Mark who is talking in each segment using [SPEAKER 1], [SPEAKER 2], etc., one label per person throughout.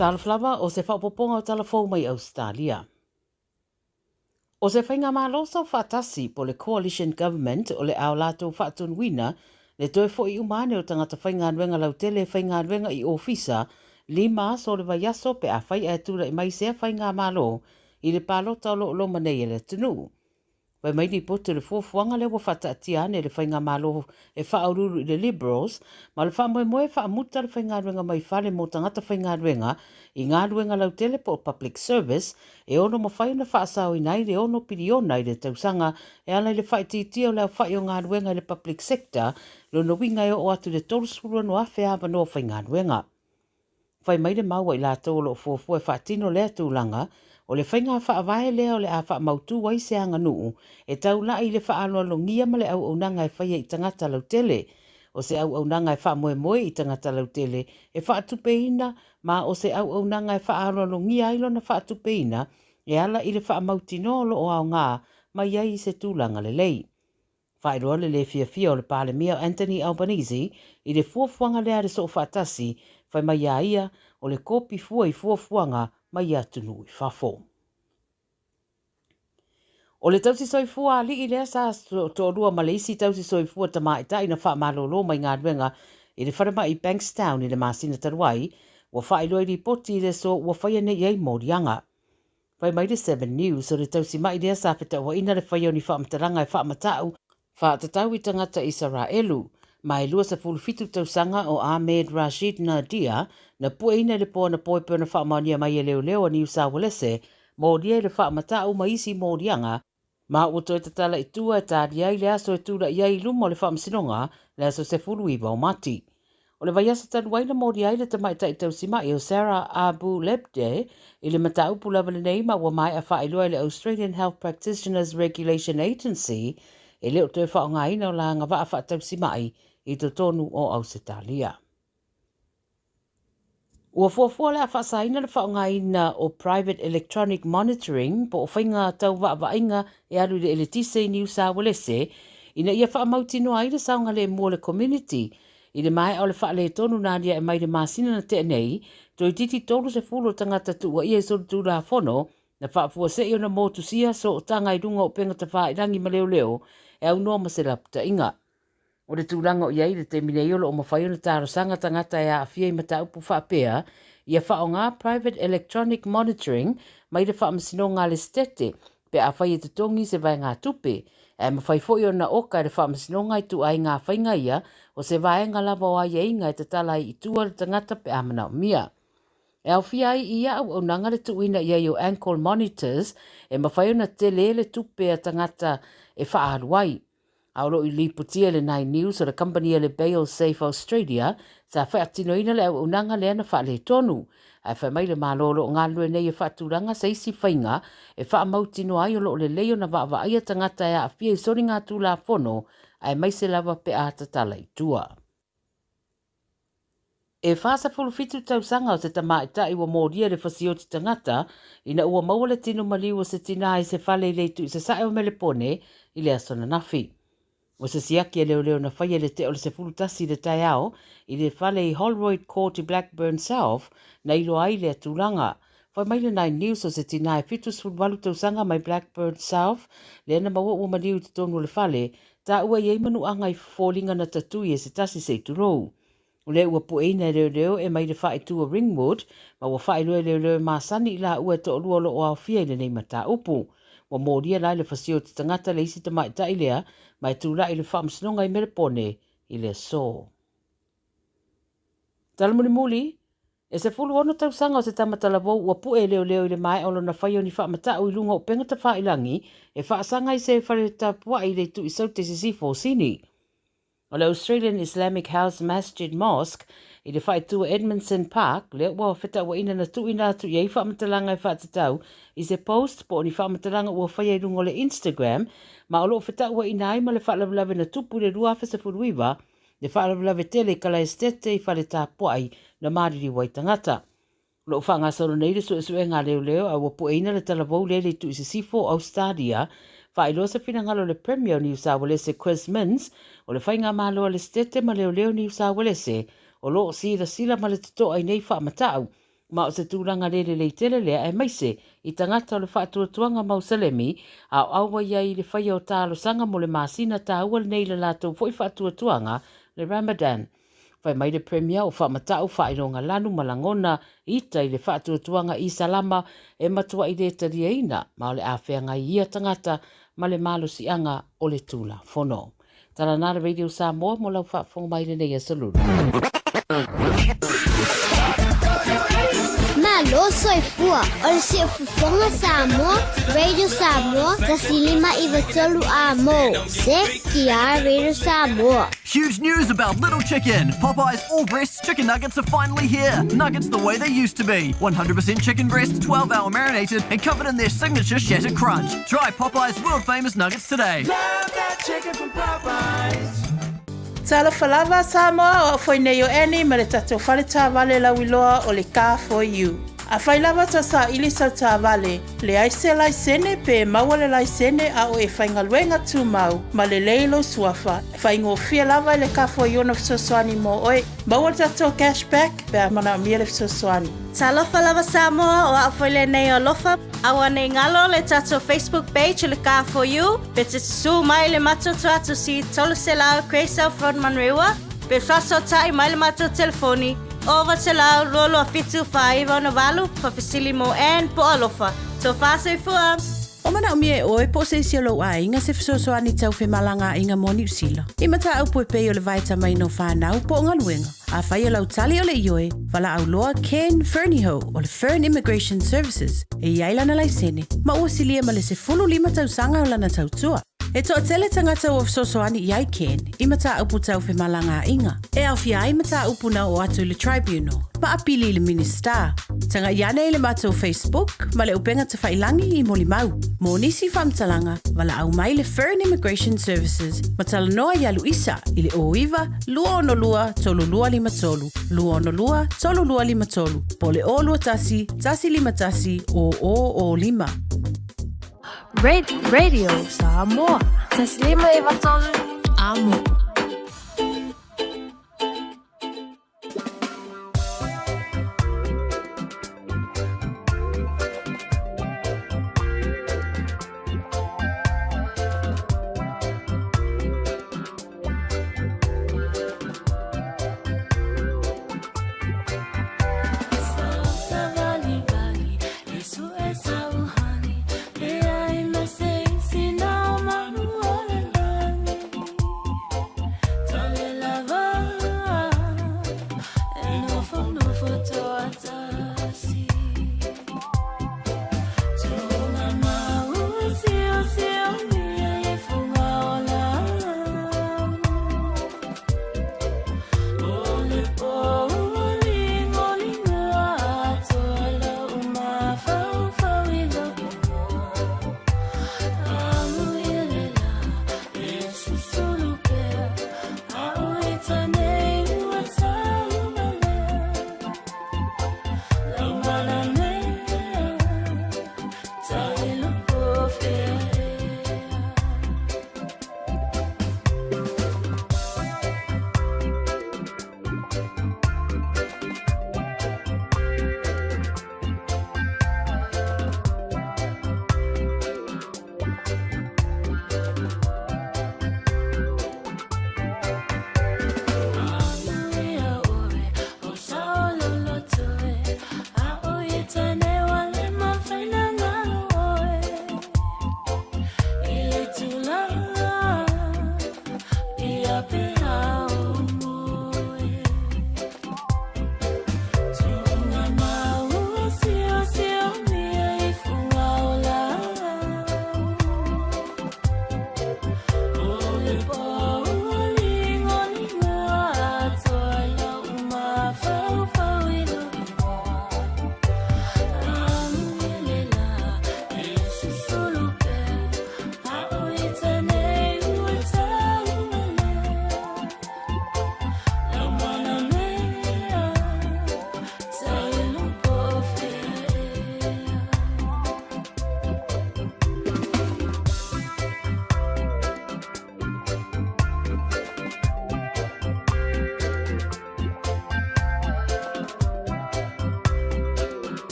[SPEAKER 1] Talofa lava, o se faaopoopoga o tala fou mai Ausetalia. O se faigamalo saufaatasi po o le Coalition Government o le a o latou faatonuina le toe fo'i uma ane o tagata faigaluega lautele e faigaluega i ofisa lima aso o le vaiaso pe afai ae tulai mai sea faigamalo i le palota o lo o loma nei a le atunuu. Fai mai lipoti o le fuafuaga lea ua faataatia ane e le Faigamalo e faauluulu i le Liberals, ma o le faamoemoe e faamuta le faigaluega mai fale mo tagata faigaluega i galuega lautele po o public service e ono mafai ona faasaoina ai le ono piliona i le tausaga e ala i le faaitiitia o le aofai o galuega i le public sector, lona uiga e oo atu i le 36,000 avanoa faigaluega. Fai mai le mau a i latou o lo o fuafua e faatino lea tulaga, o le faiga faavae lea o le a faamautu ai se aganuu e taulai i le faaaloalogia ma le auaunaga e faia i tagata lautele. O se auaunaga e faamoemoe i tagata lautele e faatupeina ma o se auaunaga e faaaloalogia ai lona faatupeina e ala i le faamautinoa o lo o aoga mai ai i se tulaga lelei. Faailoa le le fiafia o le Palemia o Anthony Albanese i le fuafuaga lea a le Soofaatasi, fai mai iā ia, o le kopi fua i fuafuaga mai atunuu i fafo. O le tausi soifua alii lea sa toalua ma le isi tausi soifua tamaitai na faamalolo mai galuega i le falemai i Bankstown i le masina talu ai, ua faailoa i lipoti i le aso ua faia nei i ai moliaga. Fai mai le Seven News, o le tausima'i lea sa fetauaina le faia o ni faamatalaga e faamata'u faatatau i tagata Isaraelu, ma e 27 tausaga o Ahmed Rashid Nadir na pueina i le po anapo e pei ona faamaonia mai e leoleo a Niu Saualese, molia i le faamata'u ma isi moliaga Ma ua toe tatala i tua e talia ai le aso e tulai ai i luma o le Faamasinoga, le aso 19 o Mati. O le vaiaso talu ai na molia ai le tamaitai tausima'i o Sarah Abu Lebdeh i le mataupu lava lenei ma ua maea faailoa e le Australian Health Practitioners Regulation Agency e le o toe faaaogaina o la agavaa faatausima'i i totonu o Ausetalia. Ua fuafua o le a faasaina le faaaogaina o Private Electronic Monitoring po o faiga tau vaavaaiga e alu i le eletise i Niu Saualese ina ia faamautinoa ai le saogalemu o le komuniti i le maea o le faaletonu na aliae mai i le masina na tea nei, toeitiiti 30 o tagata tuuaia i solitulafono na faafuasei ona motusia sootaga i luga o upega tafailangi ma leoleo e aunoa ma se lapataiga. O le tulaga o i ai i le taimi nei o lo o mafai ona talosaga tagata e aafia i mataupu faapea ia faaaoga Private Electronic Monitoring mai le Faamasinoga a le Setete pe afai e totogi se vaegatupe, ae mafai foi ona oka e le Faamasinoga ituaiga faiga ia o se vaega lava o aiaiga e tatala ai i tua le tagata pe a manaomia. E aofia ai i ia auaunaga le tuuina i ai o ankle monitors e mafai ona tele le tupe a tagata e faaalu ai. A o lo o i lipotia i le Nine News o le kamupani a le Bail Safe Australia sa faatinoina le auaunaga lea na faaletonu. Ae fai mai le Malo o lo o galulue nei e faatulaga se isi faiga e faamautinoa ai o lo o lelei ona vaavaaia tagata e aafia i soligatulafono aemaise lava pe a tatala i tua. E 47 tausaga o se tamaitai ua molia i le fasioti tagata ina ua maua le tino maliu o se tinā i se fale i le itu i sasae o Melepone i le aso ananafi. O se siaki a leoleo na faia i le tea o le 11 i le taeao i le fale i Holroyd Court i Blackburn South na iloa ai lea tulaga. Fai mai le Nine News o se tinā e 78 tausaga mai Blackburn South lea na maua ua maliu i totonu o le fale, taua i ai manuaga i foliga na tatui e se tasi se i tulou. O lea ua pueina e leoleo e mai le faaitu o Ringwood ma ua faailoa e leoleo e masani i laua e toalua o lo o aofia i lenei mataupu. Ua molia la i le fasioti tagata le isi tamaitai lea ma e tulai i le faamasinoga i Melepone i le aso. Tala mulimuli, E 16 tausaga o se tama talavou ua pue e leoleo i le maea o lona faia o ni faamata'u i luga o upega tafailangi e faasaga i se fale tapua'i i le itu i Saute i Sisifo o Sini. O le Australian Islamic House Masjid Mosque i le faaitu o Edmondson Park lea ua fetauaina na tuuina atu i ai faamatalaga e faatatau i se post po o ni faamatalaga ua faia i luga o le Instagram ma o lo o fetauaina ai ma le faalavelave na tupu i le 2019 le faalavelave tele i Kalaesetete i fale tapuai na maliliu ai tagata. O lo o faagasolo nei le suesuega a leoleo a ua pueina le talavou lea i le itu i sisifo o Ausetalia, faailoa se finagalo o le Premier o Niu Saualese Chris Minns, o le faigamalo a le Setete ma leoleo Niu Saualese o lo o silasila ma le totoa i nei faamatau. Ma o se tulaga le lelei tele lea aemaise i tagata o le faatuatuaga Mauselemi a o auai ai i le faia o talosaga mo le masina taua lenei i le latou foi faatuatuaga, le Ramadan. Fai mai le Premier o faamata'u faailoga lanu ma lagona ita i le faatuatuaga Isalama e matua'i le taliaina ma o le a feagai ia tagata ma le malosi'aga o le Tulafono. Tala na le Radio Samoa mo lau faafofoga mai lenei aso Lulu.
[SPEAKER 2] Malo soifua o le Siufofoga Samoa, Radio Samoa, 1593 A mo, CKR Radio Samoa.
[SPEAKER 3] Huge news about Little Chicken! Popeye's all breast chicken nuggets are finally here. Nuggets the way they used to be. 100% chicken breast, 12 hour marinated, and covered in their signature shattered crunch. Try Popeye's world famous nuggets today.
[SPEAKER 4] Love that chicken from Popeyes.
[SPEAKER 5] Talofa lava Samoa, o au foi nei o Annie ma le tatou fale taavale lauiloa o le Car For You. Afai lava tou saili sau taavale, leai se laisene pe maua le laisene a o e faigaluega tumau ma lelei lou suafa, faigofie lava i le Car For You ona fesoasoani mo oe. Maua le tatou cash back pe a manaomia le fesoasoani.
[SPEAKER 6] Talofa lava Samoa, o au foi lenei o Alofa. Aua nei galo le tatou Facebook page o le Car For You, pe te susu mai le matou tuatusi 300 Grey South Road Manurewa, pe faasootai mai le matou telefoni 0900 227 4968, faafesili mo Ann po o Alofa. Tofa soifua!
[SPEAKER 7] O manaomia e oe po o se isi o lou aiga se fesoasoani tau femalagaaiga mo Niu Sila. I mataupu e pei o le vaetamaina o fanau po o galuega. Afai o lau tali o le ioe, valaau loa Ken Fernihough o le Fern Immigration Services e i ai lana laisene ma ua silia ma le 15 tausaga o lana tautua. E toatele tagata ua fesoasoani i ai Ken i mataupu tau femalagaaiga, e aofia ai mataupu na oo atu i le Tribunal ma apili i le Minisita. Tagai ane i le matou Facebook ma le upega tafailangi i molimau. Mo nisi faamatalaga, valaau mai le Fern Immigration Services ma talanoa iā Luisa i le 09 262 3253, 262 3253, po o le 021 151 0005.
[SPEAKER 8] Radio Samoa. 153 Amo.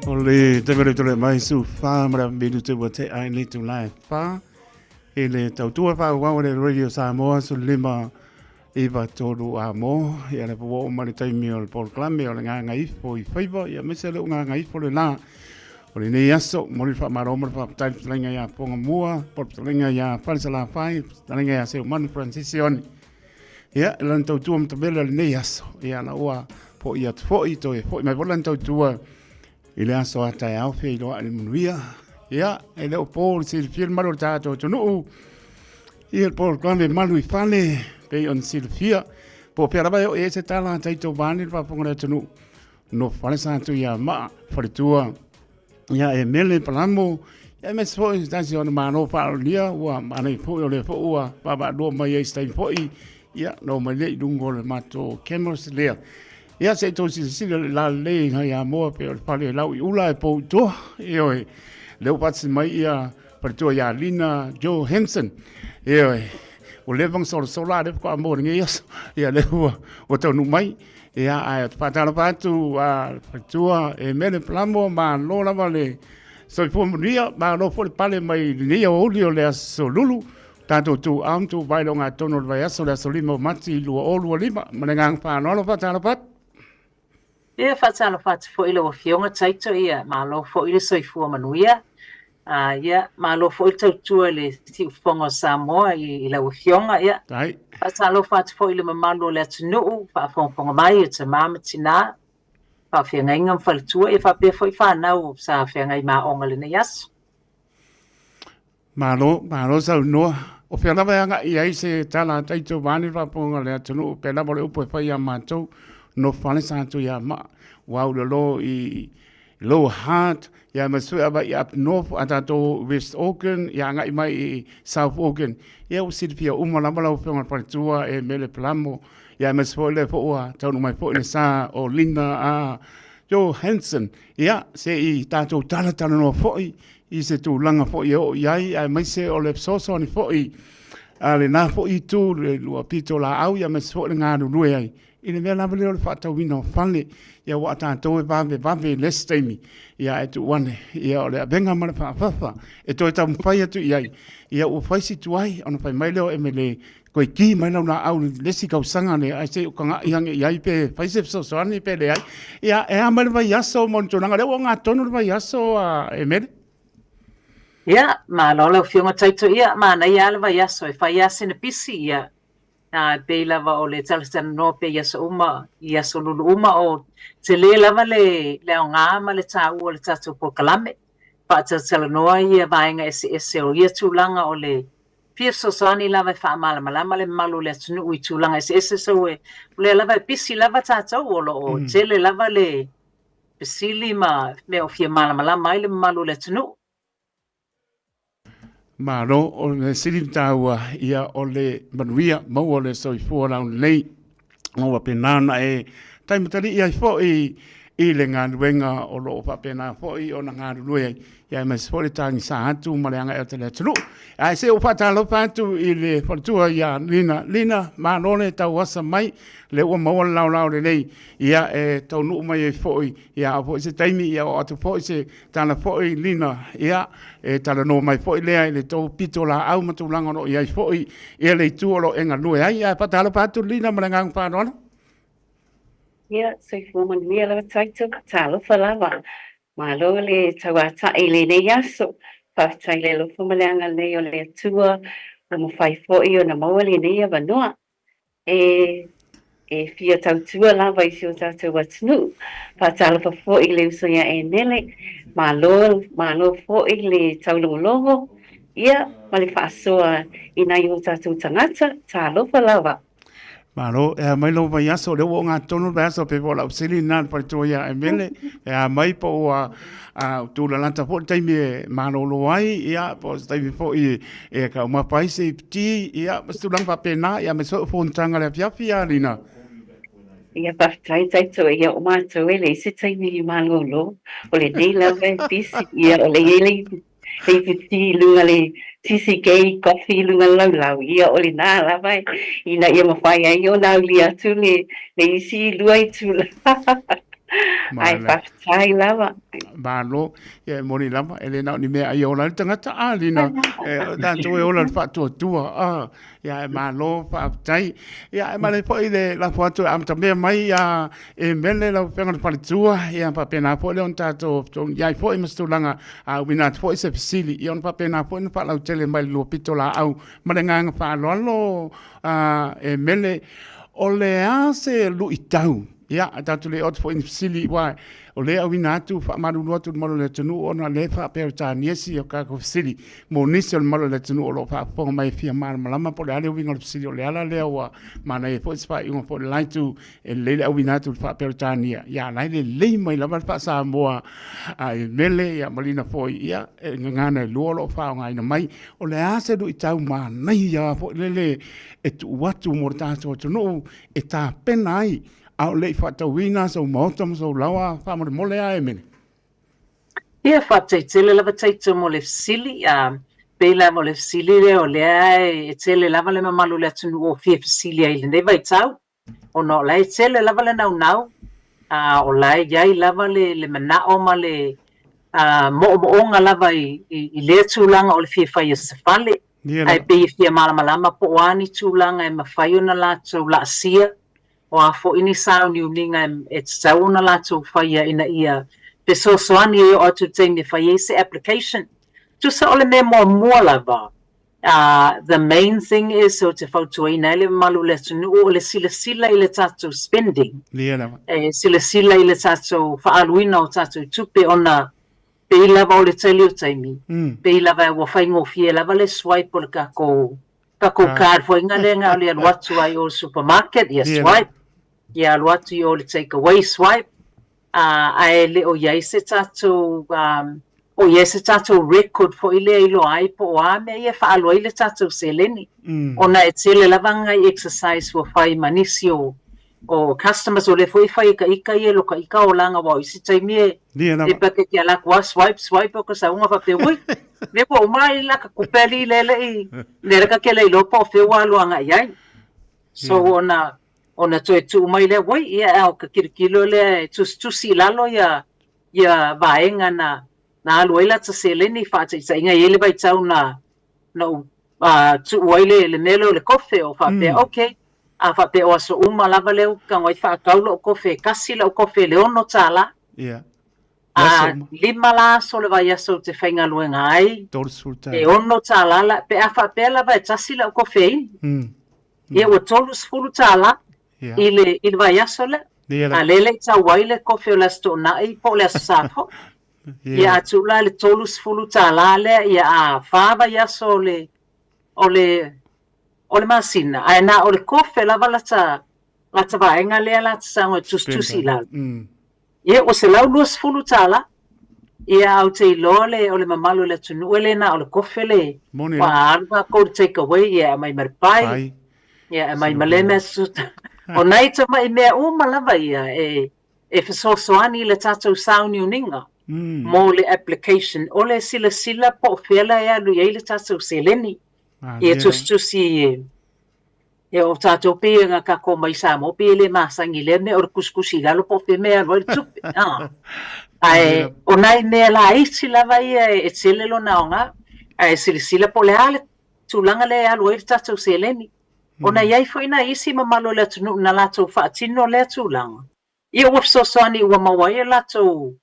[SPEAKER 9] O le taimi o le tole mai su wha mara minute ua te ai le tū lai wha i le tautua wha le Radio Samoa su lima iwa tolu a mo ia le pua o ma le taimi o le polokalame o le ngā ifo i whaiva ia mese le o ngā ifo le la o le nei aso mo le whamaro mo le whaptai whatalenga ia Ponga Mua po le whatalenga ia Wharesala Whai whatalenga ia Seumanu Francisione ia e lana tautua matabele o lenei aso ia na ua po'i atu fo'i toe fo'i mai foi lana tautua i le aso a taeao feiloa'i le manuia ia e le o po le silafia le malu o le tatou atunuu ia le polokalame malu i fale pei ona silafia po o fea lava e oo i ai se tala a tatou vaeane le faafofoga o le atunuu no fale sa atu ia maa faletua ia e mele palamo ia aemaise foi se tasi o ona malo faalonia ua maanai foi o lea foi ua vaavaalua mai ai se taimi foi ia no mai lea i luga o le matou cameras lea ia se i tou silasila i le lalelei nai Amoa pei o le fale lau i ula e pou i tua ioe lea ua faatasi mai ia faletua ia Lina Joe Hanson ioe ua leva ona solasola a lea faatoa maua i lenei aso ia lea ua ua taunuu mai Ia, ae ou te faatalofa atu a faletua e Mele Palamo, malo lava le soifua manuia, malo foi le pale mai lenei aoauli o le aso Lulu, tatou tuuau ma tuuvai le ogatotonu o le vaiaso, le aso 5 o Mati 2025. Ma le agaga faaaloalo, faatalofa atu.
[SPEAKER 10] Ia, faatalofa atu foi i lau Afioga Taito, ia, malo foi le soifua manuia. A, ia, malo foi le tautua i le siufofoga o Samoa i, i lau Afioga. Ia,
[SPEAKER 9] Tai.
[SPEAKER 10] faatalofa atu foi i le mamalu o le atunuu, faafogafoga mai o tama ma tinā, faafeagaiga ma faletua, ia faapea foi fanau sa feagai ma aoga i lenei aso.
[SPEAKER 9] Malo, malo saunoa. O fea lava e agai i ai se tala a Taito vaeane le faafofoga a le atunuu, pei lava o le upu e fai ia matou, nofo fale sa atu ia maa, ua aulolo i Lower Hutt, ia ma sui ava i Up North, a tatou West Auckland, ia agai mai i South Auckland. Ia ua silafia uma lava lau Afioga i le Faletua e Mele Palamo, ia aemaise foi lea foi ua taunuu mai foi le sa o Linda a Johanson. Ia, se i tatou talatalanoa foi i se tulaga foi e oo i ai, aemaise o le fesoasoani foi a lena foi itu, le lua pitolaau, ia aemaise foi le galulue ai i le mea lava lea o le faatauina o fale, ia aua o tatou e vavevave i le isi taimi, ia ae tuu ane, ia o le avega ma le faafafa e toe taumafai atu i ai, ia ua fai si tuai ona fai mai lea o Emele, toe ki mai lau laau i le isi tausaga lea, ae se i ou taga'i ane i ai pe fai se fesoasoani pe leai. Ia, e a mai le vaiaso mo ni tulaga lea ua ogatotonu le vaiaso a Emele?
[SPEAKER 10] Ia, malo lau Afioga Taito, ia, manaia lava le vaiaso e fai lava sina pisi, ia, A e pei lava o le talatalanoa pea i aso uma, i aso lulu uma, o tele lava le, le aoga ma le taua o le tatou polokalame. Faatalatalanoa ia vaega eseese o ia tulaga o le fia fesoasoani lava e faamalamalama le mamalu o le atunuu i tulaga eseese. So e, o lea lava e pisi lava tatou, o lo o tele lava le fesili ma mea o fia malamalama ai le mamalu o le atunuu.
[SPEAKER 9] Malo, o le sili na taua, ia o le manuia maua o le soifua laulelei. O ua pena ona e taimatali'i ai foi i le galuega o lo o faapena foi ona galulue ai, ia aemaise foi le tagisa atu ma le agai atu i le atunuu. Ae se i ou faatalofa atu i le faletua ia Lina. Lina, malo le tauasa mai, lea ua maua le laolao lelei, ia e taunuu mai ai foi, ia a oo foi se taimi, ia oo atu foi se Tala foi Lina, ia, e talanoa mai foi lea i le tou pitolaau ma tulaga o lo o i ai foi ia le itu o lo o e galue ai. Ae faatalofa atu Lina ma le agaga faaaloalo.
[SPEAKER 11] Ia, soifua manuia lava Taito, talofa lava. Malo le tauata'i i lenei aso. Faafetai i le alofa ma le agalelei o le Atua ua mafai foi ona maua lenei avanoa. E e fia tautua lava i si o tatou atunuu. Faatalofa foi i le uso ia Enele, malo, malo foi le taulogologo, ia, ma le faasoa i nai o tatou tagata. Talofa lava.
[SPEAKER 9] Malo, e a mai lou vaiaso, lea ua ogatotonu le vaiaso, pei foi o lau fesili lena i le faletua ia Emele, e a mai po ua A tūlalata foi le taimi e malolo ai, ia, po o se taimi foi e taumafa ai se iputi, ia, ma se tulaga faapena, ia, aemaise foi o fonotaga i le afiafi, a Lina?
[SPEAKER 11] Ia, faafetai Taito, ia o matou e leai se taimi i malolo, o lenei lava e pisi, ia o lea e i ai le iputi i luga le TCK coffee i luga le laulau, ia o lena lava ina ia mafai ai ona aulia atu le isi lua itula. Ae faafetai lava.
[SPEAKER 9] Malo, ia e moni lava, e le na o ni mea ai e ola ai le tagata, a Lina, e, o tatou e ola i le faatuatua, a, ia e malo, faafetai. Ia e male foi le lafo atu e amatamea mai ia e mele lau afioga i le faletua, ia faapena foi lea ona tatou fetogiai ai foi ma se tulaga a uiina atu foi se fesili, ia ona faapena foi ona faalautele mai le lua pitolaau ma le agaga faaaloalo, a, e mele, o le a se luitau? Ia, a tatou le oo atu foi i ni fesili, aua o lea e auina atu, faamalulu atu i le mamalu o le atunuu ona o lea e faa-Peretania si a tatou fesili mo nisi o le mamalu o le atunuu o lo o faafofoga mai e fia malamalama po o le a le uiga o le fesili. O le ala lea ua manaia foi se faaiuga foi o le la itu e lelei le auina atu i le faa-Peretania, ia a o la e lelei mai lava le faa-Samoa a e mele ia ma Lina foi, ia, e gagana e lua o lo o faaaogaina mai. O le a se luitau manaia foi lele e tuu atu mo le tatou atunuu e tapena ai a o le i faatauina sou maota ma sou laoa faamolemole a e mele?
[SPEAKER 10] Ia, faafetai tele lava Taito mo le fesili. A, pei lava o le fesili lea o lea e tele lava le mamalu o le atunuu o fia fesili ai i lenei vaitau, ona o la e tele lava le naunau, a o la e i ai lava le, le manao ma le a, moomooga lava i, i, i lea tulaga o le fia fai o se fale. Ae pei e fia malamalama po o a ni tulaga e mafai ona latou laasia, o a foi ni sauniuniga e tatau ona latou faia ina ia fesoasoani e oo atu i le taimi e fai ai se application. Tusa o le mea muamua lava, the main thing is ou te fautuaina ai le mamalu o le atunuu o le silasila i le tatou spending, e silasila i le tatou faaaluina o tatou tupe ona Pei lava o le tele o taimi, pei lava ua faigofie lava le swipe o le takou takou card foi na lea na o le alu atu lava i o i le supermarket, ia swipe, ia alu atu i o i le take away, swipe, ae le o i ai se tatou o i ai se tatou record foi lea e iloa ai po o a mea ia e faaalu ai le tatou seleni. Ona e tele lava nai exercise ua fai ma nisi o O customers o lea foi e fai e ka ika ia lo ka ika olaga aua o isi taimi e e pakeke ala atu a swipe swipe o ka sauga faapea ui mea ua uma ai la ka kupe alii lea le i lea ka kele iloa po o fea ua alu agai i ai. So ona ona toe tuu mai lea ui ia o ka kilokilo lea e tusitusi i lalo ia ia vaega na na alu ai lata seleni faataitaiga e i ai le vaitau na na ou tuu ai le le mea lea o le kofe o faapea okay A faapea o aso uma lava lea ou tago ai faatau lou kofe e tasi lau kofe i le $6.
[SPEAKER 9] Ia.
[SPEAKER 10] A lima la aso o le vaiaso ou te faigaluega ai, e $6 la, pe a faapea lava e tasi lau kofe inu, ia ua $30 i le i le vaiaso lea. A lea e le i tau ai le kofe o le Aso Toonai po o le Aso Sa foi. Ia a tuu la le $30 lea, ia a fa vaiaso o le o le o le masina, ae na o le kofe lava lata, lata vaega lea lata sago e tusitusi i lalo. Ia, ua $120. Ia, ae ou te iloa le, o le mamalu o le atunuu e le na o le kofe le,
[SPEAKER 9] Moni
[SPEAKER 10] ua
[SPEAKER 9] lava.
[SPEAKER 10] alu tatou i le take away, ia e aumai ma le pai,
[SPEAKER 9] Pai.
[SPEAKER 10] ia e aumai ma lea mea suta. O nai tamai mea uma lava ia e, e fesoasoani i le tatou sauniuniga mo le application, o le silasila po o fea la e alu i ai le tatou seleni. Ia tusitusi e o tatou pei na tatou mai Samoa pei e le masani i lea mea o le tusitusi i lalo po o fea mea e alu ai le tupe. Ae o nai mea laiti lava ia e tele lona aoga, ae silasila po o le a le tulaga lea e alu ai le tatou seleni. Ona e i ai foi nai isi mamalu o le atunuu na latou faatino lea tulaga, ia ua fesoasoani ua maua ai o latou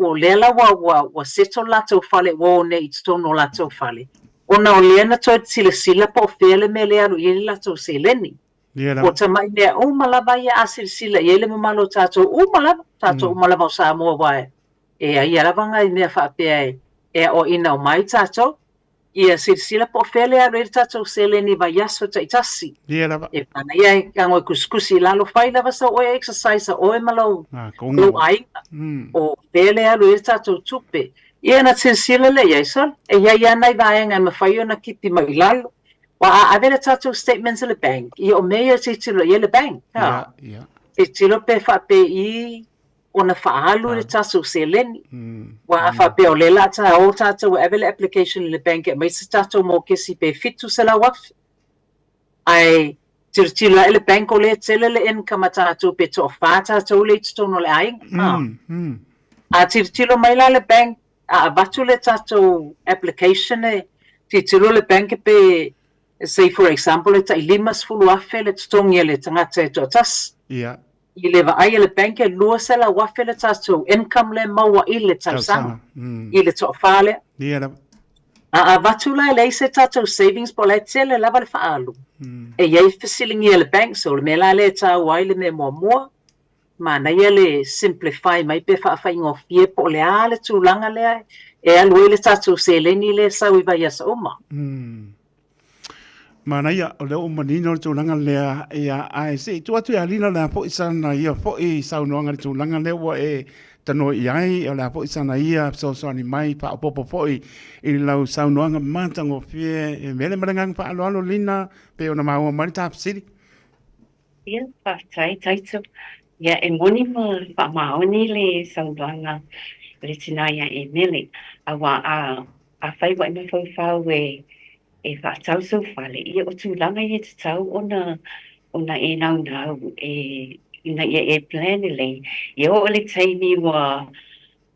[SPEAKER 10] O lea la ua, ua, ua settle latou fale ua o nei i totonu o latou fale, ona o lea na toe silasila po o fea le mea lea e alu i ai le latou seleni.
[SPEAKER 9] Ia lava.
[SPEAKER 10] Ua tamai mea uma lava ia a silasila i ai le mamalu o tatou uma lava, tatou uma lava o Samoa aua e, e ai lava nai mea faapea e, e aoaina uma ai tatou. Ia silasila po o fea le alu ai le tatou seleni i vaiaso taitasi.
[SPEAKER 9] Ia lava.
[SPEAKER 10] E manaia e tago e kusikusi i lalo, fai lava sau oe exercise a oe ma lou, lou aiga. O fea le alu ai le tatou tupe. Ia ona silasila lea i ai, sole, e i ai lava nai vaega e mafai ona kipi mai i lalo. Aua a ave le tatou statements i le bank, ia o mea ia e tilotilo i ai le bank.
[SPEAKER 9] Ia, ia.
[SPEAKER 10] Tilotilo pe faapei ona faaalu le tatou seleni. Aua a faapea o lea o le a ta o tatou e ave le application i le bank e aumai se tatou mokesi pe $700,000, ae tilotilo ae le bank o lea e tele le income a tatou pe toafa tatou lea i totonu o le aiga. A tilotilo mai la le bank, a avatu le tatou application e tilotilo le bank pe say for example e tai 50,000 le totogi a le tagata e toatasi.
[SPEAKER 9] Ia.
[SPEAKER 10] I le vaai a le bank e 200,000 le tatou income lea e maua i le tausaga, i le toafa lea.
[SPEAKER 9] Ia lava.
[SPEAKER 10] A avatu la e leai se tatou savings po o la e tele lava le faaalu, e i ai fesiligia e le bank, so o le mea la lea e taua ai le mea muamua, manaia le simplify mai pe faafaigofie po o le a le tulaga lea e alu ai le tatou seleni lea e sau i vaiaso uma.
[SPEAKER 9] Manaia, o lea ua manino le tulaga lea, ia, ae se i tuu atu ia Lina le a foi sana ia foi saunoaga i le tulaga lea ua e tanoa i ai, o le a foi sana ia fesoasoani mai faaopoopo foi i lau saunoaga matagofie. E mele ma le agaga faaaloalo Lina, pei ona maua mai le ta fesili.
[SPEAKER 11] Ia, faafetai Taito. Ia, e moni ma faamaoni le saunoaga a le tinā iā Emele, aua a, afai ua e mafaufau e, e faatau sou fale, ia o tulaga ia e tatau ona, ona e naunau e, ina ia e plan lelei. Ia oo i le taimi ua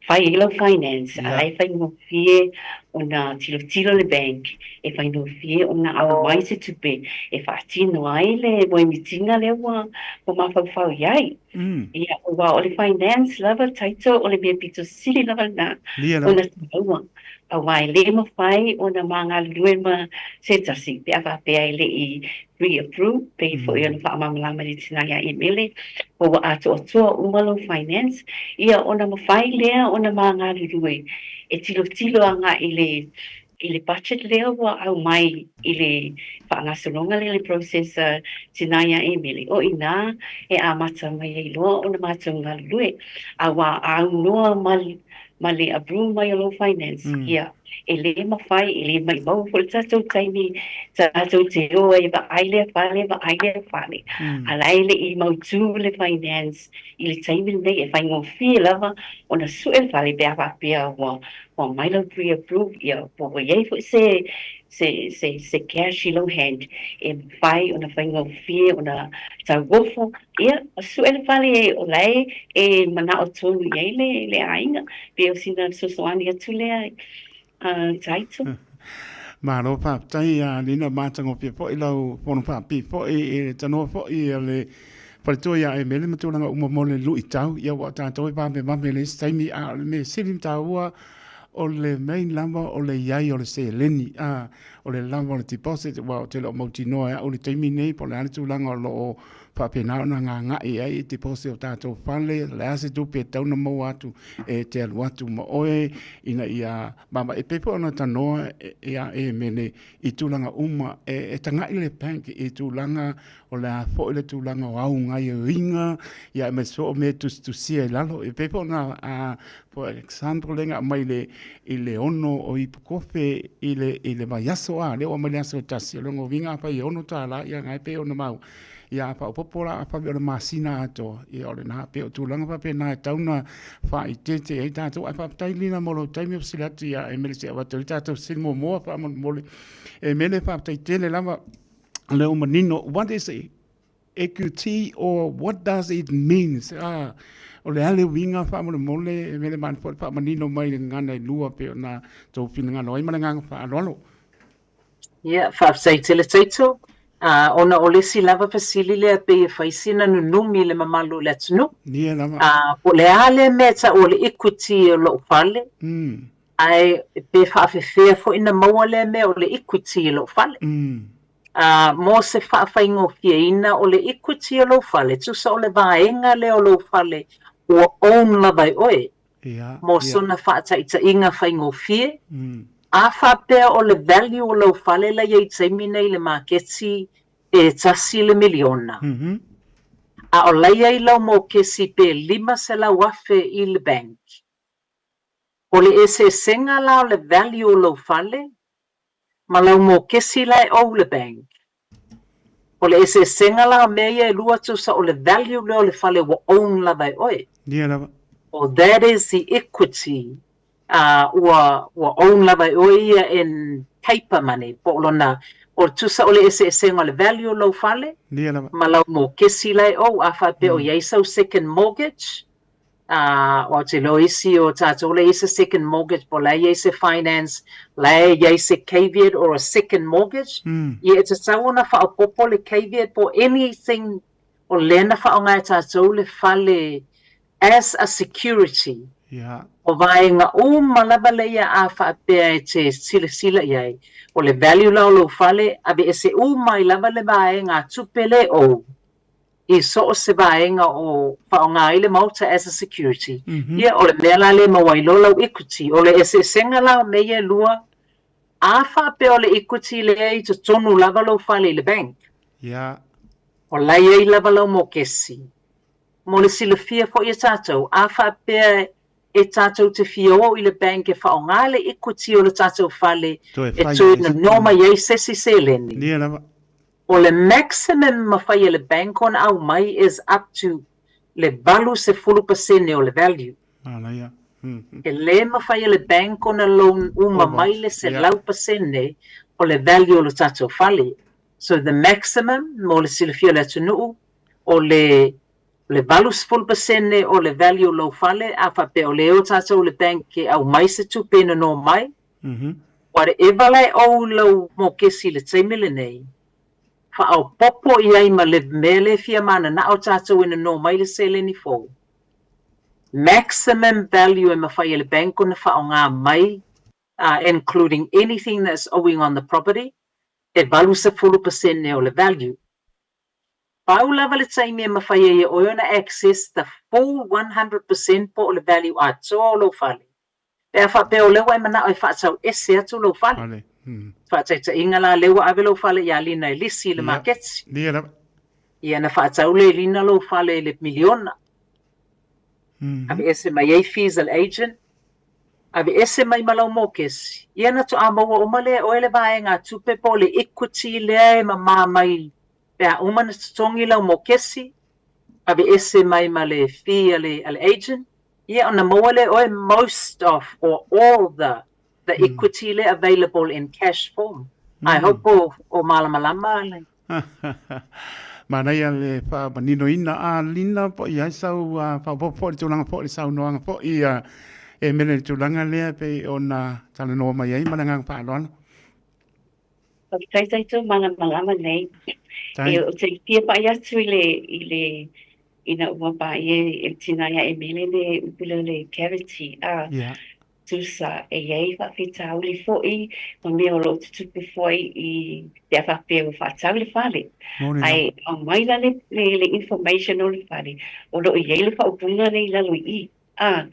[SPEAKER 11] Fai ai lau finance, a la e faigofie ona tilotilo le bank, e faigofie ona aumai se tupe e faatino ai le moemitiga lea ua mafaufau i ai. Ia, aua o le finance lava title o le mea pito sili lava lena ona taua, aua e le mafai ona ma galulue ma se tasi pe a faapea e le i pre-approve, pei foi ona faamalamalama e le tina ia Emele, po ua atoatoa uma lou finance, ia ona mafai lea ona ma galulue e tilotilo agai i le i le budget lea ua aumai i le faagasologa lea i le process a tina ia Emele, o i ina e amata mai ai loa ona matou galulue. Aua a aunoa ma ma le approve mai o lou finance, ia, e le mafai, e le maumau foi le tatou taimi tatou te o ai e vaai lea fale, vaai lea fale, a la e le i mautu le finance i le taimi lenei, e faigofie lava ona sue le fale pe a faapea ua aumai lau pre-approve, ia, po ua i ai foi se se se se cash i lou hand e mafai ona faigofie ona tauofo, ia, sue le fale o la e e manao tonu i ai le le aiga. Pei o sina fesoasoani atu lea a Taito.
[SPEAKER 9] Malo faafetai ia Lina matagofie foi lau fono faapipii foi i le tanoa foi a le faletua ia Emele ma tulaga uma mo le luitau ia ua tatou e vavevave i le isi taimi a o le mea sili ma taua o le main lava o le i ai o le seleni, a, o le lava o le deposit, aua ou te le o mautinoa e au i le taimi nei po o le a le tulaga o lo o faapena ona gaga'i ai i deposit o tatou fale, o le a se tupe e tatau ona maua atu e te alu atu ma oe ina ia vaavaai. E pei foi ona tanoa ia Emele i tulaga uma, e taga'i le bank i tulaga o le a foi le tulaga o au gaioiga, ia aemaise foi o mea e tusitusia i lalo. E pei foi ona, a, for example lea na aumai le, i le ono o ipu kofe i le, i le vaiaso, a, lea ua aumai le aso e tasi, o lona uiga afai e $6, ia na e pei ona maua, ia a faaopoopo la afai o le masina atoa, ia o lena, pei o tulaga faapena e tatau ona faaeteete ai tatou. Ae faafetai Lina mo lou taimi o fesili atu ia Emele se i avatu ai le tatou fesili muamua faamolemole. Emele, faafetai tele lava. Lea ua manino, what is equity or what does it means? Ah, o le a le uiga faamolemole, e mele mani foi le faamanino mai le gagana e lua pei ona tou finagalo ai ma le agaga faaaloalo.
[SPEAKER 10] Ia, faafetai tele Taito. Ah, ona o le isi lava fesili lea pei e fai sina nunumi i le mamalu o le atunuu.
[SPEAKER 9] Ia lava.
[SPEAKER 10] Ah, po o le a lea mea e tau o le equity o lou fale, Ae pe faafefea foi na maua lea mea o le equity i lou fale. A, mo se faafaigofieina o le equity o lou fale, tusa o le vaega lea o lou fale ua own lava e oe, mo sona faataitaiga faigofie, a faapea o le value o lou fale la i ai i taimi nei i le maketi e tasi le miliona, a o la i ai lau mokesi pe 500,000 i le bank, O le eseesega la o le value o lou fale ma lau mokesi la e ou le bank. O le eseesega la o mea ia e lua tusa o le value lea o le fale ua own lava e oe.
[SPEAKER 9] Ia lava.
[SPEAKER 10] O that is the equity a ua ua own lava e oe ia in paper money po o lona o tusa o le eseesega o le value o lou fale
[SPEAKER 9] Ia lava.
[SPEAKER 10] ma lau mokesi la e ou a faapea o i ai sau second mortgage. Aua ou te iloa isi o tatou la e i ai se second mortgage po o la e i ai se finance, la e i ai se caveat or a second mortgage, ia e tatau ona faaopoopo le caveat po o anything o lea na faaaoga e tatou le fale as a security. O vaega uma lava lea a faapea e te silasila i ai, o le value la o lou fale, aveese uma ai lava le vaegatupe lea e ou i so o se vaega o faaaoga ai le maota as a security, ia o le mea la lea e maua ai loa lau equity. O le eseesega la o mea ia e lua, a faapea o le equity lea i totonu lava lou fale i le bank, o la e i ai lava lau mokesi. Mo le silafia foi e tatou, a faapea e tatou te fia o i le bank e faaaoga le equity o le tatou fale e toe nono mai ai se isi seleni, O le maximum mafai e le bank ona aumai is up to le 80% o le value.
[SPEAKER 9] Manaia.
[SPEAKER 10] E le mafai e le bank ona loan uma mai le 100% o le value o le tatou fale. So the maximum mo le silafia o le atunuu, o le le 80% o le value o lou fale, a faapea o lea e o tatou i le bank e aumai se tupe e nono mai, Whatever la e ou lau mokesi i le taimi lenei, faaopoopo i ai ma le mea lea e fia mananao tatou e nono mai le seleni fou. Maximum value e mafai e le bank ona faaaoga mai, including anything that's owing on the property, e 80% o le value. Pau lava le taimi e mafai ai e oe ona access the full 100% po o le value atoa o lou fale. Pe a faapea o lea ua e manao e faatau ese atu lou fale.
[SPEAKER 9] Fale. Mm.
[SPEAKER 10] Faataitaiga la, lea ua ave lou fale ia Lina e lisi i le maketi.
[SPEAKER 9] Ia lava.
[SPEAKER 10] Ia na faatau lea e Lina lou fale i le miliona.
[SPEAKER 9] Mm -hmm.
[SPEAKER 10] Ave ese mai ai fees a le agent. Ave ese mai ma lau mokesi. Ia na toa maua uma lea e oe le vaegatupe po o le equity lea e mamā mai pe a uma na totogi lau mokesi, ave ese mai ma le fee a le, a le agent. Ia ona maua lea e oe most of or all the the equity lea available in cash form. I hope o, o malamalama le.
[SPEAKER 9] Manaia le faamaninoina a Lina po i ai sau faaopoopo foi i le tulaga foi i le saunoaga foi a Emele i le tulaga lea pei ona talanoa mai ai ma le agaga faaaloalo.
[SPEAKER 11] Faafetai tatou malamalama nei. E ou te fia pai atu i le i le ina ua paia e le tina ia Emele le upu lea o le cavity a
[SPEAKER 9] yeah.
[SPEAKER 11] Tusa e i ai faafitauli foi ma mea o lo o tutupu foi i pe a faapea ua faatau le fale. Ae aumai la le, le, le information o le fale, o lo o i ai le faaupuga lea i lalo i i. A,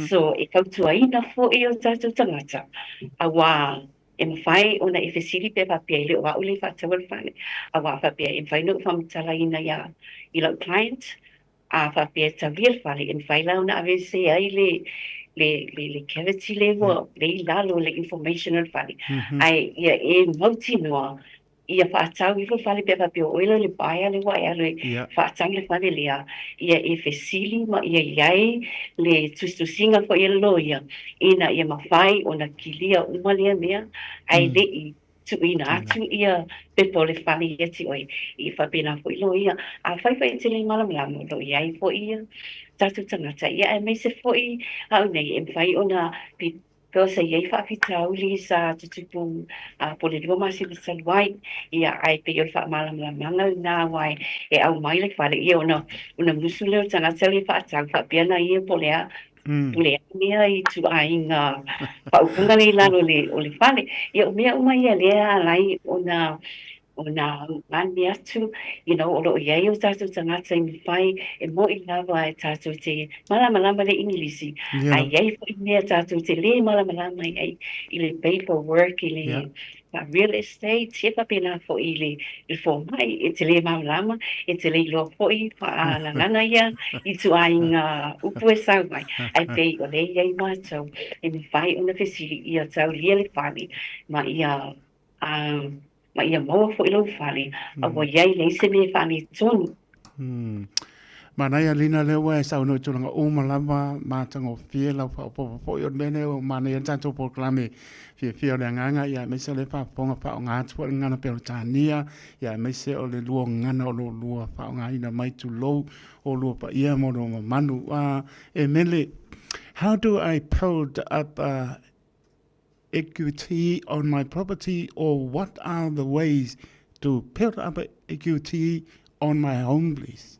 [SPEAKER 11] so e fautuaina foi o tatou tagata, auā e mafai ona e fesili pe a faapea e le o au lea e faataua le fale, auā a faapea e mafai ona ou faamatalaina iā i lau client, a faapea e taulia le fale, e mafai la ona aveese ai le le le le cavity lea ua lea i lalo o le information o le fale, ae ia e mautinoa ia faatau ifo le fale pe a faapea o oe lea o le buyer lea ua e alu e faatau le fale lea, ia e fesili ma ia i ai le tusitusiga foi a le loia ina ia mafai ona kilia uma lea mea ae le i tuuina atu ia pepa o le fale ia te oe. E faapena foi loia. Afai foi e te le malamalama, o lo o i ai foi ia tatou tagata, ia aemaise foi au nei e mafai ona Because e i ai faafitauli sa tutupu po o le lua masina talu ai, ia, ae pei o le faamalamalamaga lena aua e aumai le fale, ia ona ona musu lea o le tagata lea e faatau faapea na ia po o le a, po o le a mea i ituaiga faaupuga lea i lalo o le fale. Ia o mea uma ia lea e ala ai ona ona ane atu, you know, o lo o i ai o tātou tagata i mafai e mōʻi lava e tātou te malamalama le Igilisi, a i ai foi mea tātou te lē malamalama i ai i le paper work, i le real estate, ia faapena foi i le i le fomai, e te lē malamalama, e te le iloa foi faalagana ia ituaiga upu e sau ai, ae pei o lea e i ai mātou e mafai ona fesili ia taulia le fale ma ia a ma ia maua foi lou fale, a ua i ai leai se mea e faaletonu.
[SPEAKER 9] Manaia Lina lea ua e saunoa i tulaga uma lava, matagofie lau faaopoopo foi o le mea lea ua manaia ai le tatou polokalame fiafia o le agaga, ia aemaise o lea faafofoga faaaoga atu foi le gagana Peretania, ia aemaise o le lua gagana o lo o lua faaaogaina mai tulou o lua paia ma lua mamalu. E Mele, how do I build up a equity on my property or what are the ways to build up equity on my home please?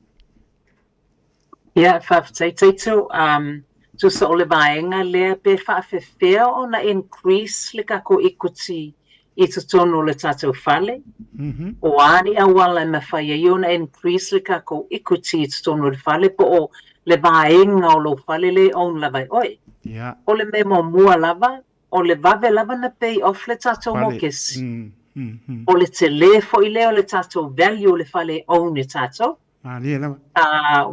[SPEAKER 10] Ia, faafetai Taito. Um, tusa o le vaega lea pe faafefea ona increase le tatou equity i totonu o le tatou fale. Mm -hmm. O a ni auala e mafai ai ona increase le tatou equity i totonu o le fale po o le vaega o lou fale lea e own lava e oe.
[SPEAKER 9] Yeah.
[SPEAKER 10] O le mea muamua lava, o le vave lava na pay off le tatou mokesi.
[SPEAKER 9] Mm, mm, mm.
[SPEAKER 10] O le tele foi lea o le tatou value o le fale e own e tatou.
[SPEAKER 9] Malie lava.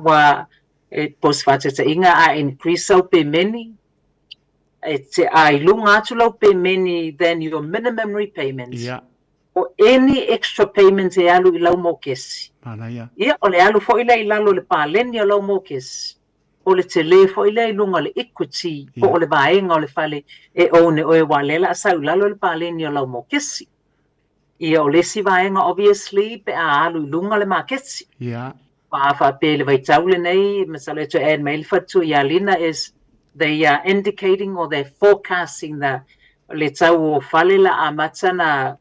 [SPEAKER 10] Ua, e, po o se faataitaiga, a increase au pemeni, e te, a i luga atu lau pemeni than your minimum repayment.
[SPEAKER 9] Yeah.
[SPEAKER 10] O any extra payment e alu i lau mokesi.
[SPEAKER 9] Manaia.
[SPEAKER 10] Ia, o le alu foi lea i lalo o le paleni o lau mokesi. O le tele foi lea i luga o le equity po o le vaega o le fale e own e oe aua o lea o le a sau i lalo le paleni o lau mokesi. Ia, o le isi vaega obviously pe a alu i luga le maketi.
[SPEAKER 9] Yeah.
[SPEAKER 10] Aua a faapea i le vaitau lenei, masalo e toe add mai le faletua ia Lina is they are indicating or they're forecasting the le tau o fale la amata na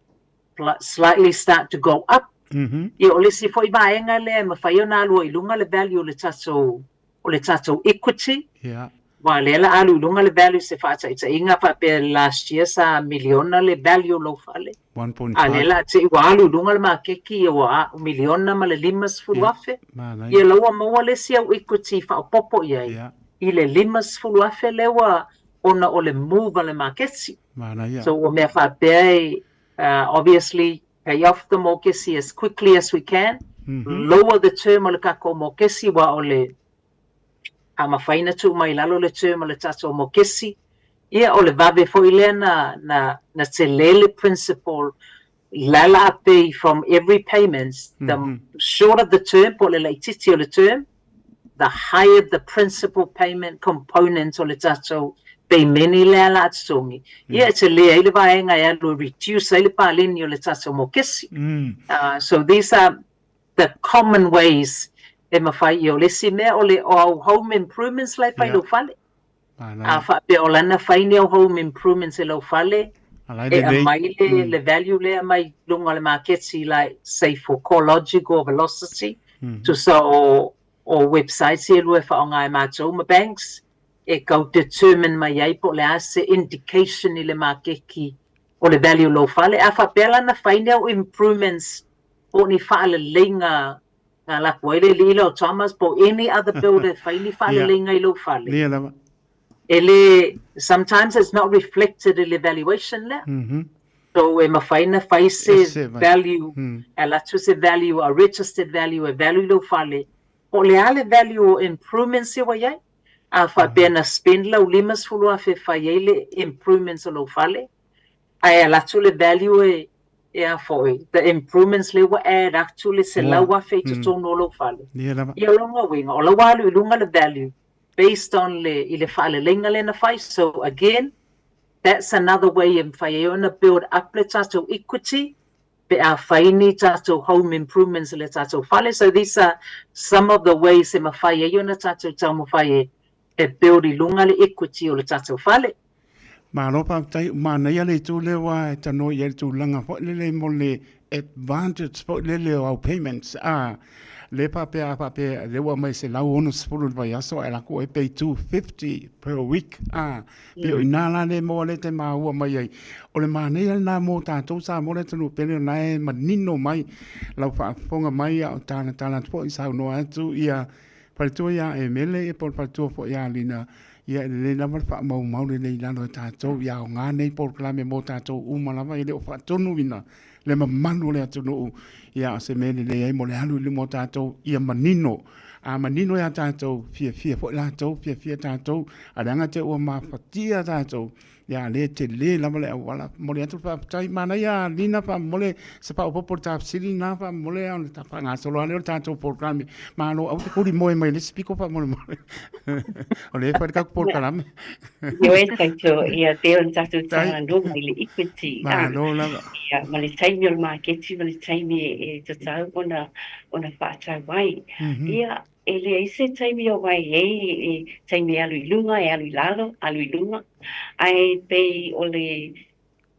[SPEAKER 10] slightly start to go up.
[SPEAKER 9] Mm -hmm.
[SPEAKER 10] Ia, o le isi foi vaega lea e mafai ona alu ai i luga le value o le tatou, o le tatou equity.
[SPEAKER 9] Yeah.
[SPEAKER 10] Aua o lea la alu i luga le value se faataitaiga faapea last year sa miliona le value o lou fale.
[SPEAKER 9] 1.5.
[SPEAKER 10] A lea la te i ua alu i luga le makeki ia ua miliona ma le 50,000.
[SPEAKER 9] Yeah.
[SPEAKER 10] Ia la ua maua le isi au equity faaopoopo i ai.
[SPEAKER 9] Yeah.
[SPEAKER 10] I le 50,000 lea ua ona o le move a le maketi.
[SPEAKER 9] Manaia.
[SPEAKER 10] So ua mea faapea e obviously pay off the mokesi as quickly as we can,
[SPEAKER 9] mm -hmm.
[SPEAKER 10] lower the term o le tatou mokesi wa o le a mafai na tuu mai lalo le term o le tatou mokesi, ia o le vave foi lea na, na, na tele le principal la la a pay from every payment, the mm -hmm. shorter the term, po o le laititi o le term, the higher the principal payment component o le tatou pemeni lea la a totogi. Ia e tele ai le vaega e alu e reduce ai le paleni o le tatou mokesi. So these are the common ways e mafai ia o le isi mea o le o au home improvements la e fai i lou fale. A faapea o lana fai ni au home improvements i lou fale, e aumai le, le value lea mai luga o le maketi like say for CoreLogic or Velocity, tusa o, o websites ia e lua e faaaoga e matou ma banks, e tau determine mai ai po o le a se indication i le makeki o le value o lou fale. A faapea la na fai ni au improvements po o ni faaleleiga Na lako ai le alii lea o Thomas po o any other builder e fai ni faaleleiga i lou fale.
[SPEAKER 9] Lia lava.
[SPEAKER 10] E le, sometimes it's not reflected i le valuation lea.
[SPEAKER 9] Mm -hmm.
[SPEAKER 10] So e mafai na fai se value, e alu atu se value, a registered value, e value i lou fale, po o le a le value o improvements ia ua i ai. A faapea na spend lau $50,000 e fai ai le improvements o lou fale, Ae alu atu le value e, e a foi, the improvements lea ua add atu le 100,000 i totonu o lou fale.
[SPEAKER 9] Ia lava.
[SPEAKER 10] Ia o lona uiga, o la ua alu i luga le value based on le, i le faaleleiga lea na fai. So again, that's another way e mafai ai ona build up le tatou equity pe a fai ni tatou home improvements i le tatou fale. So these are some of the ways e mafai ai ona tatou taumafai e, e build i luga le equity o le tatou fale.
[SPEAKER 9] Malo faafetai, manaia le itu lea ua e tanoa i ai le tulaga foi lele mo le advantage foi lele o au payments. A le faapea a faapea lea ua aumai 160 i le vaiaso ae lako e pay 250 per week. A pei o ina la le maua lea te maua mai ai. O le manaia lena mo tatou Samoa le atunuu pele o na e manino mai lau faafofoga mai a o talatala atu foi saunoa atu ia faletua ia Emele ia po o le faletua foi ia Lina. Ia e lelei lava le faamaumau lelei i lalo e tatou, ia aoga nei polokalame mo tatou uma lava, e le o faatonuina le mamalu o le atunuu, ia o se mea lelei ai mo le alu i luma o tatou, ia manino. A manino ia tatou, fiafia foi latou, fiafia tatou, a leaga te ua mafatia tatou. Ia lea e tele lava le auala. Momoli atu le faafetai. Manaia a Lina faamolemole se faaopoopo i le ta fesili lena faamolemole ona ta faagasolo lava lea o le tatou polokalame. Malo, aua te kuli moe mai le isi piko faamolemole. O lea e fai le tatou polokalame.
[SPEAKER 11] Ioe taito, ia pei ona tatou talanoa mai i le equity.
[SPEAKER 9] Malo lava.
[SPEAKER 11] Ia, ma le taimi o le maketi ma le taimi e tatau ona ona faatau ai. Ia, E leai se taimi o ai ai e taimi e alu i luga, e alu i lalo, alu i luga, ae pei o le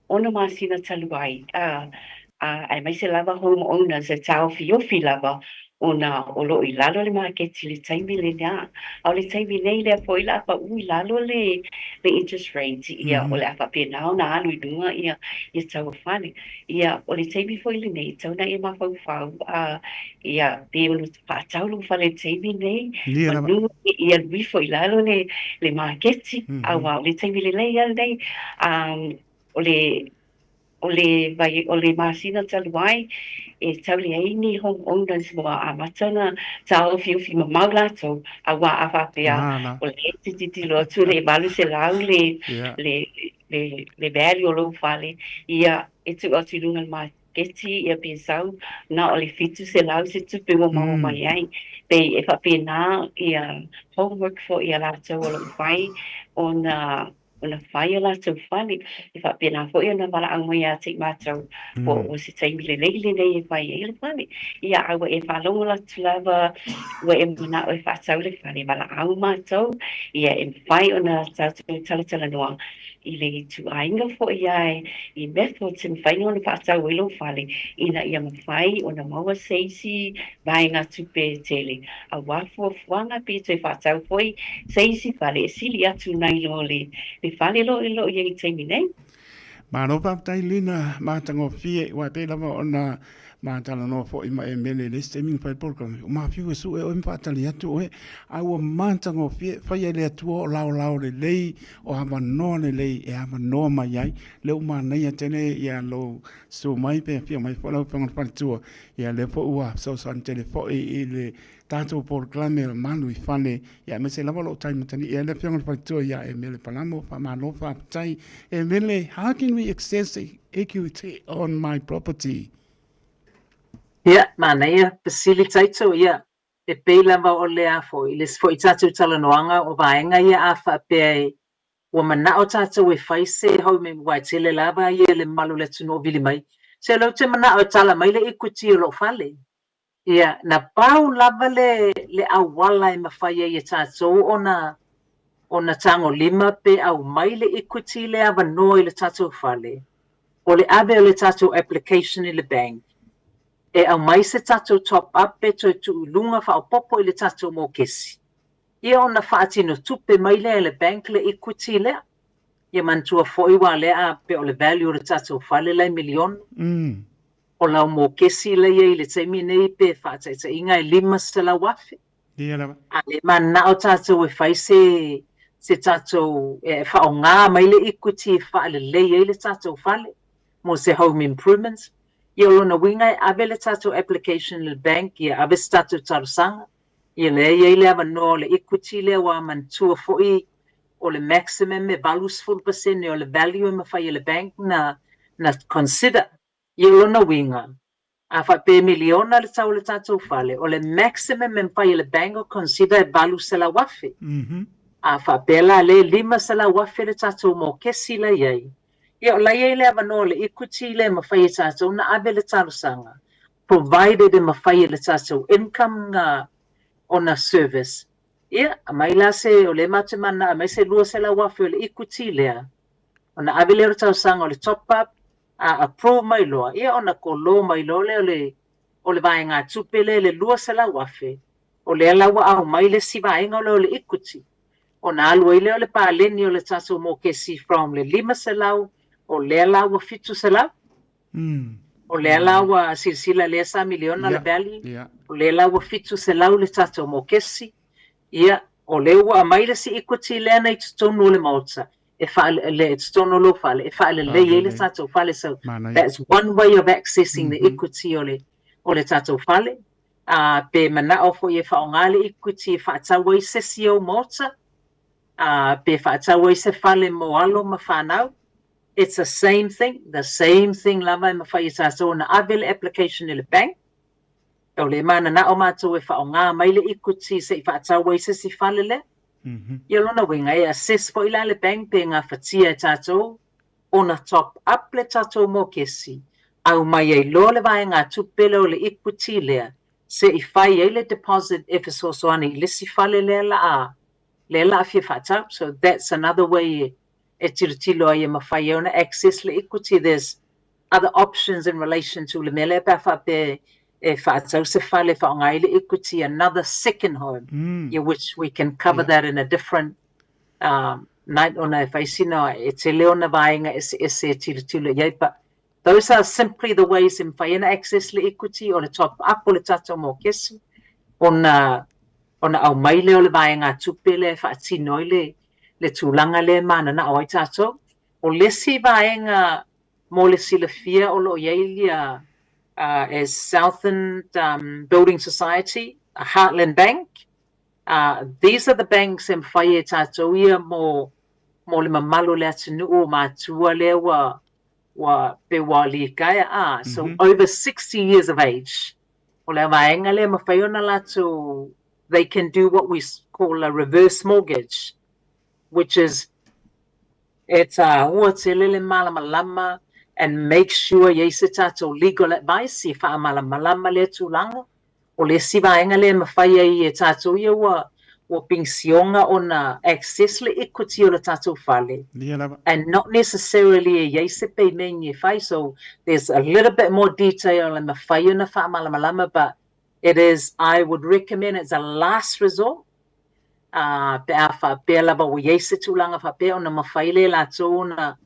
[SPEAKER 11] ono masina talu ai, a, a, aemaise lava home owners e taofiofi lava ona o lo o i lalo le maketi i le taimi lena. A o le taimi nei lea foi o le a pau i lalo le, le interest rate, ia, o le a faapena ona alu i luga ia, ia tau o fale. Ia, o le taimi foi lenei, e tatau ona e mafaufau, a, ia, pei ona faatau lou fale i le taimi lenei, manu i alu ifo i lalo le le maketi, aua o le taimi lelei lava lenei. O le o le vai o le masina talu ai, e tau leai ni home owners ua amata ona taofiofi mamao latou, aua a faapea o lea e te tilotilo atu le 800 le le le le value o lou fale, ia e tuu atu i luga o le maketi. Keti ia pe sau na o le 700 se tupe ua maua mai ai. Pei e faapena ia homework foi a latou o lo o fai ona ona fai o latou fale. E faapena foi ona valaau mai ia te i matou po o se taimi lelei lenei e fai ai le fale. Ia a ua e faalogo atu lava ua e manao e faatau le fale, valaau matou ia e mafai ona tatou talatalanoa i le ituaiga foi ae i methods e mafai ona faatau ai lou fale ina ia mafai ona maua se isi vaegatupe tele aua fuafuaga pe toe faatau foi se isi fale e sili atu nai lo le fale lo o i ai i le taimi nei.
[SPEAKER 9] Malo faafetai Lina, matagofie, aua e pei lava ona ma talanoa foi ma Emele i le isi taimi na fai le polokalame, ua mafiu e sue oe ma faatali atu oe, a ua matagofie, faia e le Atua o laolao lelei, o avanoa lelei e avanoa mai ai, lea ua manaia tele ia lou susu mai pe afio mai foi lau Afioga i le Faletua, ia lea foi ua fesoasoani tele foi i le tatou polokalame o Malu i Fale, ia aemaise lava o lo o tai mataniia ai le Afioga i le Faletua ia Emele Palamo, faamalo faafetai. Emele, how can we access equity on my property?
[SPEAKER 10] Ia, manaia, fesili Taito, ia, e pei lava o le a foi, le isi foi tatou talanoaga o vaega ia a faapea e ua manao tatou e fai se home aua e tele lava ia le mamalu o le atunuu o vili mai, se o lea ou te manao e tala mai le equity o lou fale. Ia, na pau lava le, le auala e mafai ai e tatou ona, ona tagolima pe aumai le equity le avanoa i le tatou fale, o le ave o le tatou application i le bank, e aumai se tatou top up pe toe tuu i luga faaopoopo i le tatou mokesi. Ia ona faatino tupe mai lea e le bank le equity lea. Ia manatua foi aua lea a pe o le value o le tatou fale la e miliona. O lau mokesi la i ai i le taimi nei pe faataitaiga e $500,000.
[SPEAKER 9] Ia lava.
[SPEAKER 10] A le manao tatou e fai se se tatou e faaaoga mai le equity e faalelei ai le tatou fale mo se home improvements, ia o lona uiga e ave le tatou application i le bank, ia ave se tatou talosaga, ia lea e i ai le avanoa o le equity lea aua manatua foi o le maximum e 80% o le value e mafai e le bank na na consider. Ia o lona uiga, a faapea e miliona le tau o le tatou fale, o le maximum e mafai e le bank o consider e $800,000. A faapea la lea e $500,000 le tatou mokesi la i ai, ia o la i ai le avanoa o le equity lea e mafai e tatou ona ave le talosaga, provided e mafai e le tatou income na ona service. Ia, aumai la se, o lea matou te mananao e aumai se $200,000 o le equity lea, ona ave lea o le talosaga o le top up, a approve mai loa, ia ona kolo mai loa lea o le, o le vaegatupe lea i le $200,000, o lea la ua aumai le isi vaega lea o le equity, ona alu ai lea o le paleni o le tatou mokesi from le 500, o lea la ua 700. O lea la ua silasila lea sa miliona le value, o lea la ua 700 le tatou mokesi, ia, o lea ua aumai le isi equity lea na i totonu o le Maota, e faalele i totonu o lou fale, e faalelei ai le tatou fale. So that's one way of accessing the equity o le, o le tatou fale. A pe manao foi e faaaoga le equity e faatau ai se isi ou maota, Pe faatau ai se fale mo alo ma fanau, it's the same thing, the same thing lava e mafai e tatou ona ave le application i le bank, o le mananao matou e faaaoga mai le equity se i faatau ai se isi fale lea. Ia lona uiga e assess foi la le bank pe gafatia e tatou ona top up le tatou mokesi, aumai ai loa le vaegatupe lea o le equity lea se i fai ai le deposit e fesoasoani i le isi fale lea la a lea la a fia faatau. So that's another way e tilotilo ai e mafai ai ona access le equity. There's other options in relation to le mea lea pe a faapea e faatau se fale e faaaoga ai le equity, another second home, yeah, which we can cover that in a different night ona e fai sina e tele ona vaega eseese e tilotilo i ai. But those are simply the ways e mafai ai ona access le equity, o le top up o le tatou mokesi, ona ona aumai lea o le vaegatupe lea e faatino ai le le tulaga lea e mananao ai tatou. O le isi vaega mo le silafia o lo o i ai ia as Southern Building Society, Heartland Bank, these are the banks e mafai e tatou ia mo mo le mamalu o le atunuu o matua lea ua ua pe ua litaea a, so over 60 years of age. O le vaega lea e mafai ona latou, they can do what we call a reverse mortgage, which is e tāua tele le malamalama and make sure i ai se tatou legal advice e faamalamalama lea tulaga. O le isi vaega lea e mafai ai e tatou ia ua ua penisioga ona access le equity o le tatou fale and not necessarily e i ai se payment e fai. So there's a little bit more detail e mafai ona faamalamalama, but it is, I would recommend it's a last resort, pe a faapea lava ua i ai se tulaga faapea ona mafai lea e latou ona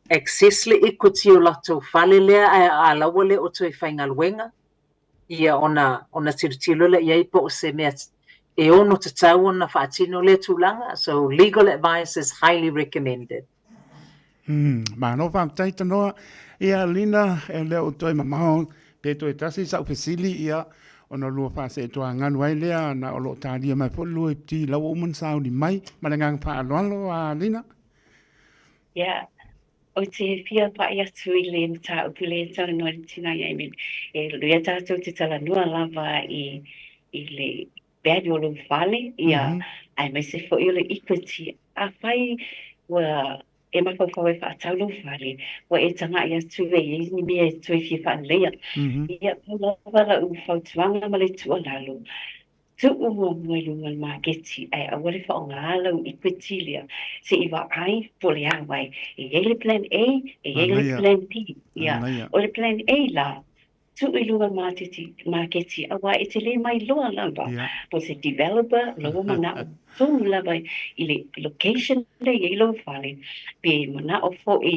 [SPEAKER 10] access le equity o latou fale lea ae a laua le o toe faigaluega ia ona ona tilotilo lea i ai po o se mea e ono tatau ona faatino lea tulaga. So legal advice is highly recommended.
[SPEAKER 9] Malo faafetai tanoa ia Lina, e le o toe mamao pe toe tasi sa'u fesili ia ona lua faaseetoaganu ai lea na o lo o talia mai foi le lua iputi la ua uma ona sauni mai. Ma le agaga faaaloalo a Lina.
[SPEAKER 11] Ia, ou te fia pa'i atu i le mataupu lea e talanoa i le tina ia Emily. E lea tatou te talanoa lava i i le value o lou fale, ia, aemaise foi o le equity. Afai ua e mafaufau e faatau lou fale, ua e taga'i atu e i ai ni mea e toe fia faaleleia. Ia, pau lava la'u fautuaga ma le tuualalo, tuu muamua i luga o le maketi ae aua le faaaoga lau equity lea se i vaai po o le a wai. E i ai le plan A, e i ai le plan B. Ia, o le plan A la, Tuu i luga o le maketi, maketi, auā e te le mailoa lava po o se developer lou mana'o tonu lava i le location lea e i ai lou fale, pe mana'o foi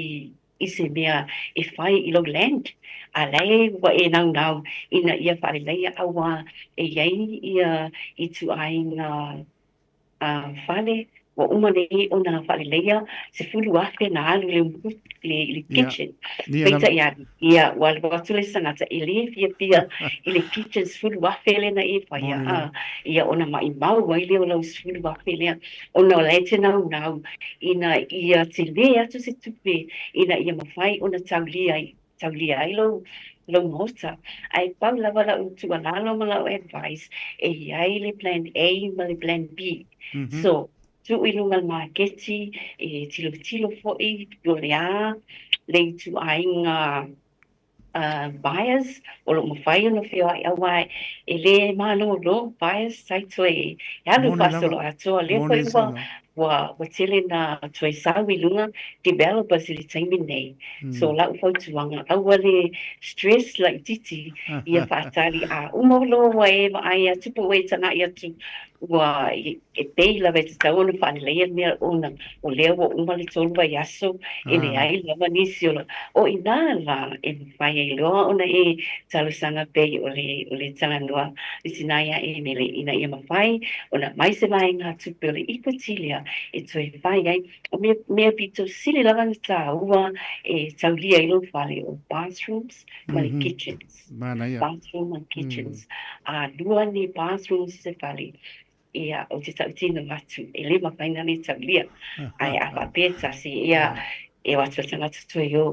[SPEAKER 11] i se mea e fai i lou land, a la e ua e naunau ina ia faaleleia auā e i ai ia ituaiga fale ua uma nei ona faaleleia 10,000 na alu i le i le kitchen. Peitai ane, ia, ua alu atu le isi tagata e le fiafia i le kitchen 10,000 lea na e faia, a, ia, ona maimau ai lea o lau 10,000 lea, ona o la e te naunau ina ia tele atu se tupe ina ia mafai ona taulia ai taulia ai lou lou maota. Ae pau lava lau tuualalo ma lau advice, e i ai le plan A ma le plan B. So, tuu i luga le maketi, e tilotilo foi po o le a le ituaiga buyers o lo o mafai ona feoai aua e le malolo buyers taito e alu faasoloatoa. Lea foi ua Ua tele na toe sau i luga developers i le taimi nei. So lau fautuaga, aua le stress laititi ia faatali a uma loa ua e vaai atu po ua e tagai atu ua e pei lava e tatau ona faaleleia mea ona o lea ua uma le 3 vaiaso e leai lava nisi o o i ina la e mafai ai loa ona e talosaga pei o le o le talanoa i tina ia Emele ina ia mafai ona aumai se vaegatupe o le equity lea e toe fai ai. O mea, mea pito sili lava ona tāua e taulia ai lou fale o bathrooms ma le kitchens.
[SPEAKER 9] Manaia.
[SPEAKER 11] Bathroom and kitchens. A lua ni bathrooms i se fale. Ia, ou te tautino atu, e le mafai ona le taulia. Ae a faapea tasi, ia, e o atu le tagata toe o,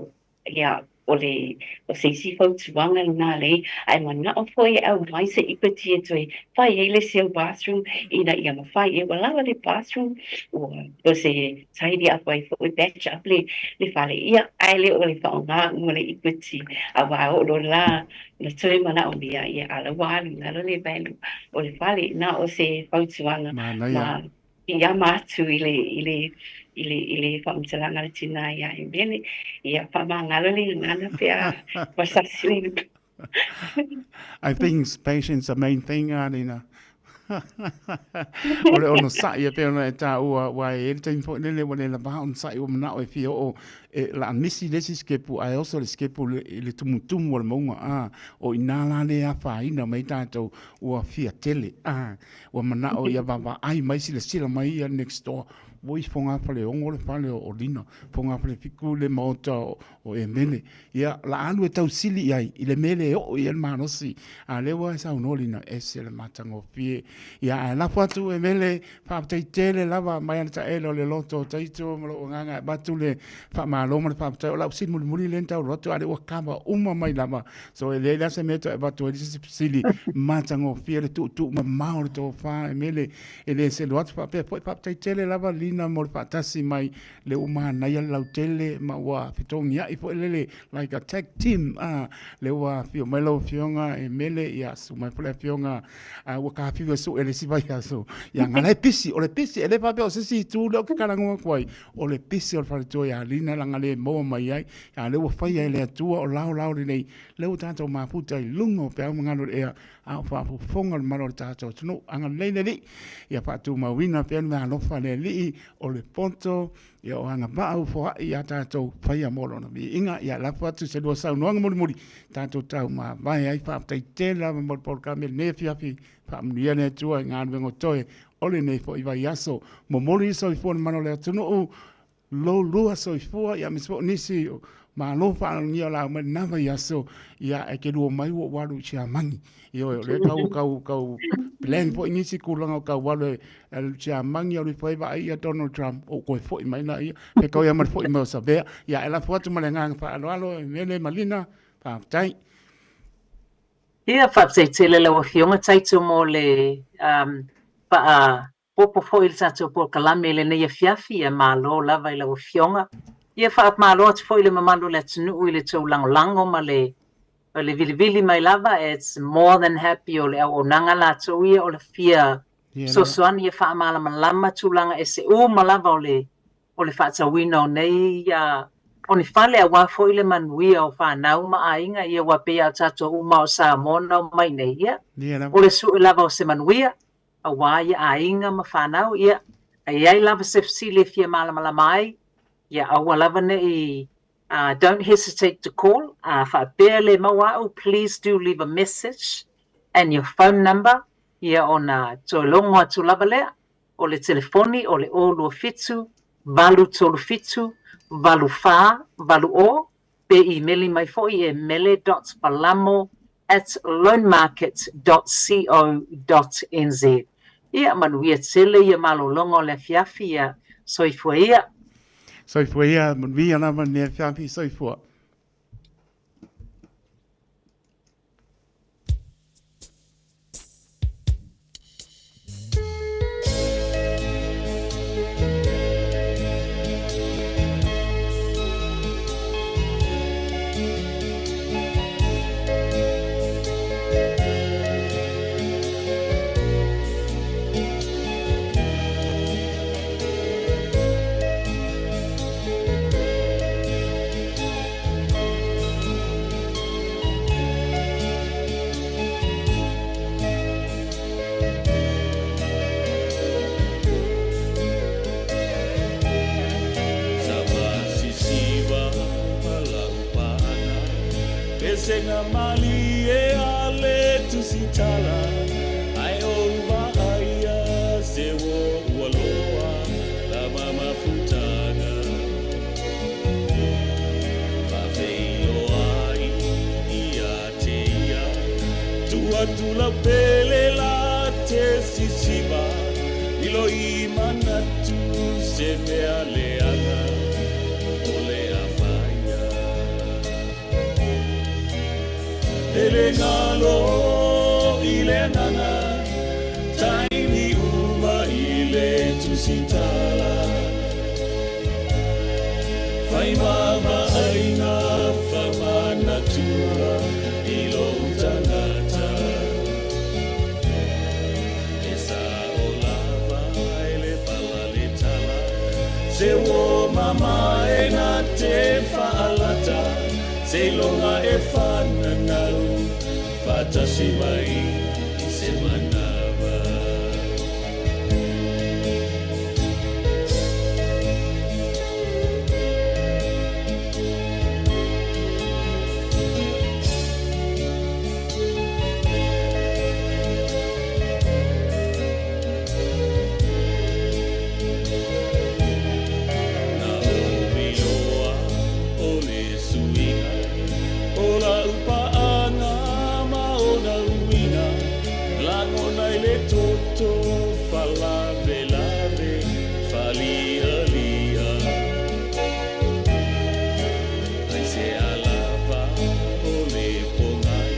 [SPEAKER 11] ia, o le, o se isi fautuaga lena lei, ae manao foi e aumai se equity e toe fai ai le isi au bathroom ina ia mafai e ua lava le bathroom, ua, o se tidy up ai foi, patch up le, le fale, ia, ae le o le faaaoga uma le equity, aua oo loa la Na toe manaomia ia a la ua alu i lalo le value o le fale. Na o se fautuaga ma piiama atu i le i le i le i le faamatalaga a le tina ia Emele. Ia faamagalo le gagana pe a ua sasi le
[SPEAKER 9] I think patience the main thing, Alina. O le onosai e pei ona e taua, aua e i ai le taimi foi lele ua le lava onosai ua manao e fia oo e la misi le isi sikepu ae oso le sikepu i le tumutumu o le mauga a o ina la le afaina mai tatou ua fia tele a ua manao ia vaavaai mai silasila mai ia next door oi Fogafaleogo le fale o Lina Fogafalefitu le maota o Emele Ia, la alu e tausili i ai i le mea le oo i ai le malosi. A lea ua e saunoa Lina, ese le matagofie. Ia, ae lafo atu e mele, faafetai tele lava mai ana taele o le loto o Taito ma lou agaga e avatu le faamalo ma le faafetai. O lau fesili mulimuli lea na tau atu, a lea ua kava uma mai lava. So e leai la se mea e toe avatu ai se isi fesili matagofie le tuutuu mamao o le tofa e mele e le selu atu faapea foi. Faafetai tele lava Lina mo le faatasi mai le ua manaia le lautele ma ua fetogiai foi lele like a tag team a le ua afio mai lau afioga e mele ia su mai foi le afioga a ua kafiu e sue le isi vaiaso ia ngala e pisi o le pisi e le faapea o se isi itu lea ou te talanoa atu ai o le pisi o le faletua ia Lina leaga le maua mai ai a lea ua faia e le Atua o laolao lenei lea ua tatou mafuta i luga o peau ma galu o le ea a o faafofoga le mamalu o le tatou atunuu. Agalelei le Alii, ia faatumauina pea le meaalofa a le Alii, o le poto, ia o agavaa ufoa'i ia tatou faia mo lona viiga. Ia lafo atu se lua saunoaga mulimuli, tatou tau mavae ai. Faafetai tele lava mo le polokalame i lenei afiafi. Faamanuia le Atua i galuega o totoe o lenei foi vaiaso. Momoli le soifua i le mamalu o le atunuu, Lo lua soifua ia aemaise foi o nisi o malo faalogia o la mai lena vaiaso ia e te lua mai ua ou alu i Siamani. Ioe, o lea kau kau kau plan foi nisi tulaga o kau alu e alu i Siamani alu ifo ai vaai ia Donald Trump ou toe foi mai laia pe kau ia ma le foi mai o Savea. Ia e lafo atu ma le agaga faaaloalo e Mele ma Lina, faafetai.
[SPEAKER 10] Ia, faafetai tele lau Afioga Taito mo le um, faa Popo foi le tatou polokalame i lenei afiafi, ia malo lava i lau Afioga. Ia faamalo atu foi i le mamalu o le atunuu i le tou lagolago ma le le vilivili mai lava, it's more than happy o le auaunaga latou ia o le fia fesoasoani ia faamalamalama tulaga ese uma lava o le o le faatauina o nei o ni fale aua foi le manuia o fanau ma aiga ia aua pei lava o tatou uma o Samoa na omai nei ia o le sue lava o se manuia aua ia aiga ma fanau, ia, a i ai lava se fesili e fia malamalama ai, ia aua lava ne i, don't hesitate to call, a faapea le maua a'u, please do leave a message and your phone number, ia ona toe logo atu lava lea, o le telefoni o le 027 837 8480, Pe imeli mai foi e mele dot palamo at loanmarket dot co dot nz. Ia manuia tele ia malologa o le afiafi ia soifua ia.
[SPEAKER 9] Soifua ia, manuia lava lenei afiafi, soifua.
[SPEAKER 4] Lilo i manatu se mea leaga o le afaia. E le galo i le agaga, taimi uma i le tusitala. Fai vaavaaiga faamanatua i lou tagata. E sao lava e le pala le tala, Se uo mama e na te faalata, Seiloga e fananau, faatasi mai i se manawa. Na omi loa o le suiga o lau paaga ma ona uiga, lagona i le toto faalavelave faalialia. Aisea lava o le pogai,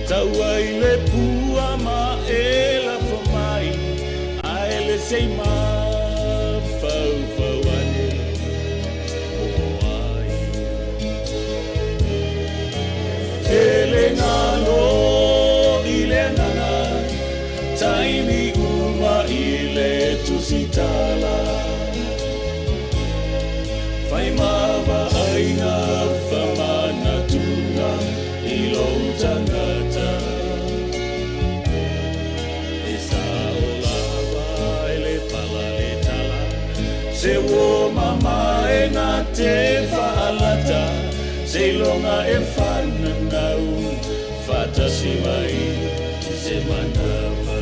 [SPEAKER 4] taua i le pua ma e lafo mai, ae le sei mafaufau ane po o ai. E le galo i le agaga, taimi uma i le tusitala. Fai ma vaaiga faamanatunga i lou tagata. E sao lava e le pala le tala, Se uo mama e na te faalata, Seiloga e fananau, faatasi mai i se manawa.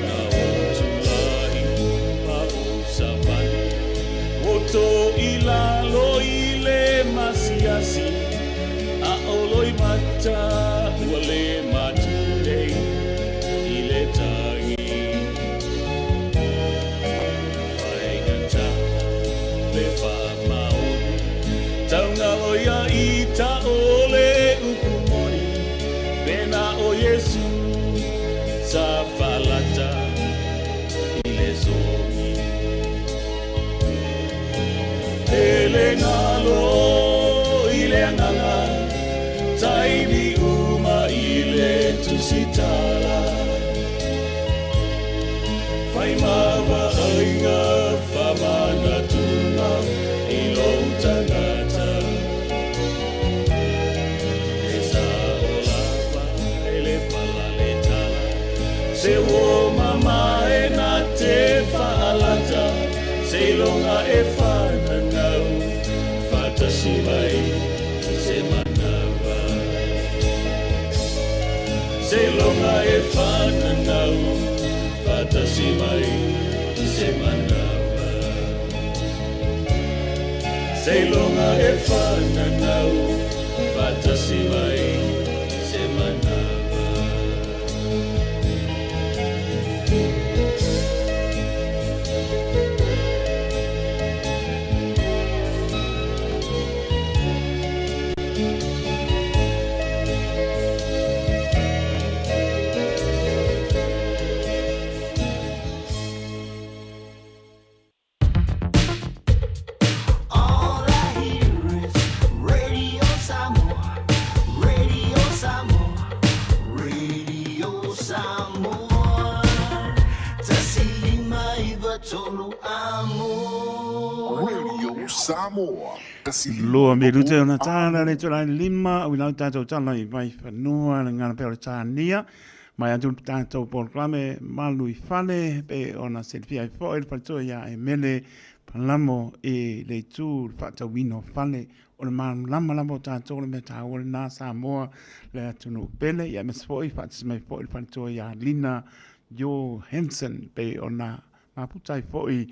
[SPEAKER 4] Na ou tulahi ma ou savali, Oto i lalo i le masiasi, A o loimata ua le matu nei i le tagi. Faigata le faamaoni, Taugalo ia i ta o le upu moni, Pena o Iesu sa falata i le sogi. E le galo i le agaga, taimi uma i le tusitala. Fai ma vaaiga faamanatunga i lou tagata. E sao lava e le pala le tala, Se uo mama e na te faalata, Seiloga e fananau, faatasi mai i se manawa. Seiloga e fananau, faatasi mai i se manawa. Seiloga e fananau, faatasi mai i se manawa.
[SPEAKER 12] All I hear is Radio Samoa, Radio.
[SPEAKER 9] Radio Samoa. Lua minute ona tāna le tūrai lima, ui lau tātou tala i Vaifanua, le ngana peo le tānia, mai atu tātou polokalame malu i fale, pe ona silafia ai foi le faletua ia e mele palamo i le itu le faatauina o fale o le malamalama lava o tātou le mea tāua lenā Samoa le atunuu pele, ia aemaise foi faatasi mai foi le faletua ia Lina Jo Hansen pei ona mafuta ai foi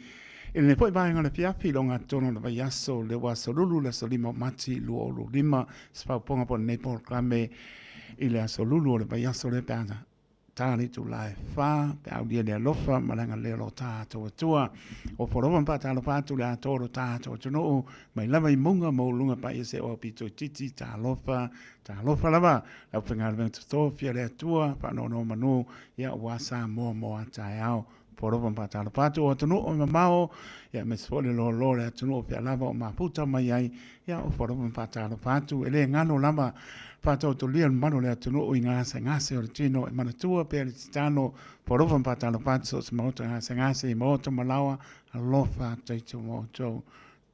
[SPEAKER 9] i lenei foi vaega o le afiafi i le ogatotonu o le vaiaso le ua aso Lulu le aso 5 o Mati 2025 se faaupuga po o lenei polokalame i le aso Lulu o le vaiaso lea pe a tā le itula e 4 pe a aulia le alofa ma le agalelei o lo tatou Atua. O Forova ma faatalofa atu le atoa o lo tatou atunuu mai lava i mauga maualuluga paia se oa pito itiiti talofa talofa lava le aufaigaluega totofi a le Atua faanonomanu ia aua Samoa mo a taeao. Polopa ma faatalofa atu o atunuu e mamao, ia aemaise foi le loaloa o le atunuu o fea lava o mafuta mai ai, ia o polopa ma faatalofa atu. E le galo lava faataotolia le mamalu o le atunuu i gasegase o le tino e manatua pea le tatalo. Polopa ma faatalofa atu so o se maota gasegase i maota ma laoa, alofa taito ma outou.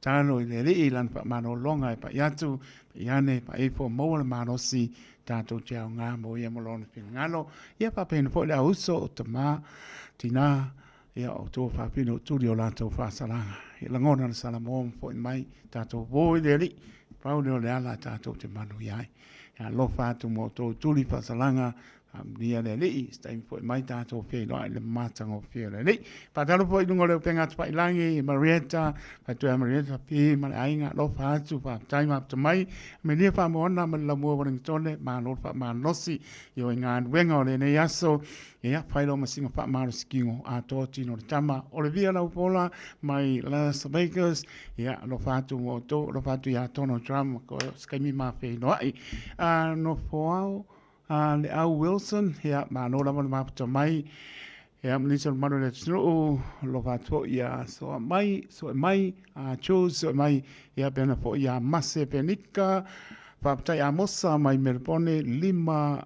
[SPEAKER 9] Tatalo i le Alii i lana faamalologa e pai atu, pai ane, pai ifo, maua le malosi, tatou te aoga mo ia ma lona finagalo. Ia faapena foi le auuso o tama, tina, ia o tua faafina o tuli o latou faasalaga. Ia lagona le Salamoa ma foi mai, tatou vo i le Alii, pau lea o le ala tatou te manuia ai. Ia alofa atu mo outou tuli faasalaga, Faamanuia le Alii, se taimi foi mai tatou feiloai i le matagofie o le Alii. Faatalofa foi i luga o le upega atu-failangi, Marietta, Faatoea Marietta P ma le aiga, alofa atu, faafetai mafuta mai. Amelia Faamoana ma le Laumua Wellingtone, malo le faamalosi i o i galuega o lenei aso. Ia, fai lo masina faamalosi kino atoa tino le tama. Olivia Laupola mai Las Vegas, ia, alofa atu mo outou, alofa atu ia Donald Trump, ko se taimi ma feiloai. A nofo ao, A le au Wilson, ia, malo lava le mafuta mai. Ia, ma nisi o le mamalu o le atunuu, alofa atu foi ia Soa mai, Soe mai, a Jules Soe mai, ia, pena foi ia Mase Penika, faafetai Amosa mai Melebone, lima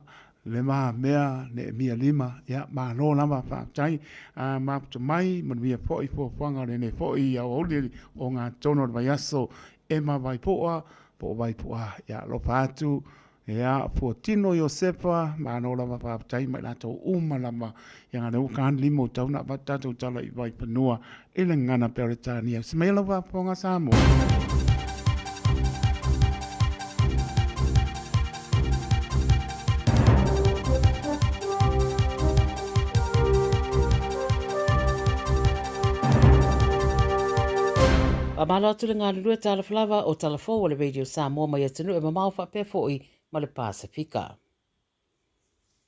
[SPEAKER 9] le mamea Neemia lima, ia, malo lava, faafetai, a mafuta mai, manuia foi fuafuaga o lenei foi aoauli o ogatotonu o le vaiaso, Emma Vaipoa, po o Vaipoa, ia, alofa atu, Ia, Fuatino Iosefa, malo lava faafetai ma i latou uma lava. Ia ngā leo kān limo tau na avatu tātou tala i Vaifanua i le ngana Peretania. Se mai lau faafofoga Samoa.
[SPEAKER 1] Faamalo atu le galulue talofa lava o Talafou o le Radio Samoa mai atunuu e mamao faapea foi ma le Pasefika.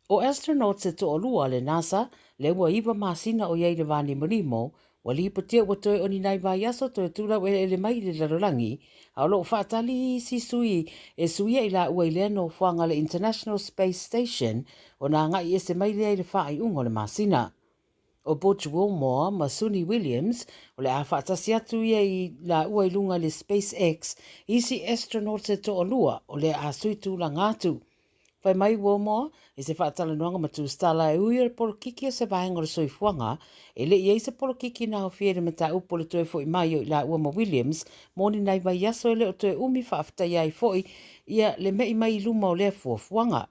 [SPEAKER 1] ʻO astronauts e toalua a le NASA lea ua iwa masina o i ai i le wā nimonimo, ua lipotia ua toe ʻoni nai vaiaso toe tūlau eleele mai i le lalolagi, a o lo o faatali isi sui e suia i lāua i lea nofoaga le International Space Station ona agai ese mai lea i le faaiuga o le masina. ʻO Butch Wilmore ma Suni Williams, o le a faatasi atu ia i lāua i luga i le SpaceX i isi astronauts e toalua o lea a sui tulaga atu. Fai mai Wilmore i se faatalanoaga ma Tusitala e ui o le polokiki o se vaega o le soifuaga, e le i ai se polokiki na aofia i le mataupu o le toe foi mai o i lāua ma Williams mo ni nai vaiaso e le o toe umi faafetaia ai foi ia le me'i mai i luma o lea fuafuaga.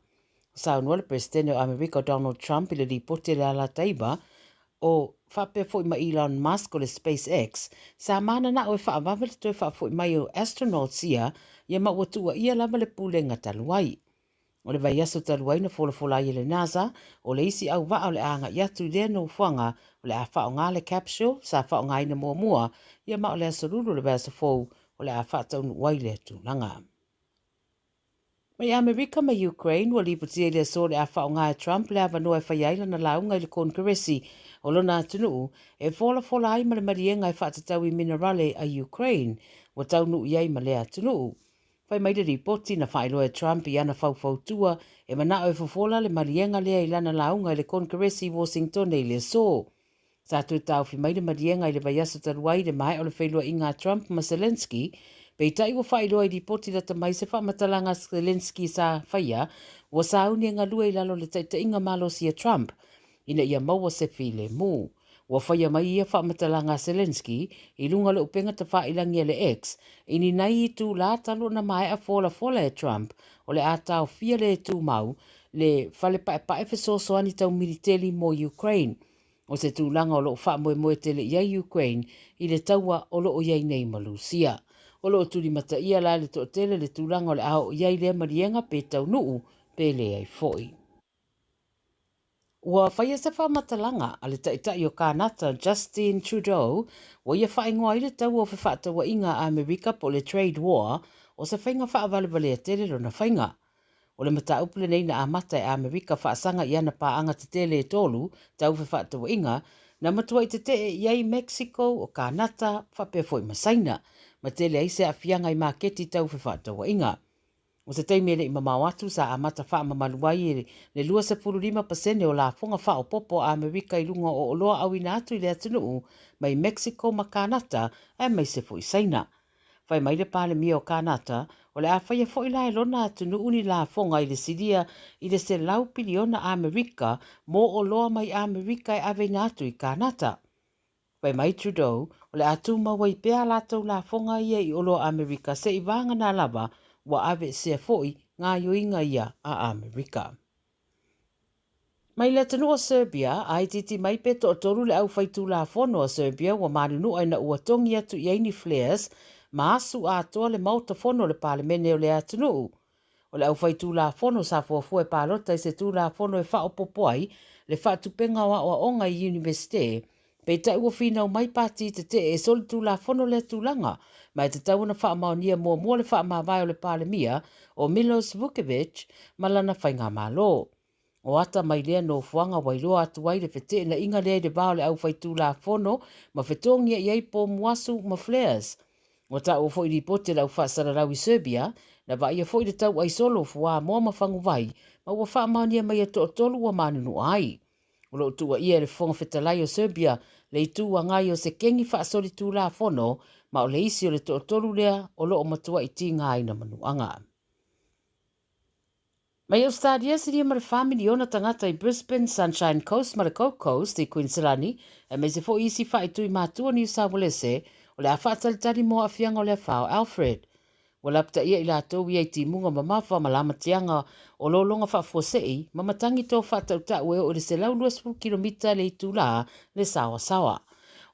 [SPEAKER 1] Saunoa le Peresetene o Amerika o Donald Trump i le lipoti a le Alataiva o faapea foi ma Elon Musk o le SpaceX, sa mananao e faavave le toe faafoi mai o astronauts ia ia ma ua tuuaia lava le pulega talu ai. O le vaiaso talu ai na folafola ai e le NASA, o le isi auvaa o le a agai atu i lea nofoaga o le a faaaoga le capsule sa faaaogaina muamua ia ma o le aso Lulu o le vaiaso fou o le a faataunuu ai lea tulaga. Mai Amerika ma Ukraine, ua lipotia i le aso o le a faaaoga e Trump le avanoa e faia ai lana lauga i le Konekeresi o lona atunuu e folafola ai ma le maliega e faatatau i minerale a Ukraine ua taunuu i ai ma lea atunuu. Fai mai le lipoti na faailoa e Trump i ana faufautua e manao e fofola le maliega lea i lana lauga i le Konekeresi i Washingtone i le aso. Sa toe taofi mai le maliega i le vaiaso talu ai i le maea o le feiloaiga a Trump ma Zelensky, peitai ua faailoa i lipoti lata mai se faamatalaga a Zelensky sa faia ua sauni e galue i lalo o le taitaiga malosi a Trump ina ia maua se filemu. Ua faia mai ia faamatalaga a Zelenskyy i luga o le upega tafailangi a le X i ni nai itulā talu ona maea folafola e Trump o le a taofia le tumau le fale paepae fesoasoani tau militeli mo Ukraine. O se tulaga o lo o faamoemoe tele i ai Ukraine i le taua o lo o i ai nei ma Lusia. O lo o tulimataia la e le toatele le tulaga o le a oo i ai lea maliega pe taunuu pe leai foi. Ua faia se faamatalaga a le Taitai o Kānata Justin Trudeau ua ia faaigoa ai le taua o fefaatauaiga a Amerika po o le Trade War o se faiga faavalevalea tele lona faiga. O le mataupu lenei na amata e Amerika faasaga i ana paaga tetele e tolu tau fefaatauaiga, na matuai tetee i ai Mexico, o Kānata, faapea foi ma Saina, ma tele ai se aafiaga i maketi tau fefaatauaiga. O se taimi e le i mamao atu, sa amata faamamalu ai e le 25% o lafoga faaopoopo a Amerika i luga o oloa auina atu i le atunuu mai Mexico ma Kanata aemaise foi Saina. Fai mai le Palemia o Kanata, o le a faia foi la e lona atunuu ni lafoga i le silia i le 100 piliona Amerika mo oloa mai Amerika e aveina atu i Kanata. Fai mai Trudeau, o le a tumau ai pea a latou lafoga ia i oloa Amerika se'i vagana lava ua aveesea foi gaoioiga ia a Amerika. Mai le atunuu o Serbia, a itiiti mai pe toatolu le au faitulafono a Serbia ua manunua ina ua togi atu i ai ni flares ma asu atoa le Maota Fono o le Palemene o lea atunuu. O le aufaitulafono sa fuafua e palota i se tulafono e faaopoopo ai le faatupenga o aoaoga i Iunivesite, peitai ua finau mai pati tetee e solitulafono lea tulaga, ma e tatau ona faamaonia muamua le faamavae o le Palemia o Milos Vucevic ma lana faigamalo. O ata mai lea nofoaga ua iloa atu ai le feteenaiga lea i le va o le aufaitulafono ma fetogia i ai pomuasu ma flares. Ua taua foi lipoti a le aufaasalalau i Serbia, na vaaia foi le tauai solo o fuamoa ma faguvai, ma ua faamaonia mai e toatolu ua manunua ai. O lo o tuuaia e le Fofoga Fetalai o Serbia le Itu Agai o se kegi faasolitulafono, ma o le isi o le toatolu lea o lo o matuai tigaina manuaga. Mai Ausetalia, silia ma le 4 miliona tagata i Brisbane, Sunshine Coast ma le Gold Coast i Kuiniselani, aemaise foi isi faaitui matua o Niu Saualese, o le a faatalitali mo aafiaga o le afa o Alfred. Ua lapataia i latou ia i timuga mamafa ma lamatiaga o lologa faafuasei ma matagi to faatautau e oo i le 120 kilomita le itula le saoasaoa.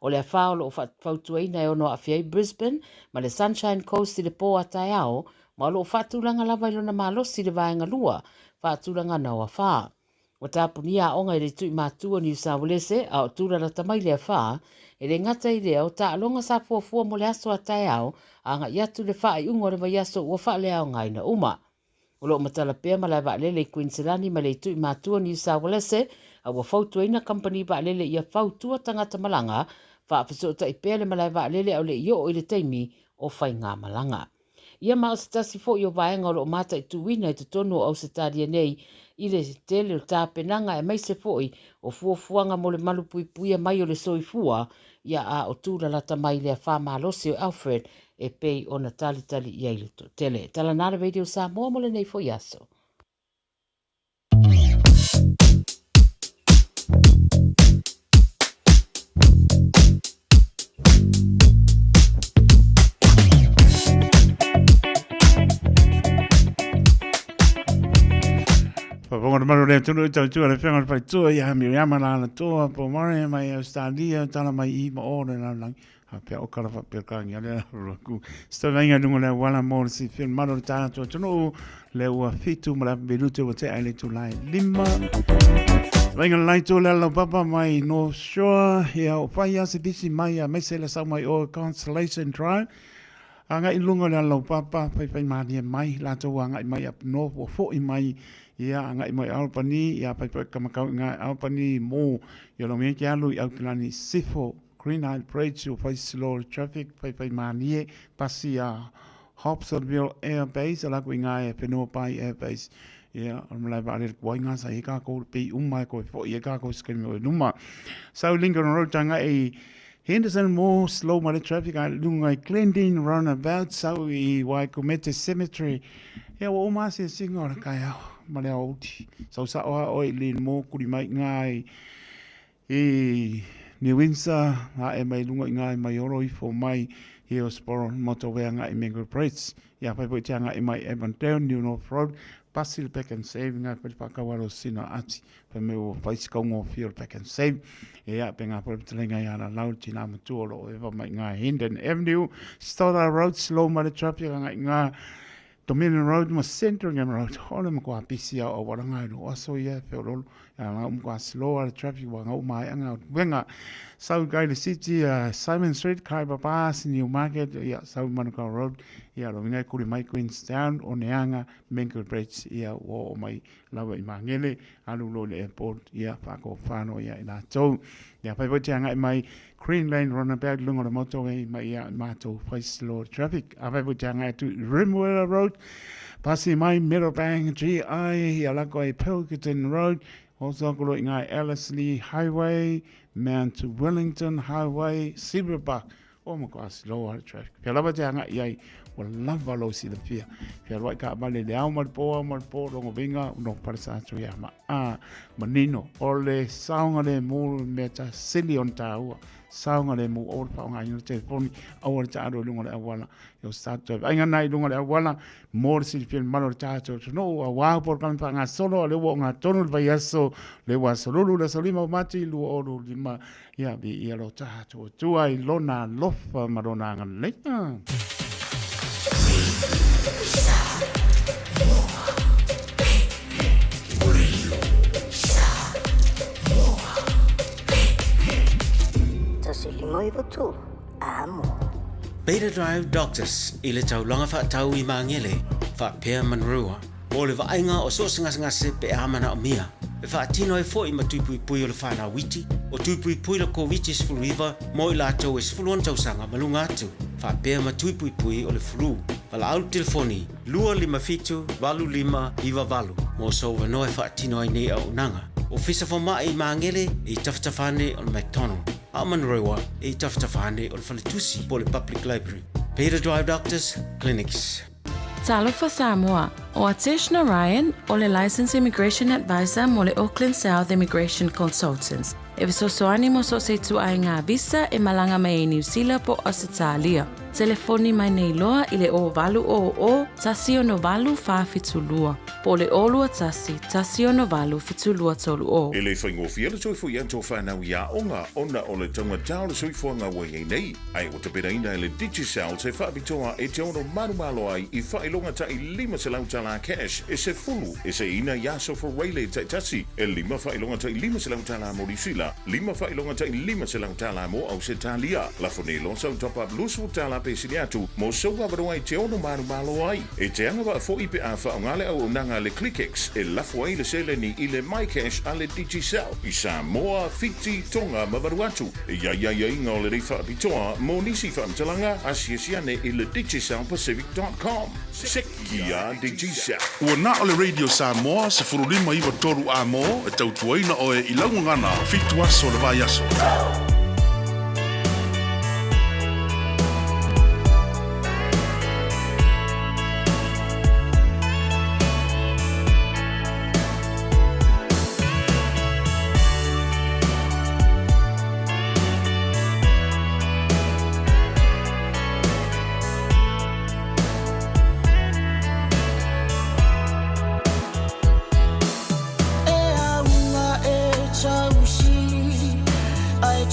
[SPEAKER 1] O le afa o lo o fautuaina e ono aafia ai Brisbane ma le Sunshine Coast i le po a taeao, ma o lo o faatulaga lava i lona malosi le vaega lua faatulagana o afa. Ua tapunia aoga i le tui matua o Niu Saualese a o tūlalata mai le afa, e le gata i lea o taaloga sa fuafua mo le aso a taeao agai atu le faaiuga o le vaiaso ua faaleaogaina uma. O lo o matala pea malae vaalele i Kuiniselani ma le Itui Matua o Niu Saualese a ua fautuaina kamupani vaalele ia fautua tagata malaga faafesootai pea le malae vaalele a o le i oo i le taimi o faigamalaga. Ia ma o se tasi foi o vaega o lo o mataituina i totonu o Ausetalia nei i le tele o tapenaga aemaise foi o fuafuaga mo le malupuipuia mai o le soifua, ia a o tūlalata mai le afa malosi o Alfred e pei ona talitali i ai le toatele. Tala na le Radio Samoa mo lenei foi aso.
[SPEAKER 9] Whaponga te maru le tunu i tautua le whenga whai tua i a Miriama la la toa po mare mai Australia tala mai i ma o le laulangi a pea o kala whapea kangi a le ku sta vainga lunga le wala mo le si film malo le tātua tunu le ua fitu ma le minute ua te ai le tulai lima vainga lai tu le lau papa mai North Shore ia o whai a se bisi mai a mese le sau mai o Constellation Drive a ngai lunga le lau papa whai whai mānia mai lātou a ngai mai up north ua fo'i mai ia a ngai mai Albany ia whai whai kamakau i ngai Albany mō ia lo nge ke alu i Aukilani Sifo Green Isle Bridge ua whai slow traffic whai whai mānie pasi a Hobsonville Air Base ala ku i ngā e whenua pai Air Base ia o malae waalele kuai ngā sa e kākou pei uma e koe fo'i e kākou skemi o e luma. South Lincoln Road tanga e Henderson mo slow ma le traffic a lunga i Glendene Roundabout sau i Waikumete Cemetery. Ia ua uma ase singa o le kai ao ma le ao uti. Sau sao a oi le mo kuri mai ngā i i New Windsor, ae mai luga i ngā i Maioro ifo mai Hillsborough Motorway agai i Mango Bridge. Ia whai foi te agai mai Avondale, New North Road, pasi le Pack and Save ngā whai whakawaro sina ati. Whai me o whai sikaunga o whio le Pack and Save. E ia pe ngā whai patalenga i ara lau tina matua o lo o ewa mai ngā Hendon Avenue, Stoddard Road, slow mai le traffic agai ngā Dominion Road ma Sandringham Road, o le makoa pisi au au waranga i lo aso ia e wheololo, ia ngā umakoa slow a le traffic wa ngā uma ai anga wenga. Sau kai le city, Simon Street, Khyber Pass, New Market, ia sau Manukau Road, ia lo winga kuri mai Queenstown, o Neanga, Mango Bridge, ia ua o mai lawa i Mangele, alu lo le airport, ia whako whano ia i lātou. Ia whai te anga i mai Green Lane Runabout lunga o le motorway mai ia mātou whai slow traffic. A whai te anga atu Rimwera Road, pasi mai Meadowbank GI, ia lako ai Pilkington Road, also kolo i ngā Ellerslie Highway, Mount Wellington Highway, Zebra Park, o ma koa slow hard traffic. Pia lava te anga i ai, ua lava lo silafia. Pia roa i ka vale le ao ma le pō, ao ma le pō, rongo vinga, no parasa atu ia ma a, manino, o le saonga le mū mea ta sili on tāua, saonga le mū o le whaonga i telefoni, aua le taaro i lunga le awala, e o start drive. Ai ngana i lunga le awala, mō le silafia le malo le tātou tunu, a wā por kame wha ngā solo, a le ua o ngā tonu le vai aso, le ua aso lulu, le aso lima o mati, lua o lima, Ia, vi ia lo tātou Atua i lona alofa ma lona agalelei.
[SPEAKER 12] Amo.
[SPEAKER 13] Beta Drive Doctors i le taulaga faatau i Magele, faapea Manurewa, mo le vaaiga o so o se gasegase pe a manaomia. E faatino ai foi ma tuipuipui o le whanau iti, o tuipuipui le Koviti-19 mo i latou e 16 tausaga ma luga atu, faapea ma tuipuipui o le flu. Valaau le telefoni 257 8598 mo sou avanoa e faatino ai nei auaunaga. Ofisa Fomai i Magele e i tafatafa ane o le McDonald, a o Manurewa e i tafatafa ane o le Faletusi po o le Public Library. Beta Drive Doctors Clinics.
[SPEAKER 7] Talofa Samoa, ʻO Atesh Narayan, ʻo le Licensed Immigration Advisor mo le Auckland South Immigration Consultants, e fesoasoani mo so o se ituaiga visa e malaga mai ai Niu Sila po o Ausetalia. Telefoni mai nei loa i le 0800 168 472 po o le 021 168 7230.
[SPEAKER 14] E le faigofie le toe foi atu o whanau i aoga ona o le taugata o le soifuaga ua i ai nei. Ae ua tapenaina e le Digicel se faapitoa e te ono malomalo ai i faailoga taʻi 500 tala cash e sefulu e seiina i aso Fureile taitasi, e lima faailoga taʻi 500 tala mo Niusila, lima faailoga taʻi 500 tala mo Ausetalia. Lafo nei loa sau top up 20 tala pe sili atu mo sou avanoa e te ono malomalo ai. E te agavaa foʻi pe a faaaoga le auaunaga a le ClickX e lafo ai le seleni i le MyCash a le Digicel i Samoa, Fiti, Tonga ma Vanuatu. E i ai aiaiga o lenei faapitoa mo nisi faamatalaga, asiasi ane i le DigicelPacific.com. Sekia Digicel.
[SPEAKER 15] Ua na o le Radio Samoa 15 93 A mo e tautuaina oe i lau gagana fitu aso le vaiaso.
[SPEAKER 16] E auga e tausi ai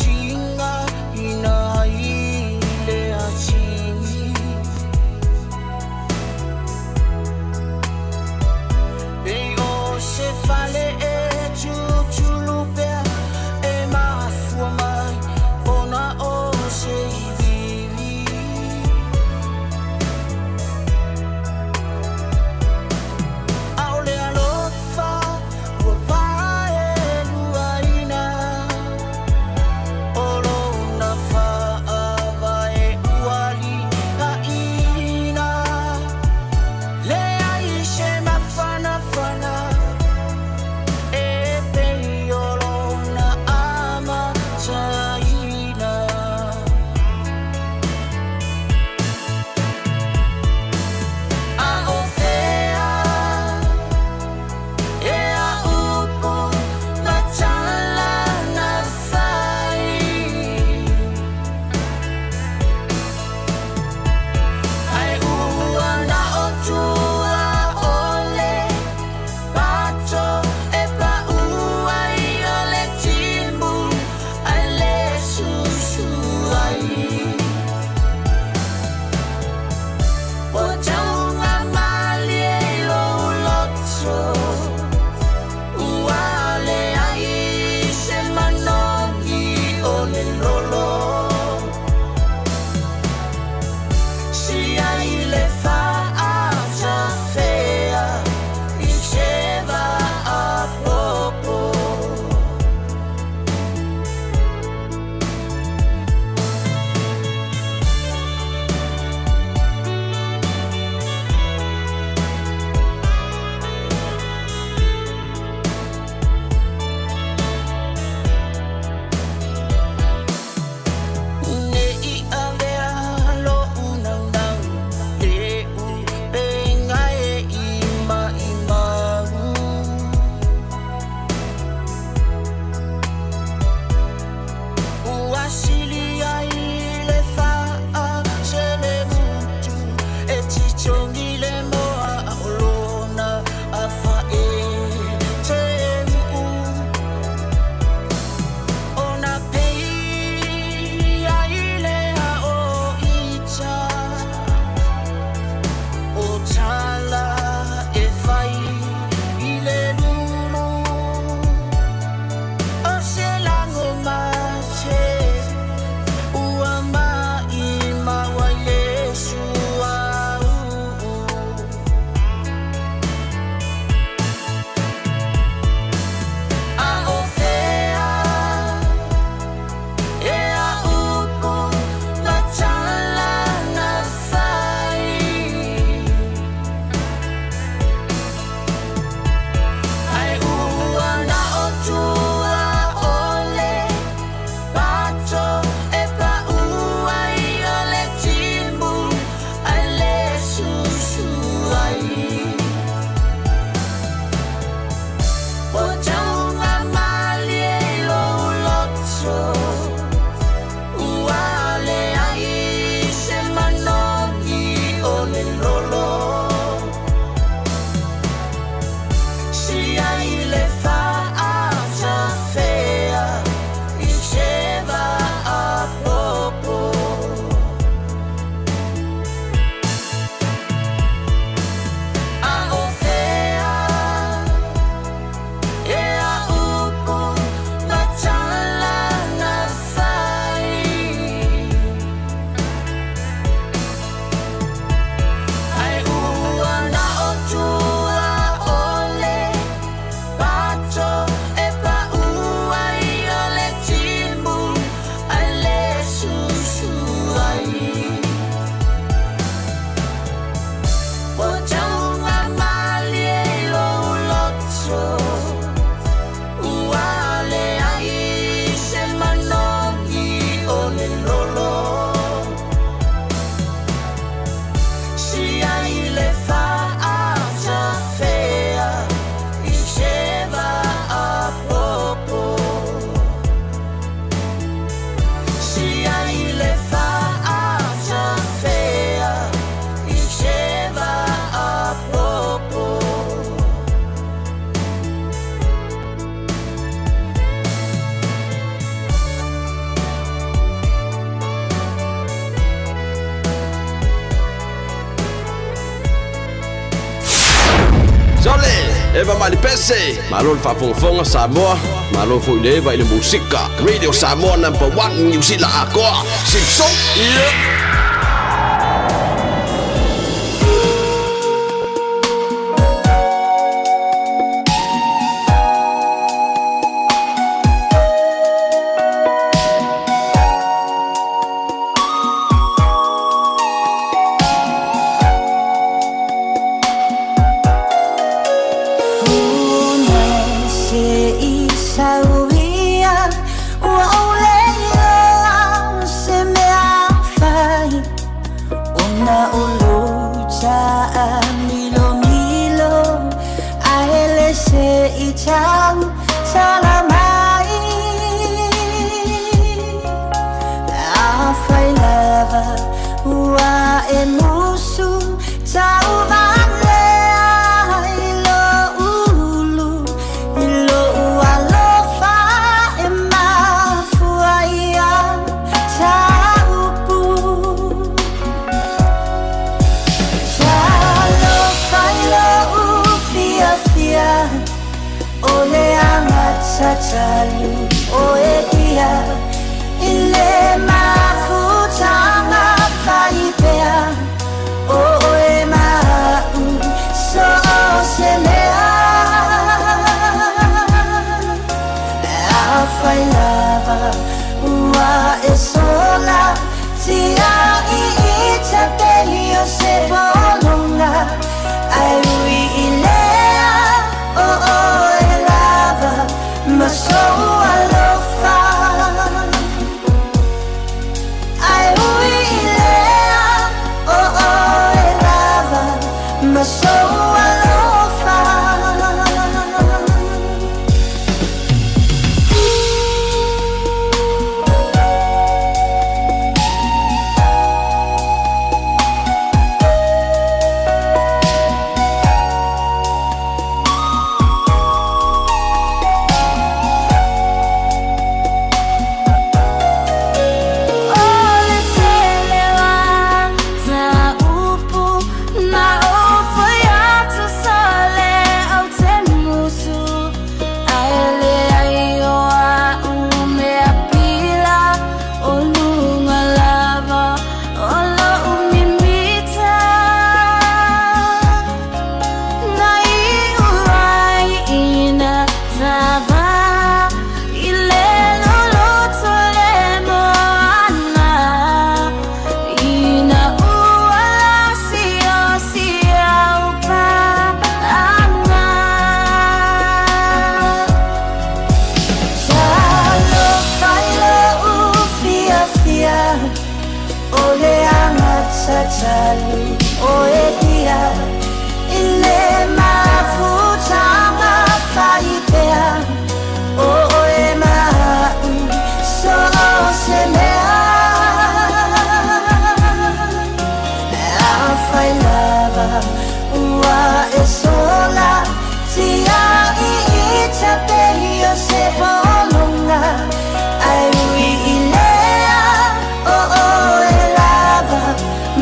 [SPEAKER 12] Eva Malipese. Malo le faafogafoga Samoa, malo foi le Eva i le musika. Radio Samoa number one Niu Sila atoa. Simpson, yeah.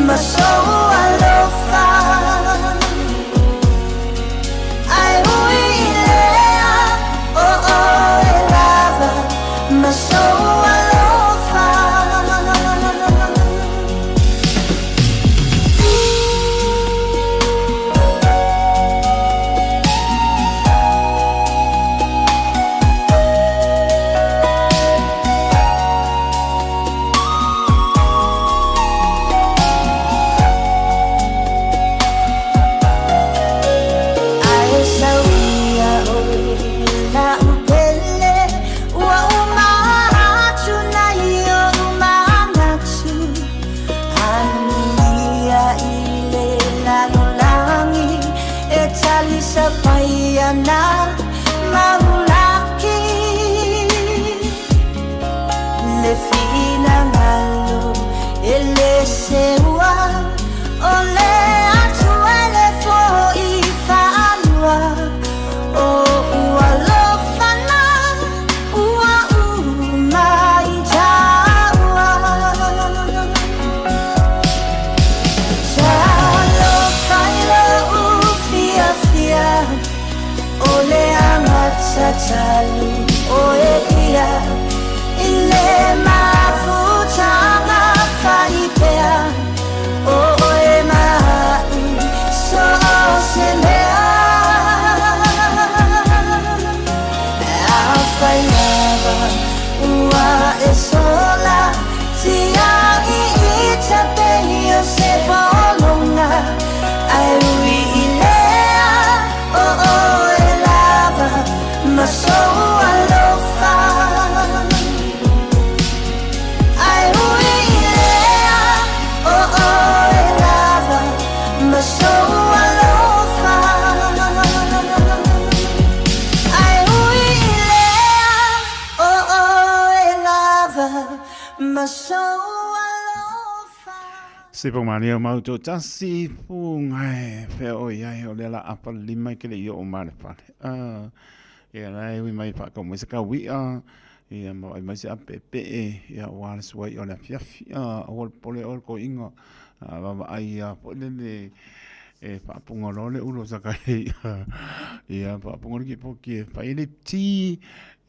[SPEAKER 16] My soul. Ma sou alofa.
[SPEAKER 9] Se pau malia mau tō tasi pūngai whea o iai o le la apa lima i ke le i o male fale. Ia la e ui mai whakau mai se ka wia, ia ma ai mai se ape pe e, ia o ala suai o le afiafi, o le pole o le ko inga, wawa ai ia po le le e whaapunga loa le ulo sa kai ia whaapunga le ki po ki e whai le ti,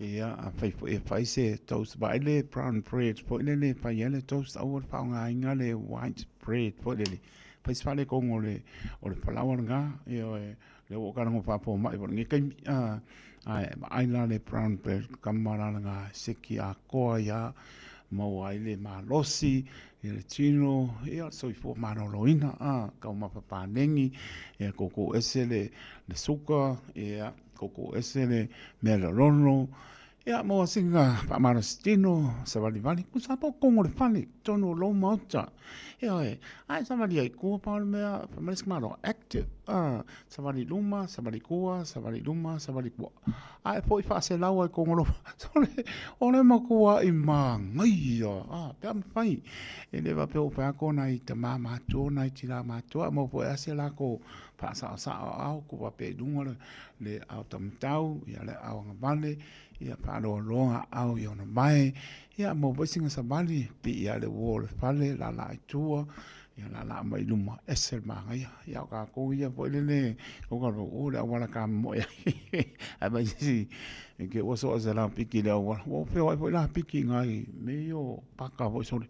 [SPEAKER 9] ia a whai po e whai se toast vai le brown bread po le le whai le toast au le whaonga inga le white bread po le le whai se whale kongo le o le palawa nga ia e le o ka rango whaapo mai po nge kai a ai ai la le brown bread kamara nga seki a koa ia mau ai le malosi ia le tino, ia le soifua maloloina, a, taumafa paleni, ia koko ese le, le suka, ia koko ese le mea lolono, ia maua sina faamalosi tino, savalivali, ku sa po kongo le fale, tonu o lou maota, ioe, ae savali ai kua pau le mea, fai mai le isi malo, active, a, savali luma, savali kua, savali luma, savali kua. Ae foi faaselau ai kongo lofa. Sole, o le makuaʻi māngaia, a, pe a mawhai. E le faapea ua whai ako nai tamā mātua, nai tinā mātua, a mau foi ase lākou whaasaosao ao, ko wape i lunga le, le ao tamatau, ia le ao angavale, ia whaaloaloa ao i ona mae, ia mau foi singa savali, pi ia le uo o le fale, lala i tua, Ia la la mai luma ese le māngaia. Ia o kākou ia foi lele, o ka o le auala ka moe ai. Ai mai sisi, e ke ua soa se la piki le auala. Ua peo ai foi la piki ngai me io paka foi sole.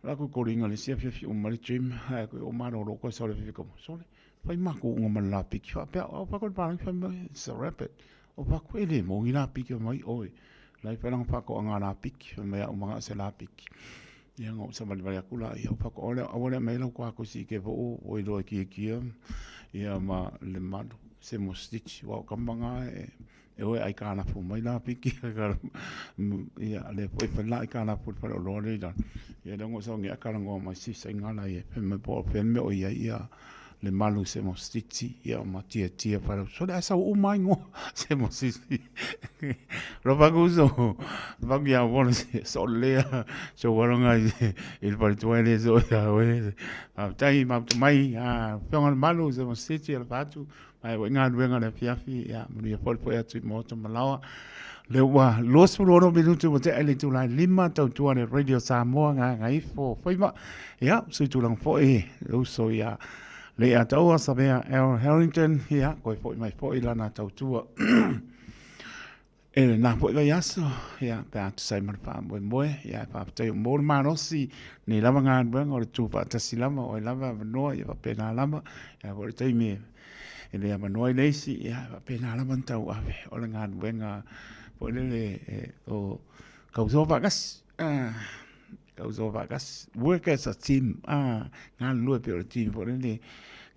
[SPEAKER 9] La ku koringa le sia fiafi uma le gym, ai ku o malolo ko sole fiafi komo. Sole, fai maku unga ma la piki. Fa pea, o pa ko le pālangi fai mai, it's a rapid. O pa ku ele mo ngi la piki mai oi. Lai fa langa fa ko anga la piki, fai mai au manga se la piki. Ia nga sa valivali aku la ia pa ko ole awale mai lau kwa ko si ke vo o i loa ki kia ia ma le malu se mo stitch wa ka manga e e oe ai kana fu mai la piki ka ia le po i la i kana fu pa lo le la ia le ngo sa ngi akala ngo mai si sa ngala ia pe me po pe me o ia ia le malu se mo stitsi ia ma tia tia whare so le asa u mai ngo se mo sisi lo paku so lo paku ia wona se so le so waronga i le pare tuai le so ia we a tai ma mai a pionga le malu se mo stitsi le patu mai wa ngā ruenga le fiafi ia muri ia fole foi atu i moto malawa le ua 26 minutu mo te ele tūlai lima tautua le Radio Samoa ngā ngaifo whaima ia sui tūlang foi uso ia Leiataua Savea L. Harrington, ia, koe foi mai foi lana tautua. E le nā foi vai aso, ia, pe atu sai ma le whaamoemoe, ia, e whaapatai o mō le malosi, nei lava ngā anuanga o le tū whaatasi lava, o e lava awanoa, ia whapena lava, ia, po le taimi e, e le awanoa i leisi, ia, whapena lava ni tau ave, o le ngā anuanga, po lele, e, o, kausoa whaakasi, ah, Kau so whakas, work as a team, ah, galulue pei o le team foi lele,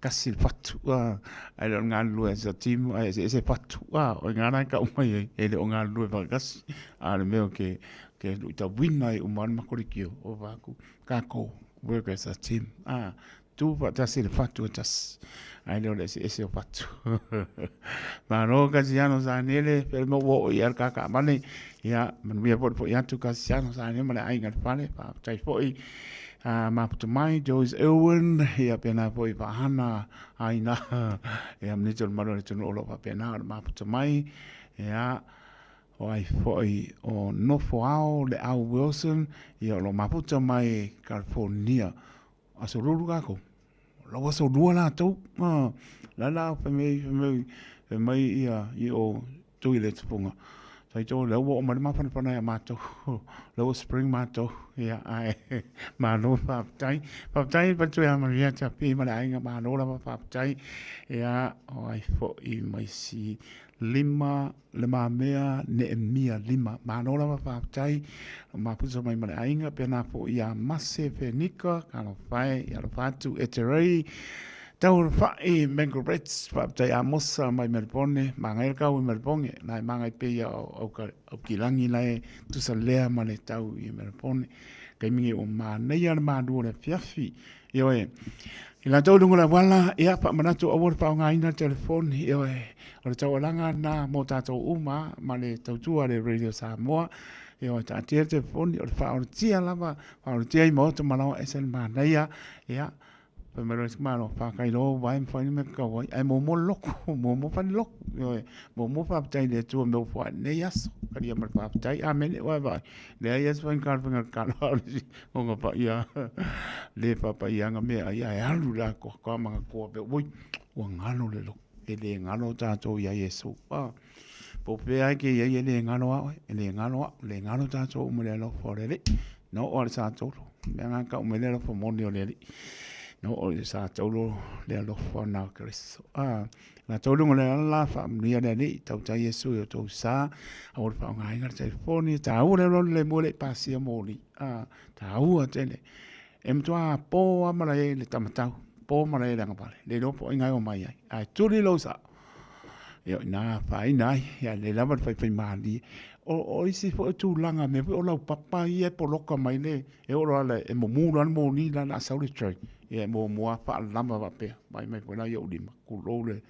[SPEAKER 9] kasi le fatu, ah, ae le o le galulue as a team, ae eseese fatu, ah, o i ngā rā e kau mai ai, e le o galulue whakasi, a le mea o ke, ke luitauina ai uma le makoriki o, o wāku, kākou, work as a team, ah, Tū whaatasi le whatu e tasi. Ai leo le ese ese o whatu. Malo Kasiano Sanele, pele mo wo i al kaka mane. Ia, manuia po po atu Kasiano Sanele ma le ainga le fale, pa tai foi. Uh, maputa mai Joyce Irwin, ia pena foi whahana aina. Ia mnito le manu le tunu olo pa pena o maputa mai. Ia, o ai foi o nofo ao le au Wilson, ia o lo maputa mai California. Aso lulu kākou. Lau aso lua lātou. Ah, la la, fai mai, fai mai, fai mai ia, i o tui le tupunga. Tai tō, lea ua o mai le mafanafana ia mātou. Lea ua spring mātou. Ia, ai, mālo whāpitai. Whāpitai, patu ia Maria Tapi, ma le ainga mālo lava whāpitai. Ia, o ai fo'i mai si lima Le Mamea Neemia Lima. Malo lava faafetai o mapusa mai ma le aiga pena foi ia Mase Fenika talofa e i alofa atu e te rei Taurafai Mangarets faafetai Amosa mai Melbourne mangai le kau i Melbourne la e mangai pe ia au, au, au kilangi la e tusa lea ma le tau i Melbourne kaimi o manaia le malu o le afiafi Ioe. I latou i luga o le auala, ia, faamanatu aua le faaaogaina le telefoni, ioe. O le taualaga lena mo tatou uma ma le tautua a le Radio Samoa. Ioe, taatia le telefoni, o le faaolatia lava, faaolatia i maota malaoa ese le manaia, ia, fai mai loa le isi malo, faakailoa ua vae ma fai le mea tatau ai, ae muamua le lotu, muamua fai le lotu, ioe, muamua faafetai i le Atua i mea ua foai i lenei aso, talia ma le faafetai, amene, ua e vaai, leai lava se faigata o le faiga tatalo, a o le isi goga paia, le faapaiaga meaai, ae alu i le atoatoa manatua pea, oi, ua galo le lotu, e le galo tatou ia Iesu. Po o fea e te i ai e le galo a oe, e le galo au, e le galo tatou uma i le alofa o le Alii. Na oo lava i le Sa Taulu, mea lena na tau mai le alofa moni o le Alii. Na oo i le Sa Taulu le alofa na o Keriso. Ah, latou i luga o le ala, faamanuia le Alii, tautai Iesu i o outou sa, aua le faaaogaina le telefoni, e taua le alualu lemu e le i pasia moli. Ah, taua tele. E matua po lava malae i le taumatau, po malae i le agavale, le iloa po o ai na e omai ai. Ae tuli lou sao, ia o i ina e afaina ai, ia lelei lava le faifaimalie. O isi foi tulaga, mea foi o laupapa ia e poloka mai le, e oo loa e mumu loa le moni la o le a sau le train, ia e muamua lava faalama faapea, vaai mai foi la i ou lima, tulou le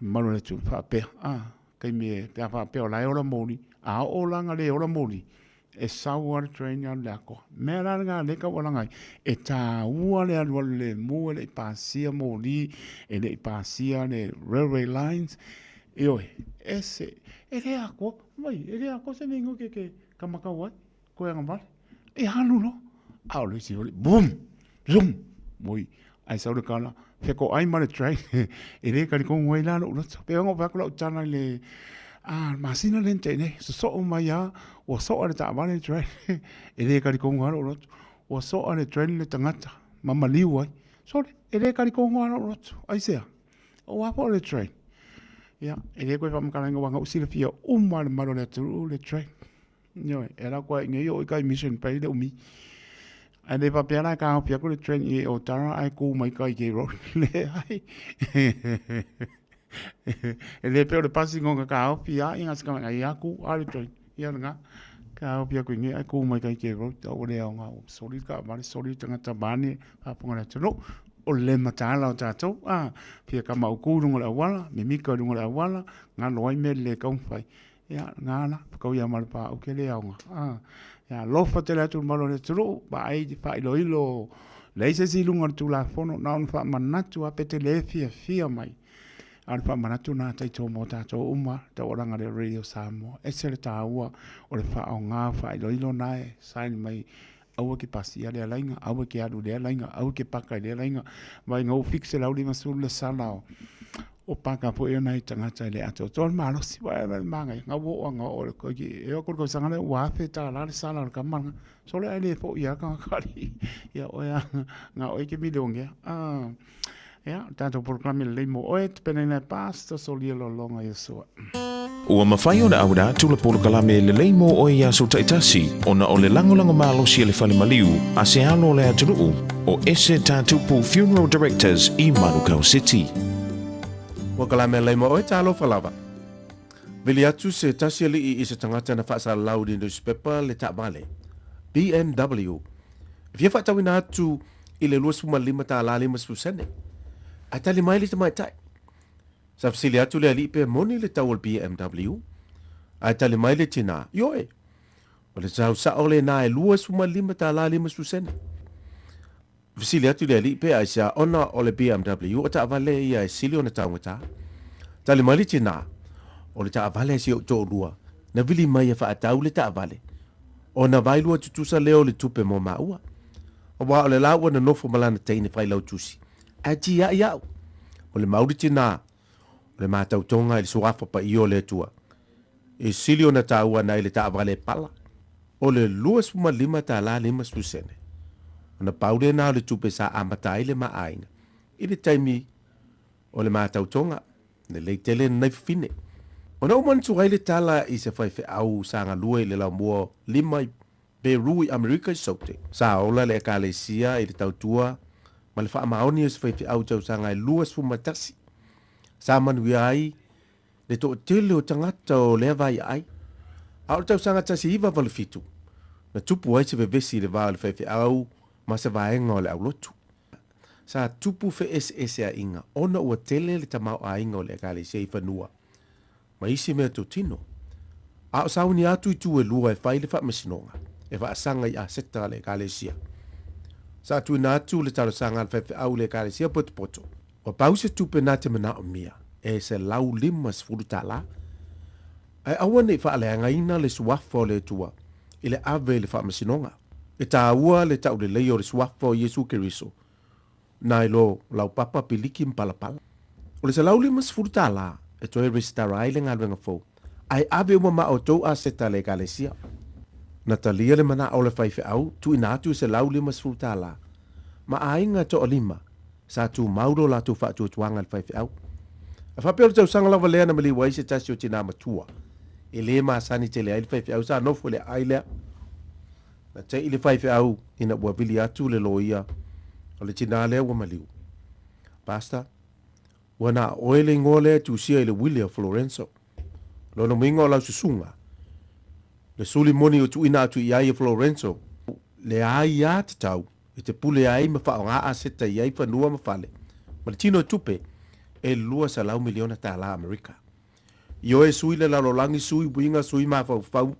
[SPEAKER 9] mamalu o le atunuu, faapea, a, taimi pe a faapea o la e ola moni, a oo la ina le ola moni, e sau lava le train alu i le atoa. O le mea la lena o lea e taualaga ai, e taua le alualu lemu e le i pasia moli, e le i pasia le railway lines, ioe, ese, e le atoa, vai, e le atoa se minute e te kamatau ai, toe agavale, e alu loa. A o le isi foi, boom, zoom, oi, ae sau le tala, fetoai ma le train, e le talitonu ai la lou loto. Pei ona ou fai atu lau tala i le a, le masina lea na tea nei, sosoo mai lava, ua soa e le taavale le train, e le talitonu lava lou loto. Ua soa e le train le tagata ma maliu ai. Sole, e le talitonu lava lou loto. Aisea? Aua foi o le train. Ia, e le toe faamatalaina aua na ou silafia uma lava e le mamalu o le atunuu le train. Ioe, e ala atu ai i inei oo i kai Mission Bay le umi. Ae le faapea la e taofi atu le train i Otara ae tu mai kai K Road. Leai. E le pei o le pasi na taofi lava ia na o ia tu lava le train. Ia lena. Taofi atu i inei ae tu mai kai K Road. Ua le aoga, ua soli le taavale, soli le tagata vaeane faafofoga le atunuu. O le mataala o tatou, a, fia kamautu i luga o le auala, mimita i luga o le auala, galo ai mea lelei e tatau ona fai. Ia, na ala, whakau ia mara pā, au ke le aonga. Ah, ia, alofa tele atu le mamalu o le atunuu, vaai i faailoilo, leai se isi i luga o le Tulafono, na ona faamanatu lava pe te le fiafia mai. A o le faamanatu lena taito mo tatou uma, taualaga le Radio Samoa. Ese le taua o le faaaoga o faailoilo na e sign mai aua e te pasia lea laina, aua e te alu i lea laina, aua e te paka i lea laina. Vaai ina ua fix 150 le sala o, o paka foi o nai tagata e le atoatoa le malosi. Vaai le manaia, na ua oo lava ina oo i le, e oo atu i le tausaga lea ua $1000 le sala o le tama lena. Sole ae le foi lava le tagata alii. Ia oe lava, na o oe e te milionea. Ah. Ia, o le tatou polokalame lelei mo oe, tapenaina e Pastor Solia Lologa Iosua.
[SPEAKER 14] Ua mafai ona auina atu le polokalame lelei mo oe i aso taitasi ona o le lagolago malosi a le Fale Maliu a se alo o le atunuu o Ese Tatupu Funeral Directors i Manukau City.
[SPEAKER 17] Polokalame lelei mo oe, talofa lava. Vili atu se tasi alii i se tagata na faasalalau i le nusipepa le taavale BMW e fia faatauina atu i le 25 tala 50 sene. Ae tali mai le tamaitai. Sa fesili atu le alii pe moni le tau o le BMW. Ae tali mai le tinā, Ioe, o le tau sao lena e 25 tala 50 sene. Fesili atu le alii pe aisea ona o le BMW o taavale ia e sili ona taugata. Tali mai le tinā, O le taavale a si ou toalua, na vili mai e faatau le taavale. Ona vaelua tutusa lea o le tupe mo maua. Aua o le la ua nonofo ma lana teine failautusi, ae tiai au. O le mauli tinā, o le matautoga i le suafa paia o le Atua. E sili ona taua nai le taavale pala, o le 25 tala 50 sene. Ona pau lena o le tupe sa amata ai le ma aiga i le taimi o le matautoga. Lelei tele lenei fafine. Ona ou manatua ai le tala i se faifeau sa galue i le laumua lima i Peru i Amerika i Saute. Sa ola le Ekalesia i le tautua ma le faamaoni o se faifeau i tausaga e 21. Sa manuia ai le toatele o tagata o lea vaiaai. A o le tausaga 1987, na tupu ai se vevesi i le va o le faifeau ma se vaega o le aulotu. Sa tupu feeseeseaiga ona ua tele le tamaoaiga o le Ekalesia i fanua ma isi mea totino. A o sauni atu itu e lua e fai le faamasinoga e faasaga i aseta a le Ekalesia. Sa tuuina atu le talosaga a le faifeau i le Ekalesia potopoto, ua pau se tupe na te manaomia e $150, ae aua ne i faaleagaina le suafa o le Atua i le ave i le faamasinoga. E taua le tauleleia o le suafa o Iesu Keriso nai lo laupapa piliki ma palapala. O le $150 e toe resitara ai le galuega fou, ae ave uma ma outou aseta a le Ekalesia. Na talia le manao o le faifeau tuuina atu i $150 ma aiga e toalima sa tumau lo latou faatuatuaga i le faifeau. A faapea o le tausaga lava lea na maliu ai se tasi o tinā matua e le masani tele ai le faifeau sa nofo i le aai lea. Na te'i le faifeau ina ua vili atu le loia o le tinā lea ua maliu. Pastor, ua na oe le igoa lea e tusia i le uili a Florenzo. Lona uiga o lau susuga, le suli moni o tuuina atu i ai e Florenzo, le aiatatau e te pule ai ma faaaoga aseta i ai fanua ma fale, ma le tino e tupe e $200 miliona tālā Amerika. Ioe sui le lalolagi sui uiga sui mafaufau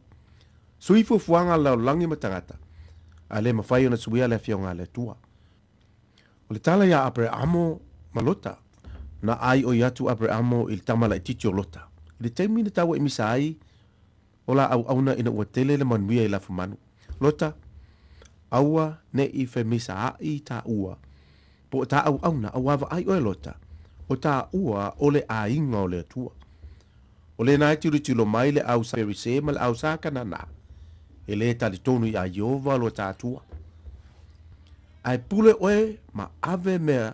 [SPEAKER 17] sui fuafuaga a le lalolagi ma tagata, a le mafai ona suia le Afioga a le Atua. O le tala iā Apereamo ma Lota, na ʻaiʻoi atu Apereamo i le tama laitiiti o Lota, i le taimi na tauaimisa ai o la auauna ina ua tele le manuia i lafumanu. Lota, aua ne i femisaai tāua, po o tā auauna, auā vaai oe Lota, o tāua o le aiga o le Atua. O lena e tilotilo mai le au Perise ma le au Sakanana, e lē talitonu iā Ieova lo ta Atua. Ae pule oe ma ave mea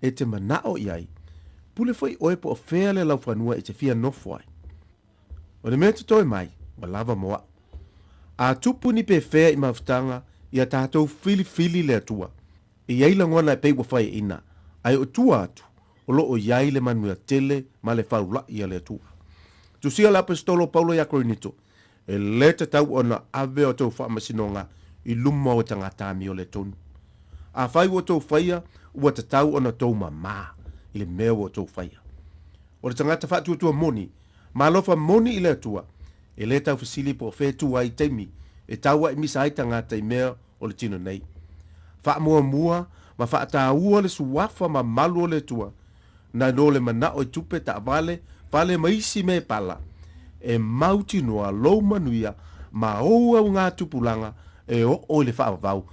[SPEAKER 17] e te manao i ai, pule foi oe po o fea le laufanua e te fia nofo ai. O le mea totoe mai, ua lava mo a'u. A tupu ni pefea i mafutaga ia tatou filifili le Atua. E i ai lagona e pei ua faiaina, ae o tua atu, o lo o i ai le manuia tele ma le faula'i a le Atua. Tusia le Aposetolo o Paulo iā Korinito, E lē tatau ona ave o tou faamasinoga i luma o tagata amio le tonu. Afai ua outou faia, ua tatau ona outou mamā i le mea ua outou faia. O le tagata faatuatua moni, ma alofa moni i le Atua, e lē taufesili po o fea e tu ai i taimi e tauaimisa ai tagata i mea o le tino nei. Faamuamua ma faataua le suafa mamalu o le Atua, nai lo le manao i tupe, taavale, fale ma isi mea e pala, e mautinoa lou manuia ma ou augatupulaga e oo i le faavavau.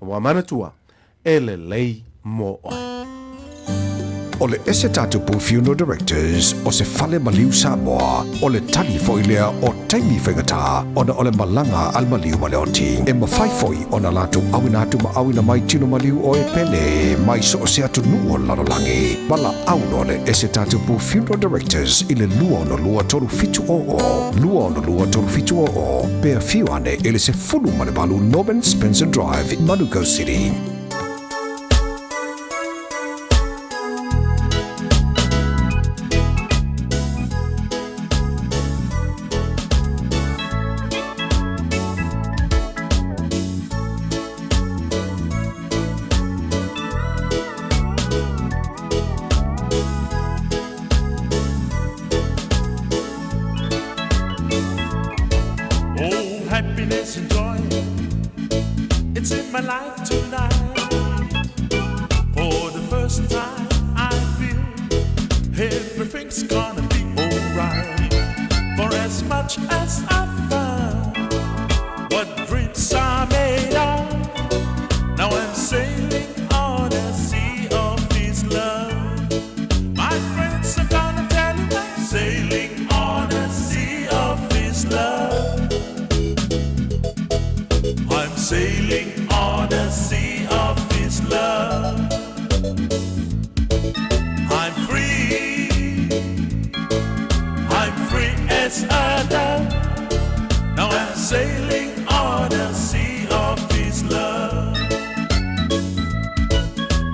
[SPEAKER 17] Ua manatua, e lelei mo oe.
[SPEAKER 18] O le ese Tatupu Funeral Directors o se fale maliu Samoa, o le tali foi lea o taimi faigata ona o le malaga a le maliu ma le oti. E mafai foi ona latou auina atu ma auina mai tino maliu o e pele mai so o se atunuu o le lalolagi. Valaau loa le ese Tatupu Funeral Directors i le 262 3700, 262 3700, pe afio ane i le 18 Norman Spencer Drive, Manukau City.
[SPEAKER 4] Oh, happiness and joy, it's in my life tonight. For the first time, I feel everything's gonna be alright. For as much as I found what dreams are made of, now I'm sailing on a sea of his love. My friends, I'm gonna tell you I'm sailing on a sea of his love. I'm sailing on a sea of his love. I'm free. I'm free as a dove. Now I'm sailing on a sea of his love.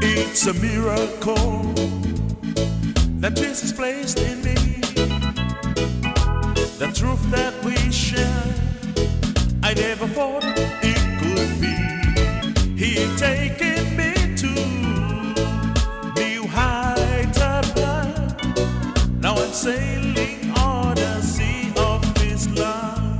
[SPEAKER 4] It's a miracle that Jesus placed in me. The truth that we share, I never thought it could be. He taken me to new heights above. Now I'm sailing on a sea of His love.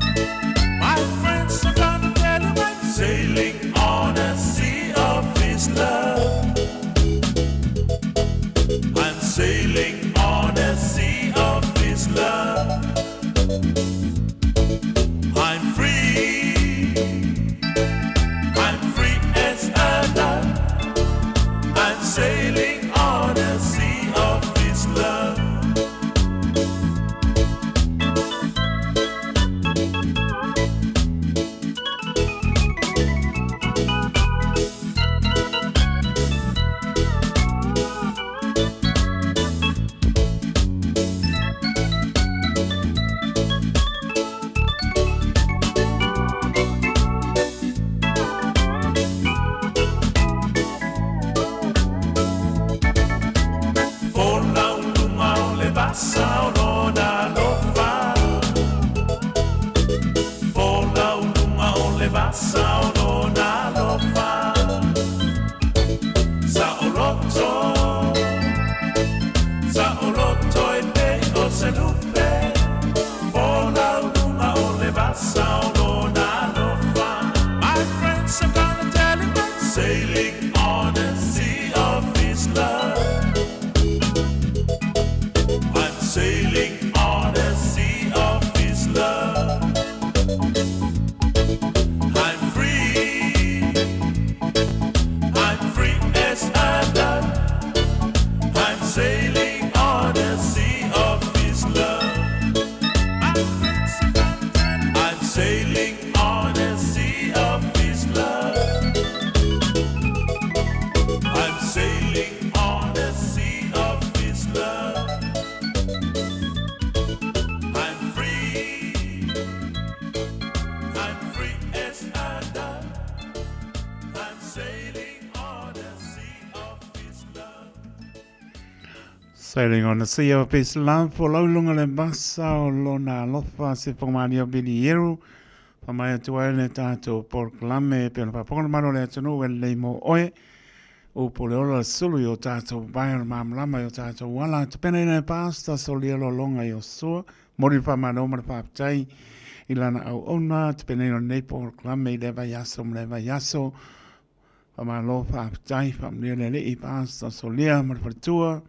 [SPEAKER 4] Sailing on the sea of His love.
[SPEAKER 9] Sailing on the sea of his love, o lau lunga le vasa o lona alofa se whakamania Billy Eru, whamai atu ai le tātou porokalame, pe ona whaponga le mano le atunuu e lelei mō oe, upu le ola le sulu i o tātou vai o le māmalama i o tātou ala, te pena ina e pāsta solia lolonga i o sua, mori le whamano ma le whaptai i lana au ona, te pena ina nei porokalame i le vai aso ma le vai aso, Faamalo, faafetai, faamanuia le Alii, Pastor Solia ma le faletua.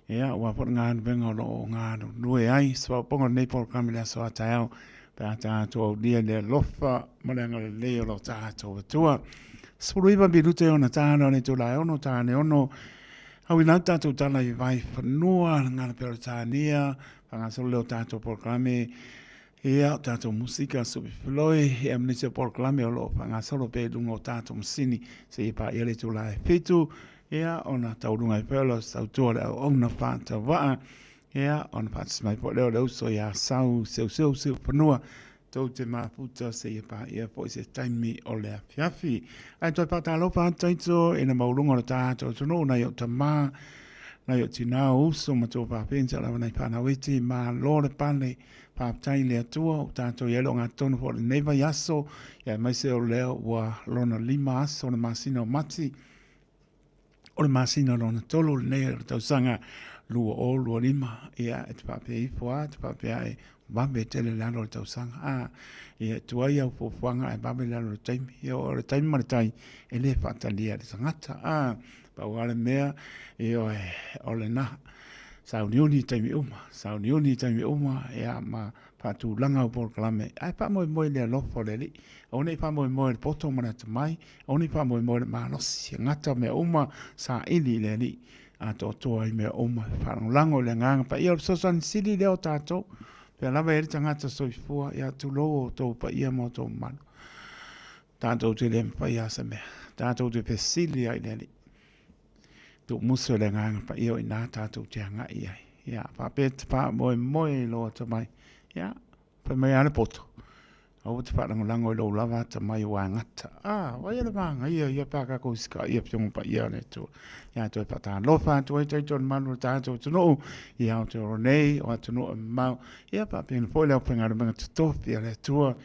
[SPEAKER 9] Ia, ua foi le galuega o lo o galulue ai se faaopoopoga o lenei polokalame i le aso a taeao, pe a tatou aulia i le alofa ma le agalelei o lo tatou Atua. 19 minute ona tāna o le itula e ono, tāne ono, au i lau tatou tala i vai whanua, ngana pea o le tānia, whangasolo leo tatou polokalame, Ia, o tātou musika, Supi Filoi, ia ma nisi o polokalame o lo o faagasolo pea i luga o tātou masini seia paia le itula e fitu, ia, ona taualuga ai foi o le tautua o le auauna faatauva'a, ia, ona faatasi mai foi lea o le uso iā Sau Seuseu Siufanua, tou te mafuta seia paia foi se taimi o le afiafi. Ae toe faatalofa atu taito i le maualuga o le tātou atunuu nai ou tamā, nai ou tinā, o uso ma tou fafine, lava nai fanau iti, malo le pale, Faafetai i le Atua ua tatou i ai le ogatotonu foi o lenei vaiaso, ia aemaise o lea ua lona lima aso o le masina o Mati, o le masina lona tolu lenei o le tausaga 2025, ia e te faapea ifo lava, e te faapea e vave tele le alu o le tausaga. A, ia e tuai au fuafuaga ae vave le alu o le taimi. Ia o le taimi ma le tai e le faatalia e le tagata. A, pau lava le mea, ioe, o lena. Sauniuni i taimi uma, sauniuni i taimi uma, ia ma faatulaga au polokalame. Ae faamoemoe i le alofa o le Alii. Aua ne i faamoemoe i le poto ma le atamai, aua ne i faamoemoe i le malosi. E gata mea uma, saili i le Alii. Atoatoa ai mea uma. Faalagolago i le Agaga Paia o le fesoasoani sili lea o tatou. Pea lava e i ai le tagata soifua, ia tulou outou paia ma outou mamalu. Tatou te le mafai lava se mea. Tatou te fesili ai i le Alii. Tuumusu e le Agaga Paia o i inā tātou te agai i ai. Ia, faapea te faamoemoe i lou atamai. Ia, fai mai lava le poto. Aua te faalagolago i lou lava atamai ua gata. Ah, vai le māngaia ia pe a kākou sikaia Afioga Paia a le Atua. Ia, toe faatalofa atu ai tatou i le malu o le tātou atunuu i Aotearoa nei, o atunuu e mamao. Ia, faapena foi le aufaigaluega totofi a le Atua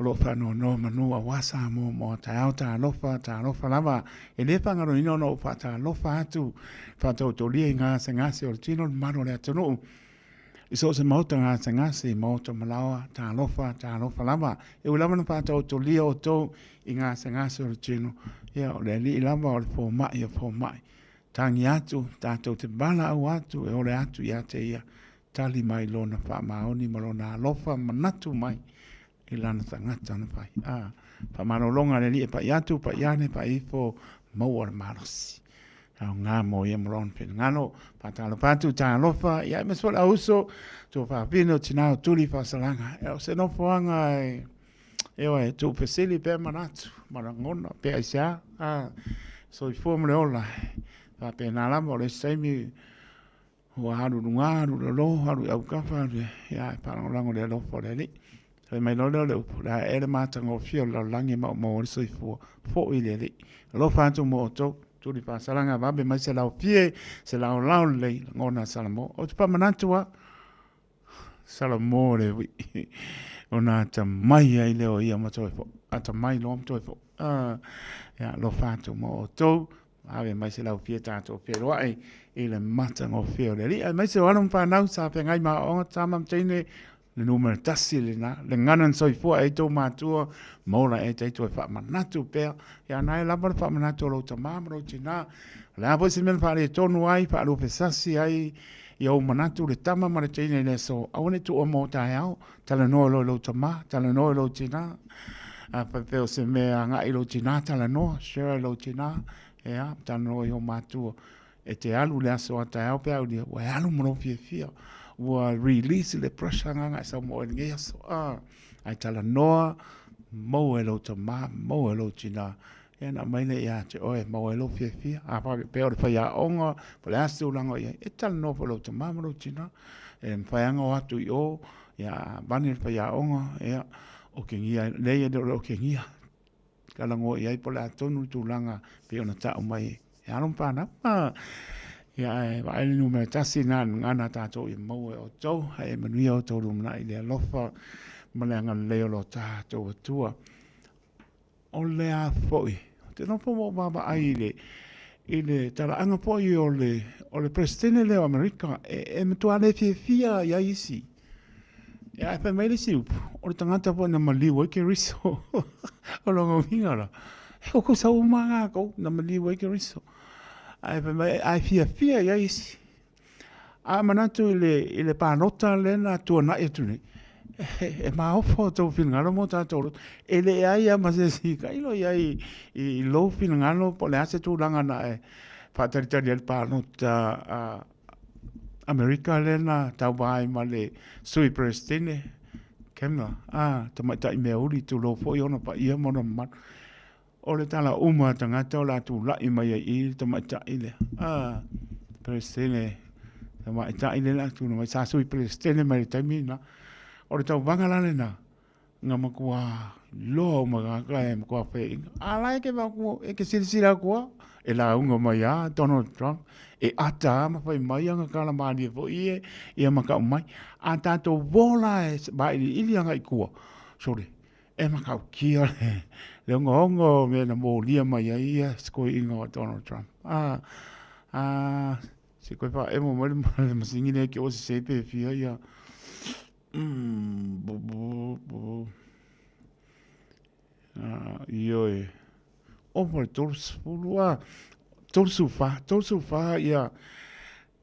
[SPEAKER 9] O lo o faanonomanu aua Samoa mo a taeao talofa, talofa lava. E le faagaloina ona ou faatalofa atu, faataotolia i gasegase o le tino le mamalu o le atunuu. I so o se maota gasegase, maota malaoa, talofa, talofa lava. E ui lava na faataotolia outou i gasegase o le tino, ia o le alii lava o le fomai o fomai. Tagi atu, tatou te valaau atu e ole atu ia te ia. Tali mai lona faamaoni ma lona alofa manatu mai i lana tagata na fai. A, faamalologa a le Alii e pai atu, pai ane, pai ifo, maua le malosi. Aoga mo ia ma lona finagalo. Faatalofa atu, talofa, ia aemaise foi le auuso, tuafafine o tina o tuli faasalaga. E o se nofoaga e, ioe, tuufesili pea manatu, ma lagona, pe aisea, a, soifua ma le ola. Faapena lava o le isi taimi, Ua alu i luga, alu i lalo, alu i autafa, alu i, ia, e faalagolago i le alofa o le Alii. Fai mai loa lea o le upu, o le a ea le matagofie o le lalolagi e maumau ai le soifua, foi i le Alii. Alofa atu mo outou, tuli faasalaga vave mai se laofie, se laolao lelei, lagona a Salamo. Ou te faamanatu lava, Salamo le ui'i, ona atamai ai lea o ia ma toe foi, atamai loa ma toe foi. Ia, alofa atu mo outou, Ave mai se laufia tatou feiloai i le matagofie o le Alii. Aemaise o alo ma fanau sa feagai ma aoaoga tama ma teine, le numera tasi lena, le gana na soifua e tou matua, ma ola e taito e faamanatu pea. Ia na e lava le faamanatu o lou tama ma lou tina. O le a foi se mea na faaletonu ai, faalupesasi ai i ou manatu le tama ma le teine i le aso, aua ne i tuua mo taeao, talanoa loa i lou tama, talanoa i lou tina, a faapea o se mea agai i lou tina, talanoa, share i lou tina, ea, talanoa i ou matua, e te alu i le aso a taeao pe a aulia, ua e alu ma lou fiafia, ua release le pressure agaga e sau ma oe i lenei aso, a, ae talanoa, maua e lou tama, maua e lou tina, ia ona aumai lea ia te oe, maua ai lou fiafia. A faapea o le faiaoga, po o le a se tulaga o i ai, e talanoa foi i lou tama ma lou tina. E mafai lava ona o atu i o, ia avane le faiaoga, ia okegia, leai e le o le okegia. Talanoa i ai po o le a tonu le tulaga pei ona tau mai e alo ma fanau. Ah, ia ae vaai le numera tasi na gagana tatou ia maua e outou, ae manuia outou lumanai i le alofa ma le agalelei o lo tatou Atua. O le a foi, ou te nofo ma ou vaavaai i le, i le talaaga foi o le, o le Peresetene lea o Amerika, e, e matua le fiafia i ai isi. Ia, ae fai mai le isi upu, o le tagata foi na maliu ai Keriso. O lona uiga la, e kukusa uma lava latou na maliu ai Keriso. Ae fai mai, ae fiafia i ai isi. A manatu i le, i le palota lea na tuanai atu nei, e maofa o outou finagalo ma o tatou loto. E leai lava ma se isi tailo i ai i lou finagalo po o le a se tulaga na e faatalitali ai le palota a Amerika lea na tauva ai ma le Sui Peresetene Kamala, a, tamaitai meauli, tulou foi ona paia ma ona mamalu. O le tala uma a tagata o le a tulai mai ai i i le tamaitai lea, a, Peresetene tamaitai lea o le a tulai mai, sa Sui Peresetene mai le taimi lena. O le tauvaga la lena, na matua loa uma tagata e matua feeina. A la e ke vaku, e ke silasila atu lava, e lauga mai lava Donald Trump, e ata lava ma fai mai ana tala malie foi ia, ia matau mai. A tatou vo la e vailiili agai i tua, sole, e matautia le, le ogaoga o mea na molia mai ai ia sikoiina o Donald Trump. A, a, se koe faaemo mai le masini lea ke o sese pe fia ia, Ioe, ova i le 30, a, 34, 34 ia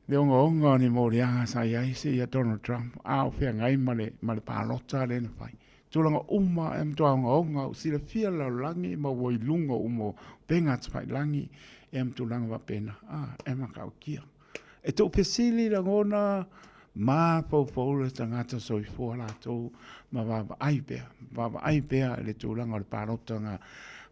[SPEAKER 9] le ogaoga o ni moliaga sa i ai seia Donald Trump, a o feagai ma le, ma le palota lea na fai. Tulaga uma e matua ogaoga, ua silafia le lalolagi ma ua i luga uma o upega tafailangi, ia ma tulaga faapena, a, e matautia. E tuufesili lagona mafaufau le tagata soifua latou ma vaavaai pea, vaavaai pea i le tulaga o le palota na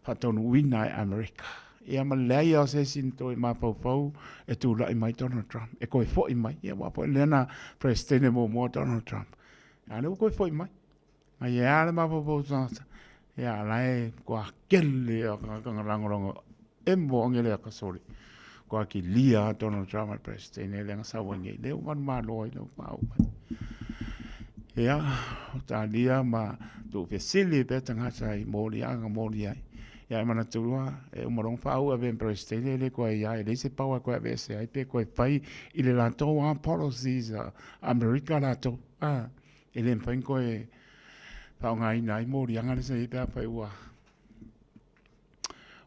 [SPEAKER 9] faataunuuina e Amerika. Ia ma le leai lava o se isi na toe mafaufau e tulai mai Donald Trump, e toe foi mai. Ia aua foi lea na Peresetene muamua Donald Trump, a o lea ua toe foi mai. Ai e a le mafaufau o tagata, ia la e matua kele lava tagata na lagolago emo angele a kasole. Kua kilia a Donald Trump le President lea na sau ai nei, lea ua manumalo ai lau paau mai. Ia, o talia ma tuufesili pea tagata i moliaga moli ai. Ia e manatu loa, e uma loa ona faauu e avea ma President e le koe ia, e leai se power e koe aveese ai pe koe fai i le latou lava policies a Amerika latou. A, e le mafai ona koe faaaogaina ai moliaga lea sa i ai pe afai ua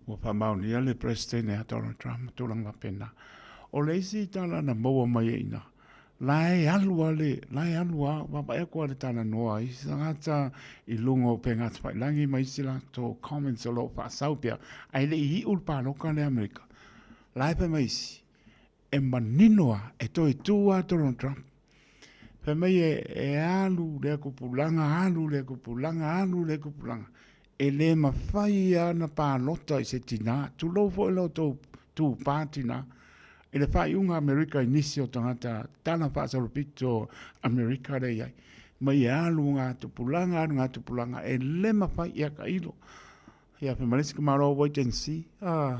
[SPEAKER 9] Ua faamaonia le Peresetene a Donald Trump ma tulaga faapena. O le isi tala na maua mai ai i ina, la e alu lava le, la e alu lava, vaavaai atu lava i le talanoa a isi tagata i luga o upega tafailangi ma isi latou comments o lo o faasau pea, ae le i iu le paloka lea a Amerika. La e fai mai isi, e manino lava, e toe tu lava Donald Trump. Fai mai e, e alu lea tupulaga, alu lea tupulaga, alu lea tupulaga. E le mafai lava ona palota i se tinā, tulou foi lo outou tupā tinā, i le faaiuga a Amerika i nisi o tagata tala faasolopito Amerika lea e i ai. Mai e alu ngā tupulaga, alu ngā tupulaga, e le mafai ia tailo. Ia, fai mai le isi tamaloa, wait and see, a,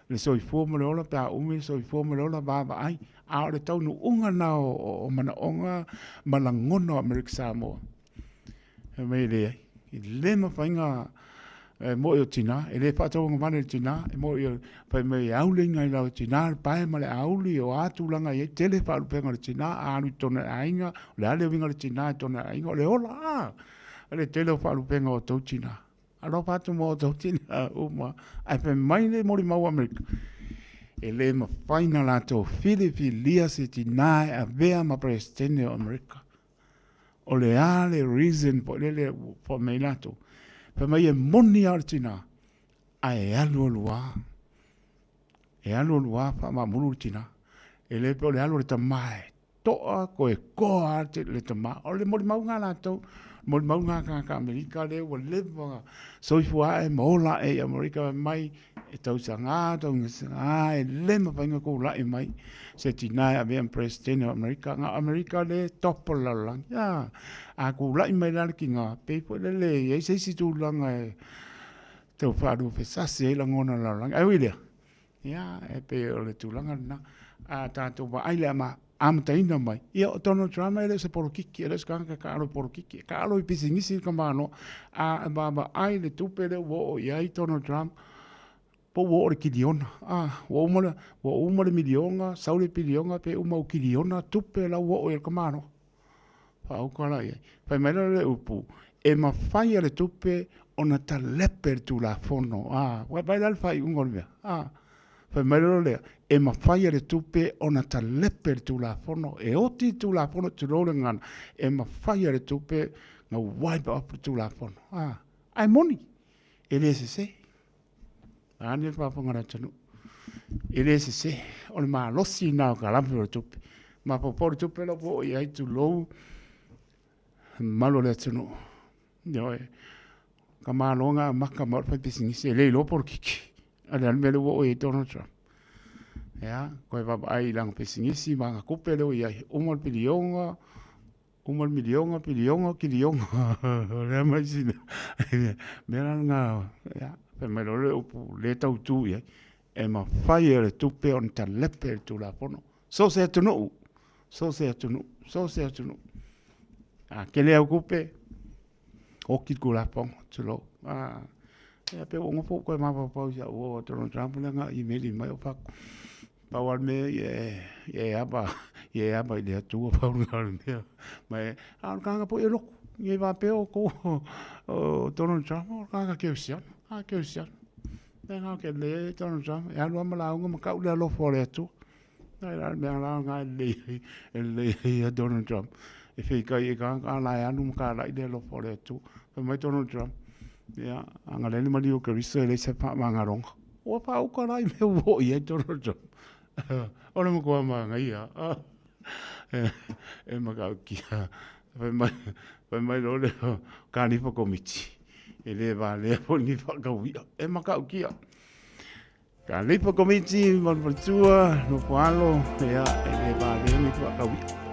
[SPEAKER 9] le soifua ma le ola, pe a umi le soifua ma le ola, vaavaai. A o le taunuuga lena o, o, o manaoga ma lagona o Amerika Samoa. Fai mai e leai, e le mafai ona e moe o tinā, e le faatauagavale le tinā, e moe o, fai mai e aule i lau tinā le pae ma le auli o a tulaga i ai, tele faalupega o le tinā, a alu i totonu o le aiga, o le a le uiga o le tinā i totonu o le aiga, o le ola, a, o le tele o faalupega o tou tinā. Alofa atu mo outou tina uma, ae fai mai le molimau o Amerika, e le mafai na latou filifilia se tina e avea ma Peresetene o Amerika. O le a le reason foi lele ua fai mai latou? Fai mai e moni lava o le tina, ae e alualu lava. E alualu lava faamaamulu le tina. E le pei o le alu a le tama e toa, koe koa lava le tama. O le molimauga a latou, molimauga a tagata Amerika lea ua leva ona soifua ae ma ola ae i Amerika fai mai e tausaga, tausaga e le mafai ona tulai mai se tina e avea ma Peresetene o Amerika. Na o Amerika lea e top o le lalolagi. A, a tulai mai la le tina, pei foi lele e i ai se isi tulaga e. tau faalufesasi ai lagona o le lalolagi. Ae ui i lea, ia, e pei o le tulaga lena, a tatou vaai le ama, amataina mai, ia o Donald Trump e le o se polokiki, e le o se tagata e taalo i polokiki, e taalo i pisinisi le tamaloa, a vaavaai le tupe lea ua oo i ai Donald Trump, po ua oo i le kiliona, a, ua uma le, ua uma le miliona, sau le piliona, pe uma u kiliona tupe la ua oo i ai le tamaloa. Faauka la i ai. Fai mai la le upu, e mafai e le tupe ona talepe le Tulafono. A, ua vaai la le faaiuga o le mea. A, fai mai loa lea, e mafai e le tupe ona talepe le Tulafono, e oti le Tulafono, tulou le gagana, e mafai e le tupe na wipe off le Tulafono. A, ae moni, e le sese. Vaeane le faafofoga a le atunuu. E le sese, o le malosi lena o ka lape o le tupe. Mafaufau le tupe la ua oo i ai, tulou, le mamalu o le atunuu. Ioe, ka malo na amata mai o le faipisinisi, e le iloa polokiki. A o le a le mea lea ua oo i ai Donald Trump? Ia, toe vaavaai i lana pisinisi ma ana tupe lea ua i ai, uma le piliona, Uma le miliona, piliona, kiliona, o le a ma isi mea. Mea la lena, ia, fai mai loa le upu le tautu i ai, e mafai e le tupe ona talepe le Tulafono. So o se atunuu, so o se atunuu, so o se atunuu. A tele au tupe, oti le Tulafono, tulou. A, ia pe ua nofo ou toe mafaufau i si au uo a Donald Trump lea na imeli mai o fatu. Pau lava le mea ia e ava, ia e ava i le Atua pau lena o le mea. Ma e, a o le tagata foi e lotu, ne i faapea outou o Donald Trump o le tagata kerisiano, a kerisiano. Lea na ke lelei ai Donald Trump, e alu lava ma lauga ma tau le alofa o le Atua. Ai la le mea la lena e lelei ai, e lelei ai ia Donald Trump. E feikai ai tagata a la e alu ma talai le alofa o le Atua. Fai mai Donald Trump, ia, agalelei le maliu o Keriso e leai se faamagaloga. Ua faauka la i mea ua oo i ai Donald Trump. O le matua manaia e matautia. Fai mai, fai mai loa lea o Kalifa Komiti, e le valea foi ni faatauia. E matautia. Kalifa Komiti ma le faletua, nofo alo, ia, e le valea ni faatauia.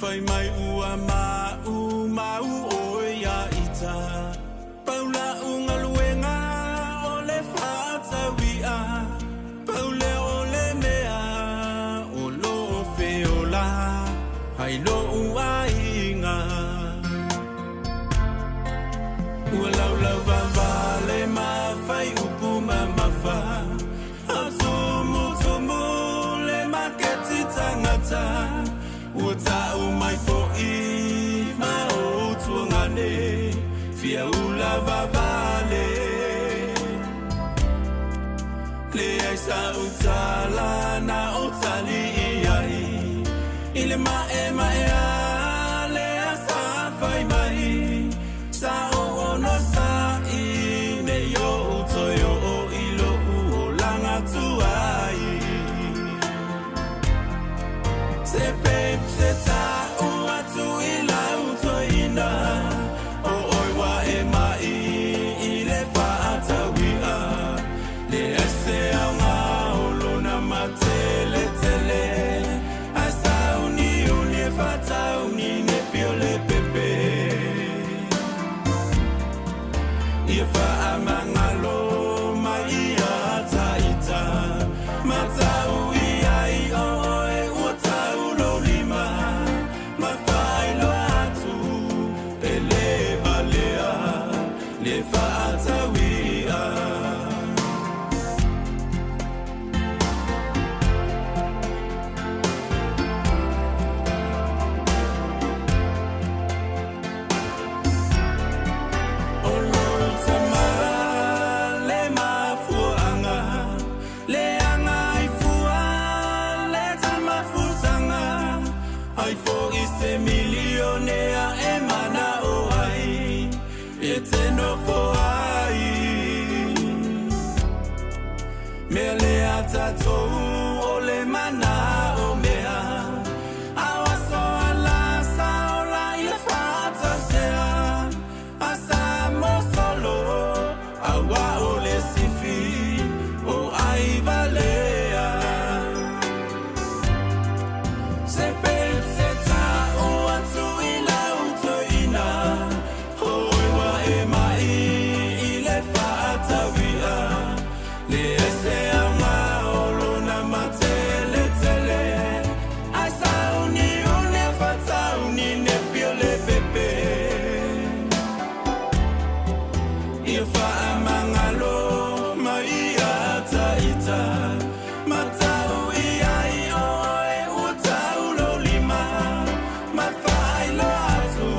[SPEAKER 4] Fai mai ua maumau ʻoe iā ita Pau la'u galuega o le faatau i'a Pau lea o le mea o lo'o feola ai lo'u aiga Ua laulau vavale ma fai upu mamafa A tumutumu le maketi tangata Ua ta'u mai fo'i ma ou tuagane Fia ula vavale Leai sa'u tala na ou tali i ai I le ma'ema'e a lea sa fai mai Sa ou onosa'i nei o'u toe o'o i lo'u olaga tuai Se babe se ta'u atu i lau toeaina O oe ua e ma'i i le fa'ataui'a Leai se aoga o lona mateletele Ae sauniuni e fa'atau. Mea lea tatou o le mana'o mea Ao aso ala sa ola i le faatasea A sa mo solo auā o le sifi o aivalea Se pe se ta'u atu i lau toeaina Oi ua e ma'i i le faataui'a Le ese auga o lona mateletele Ai sauniuni fatauni nepi o le pepe Ia faamagalo mai ia taita Matau i ai oe ua tau lou lima Ma faailoa atu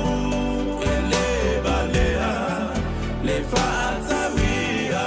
[SPEAKER 4] e le valea le faatauia.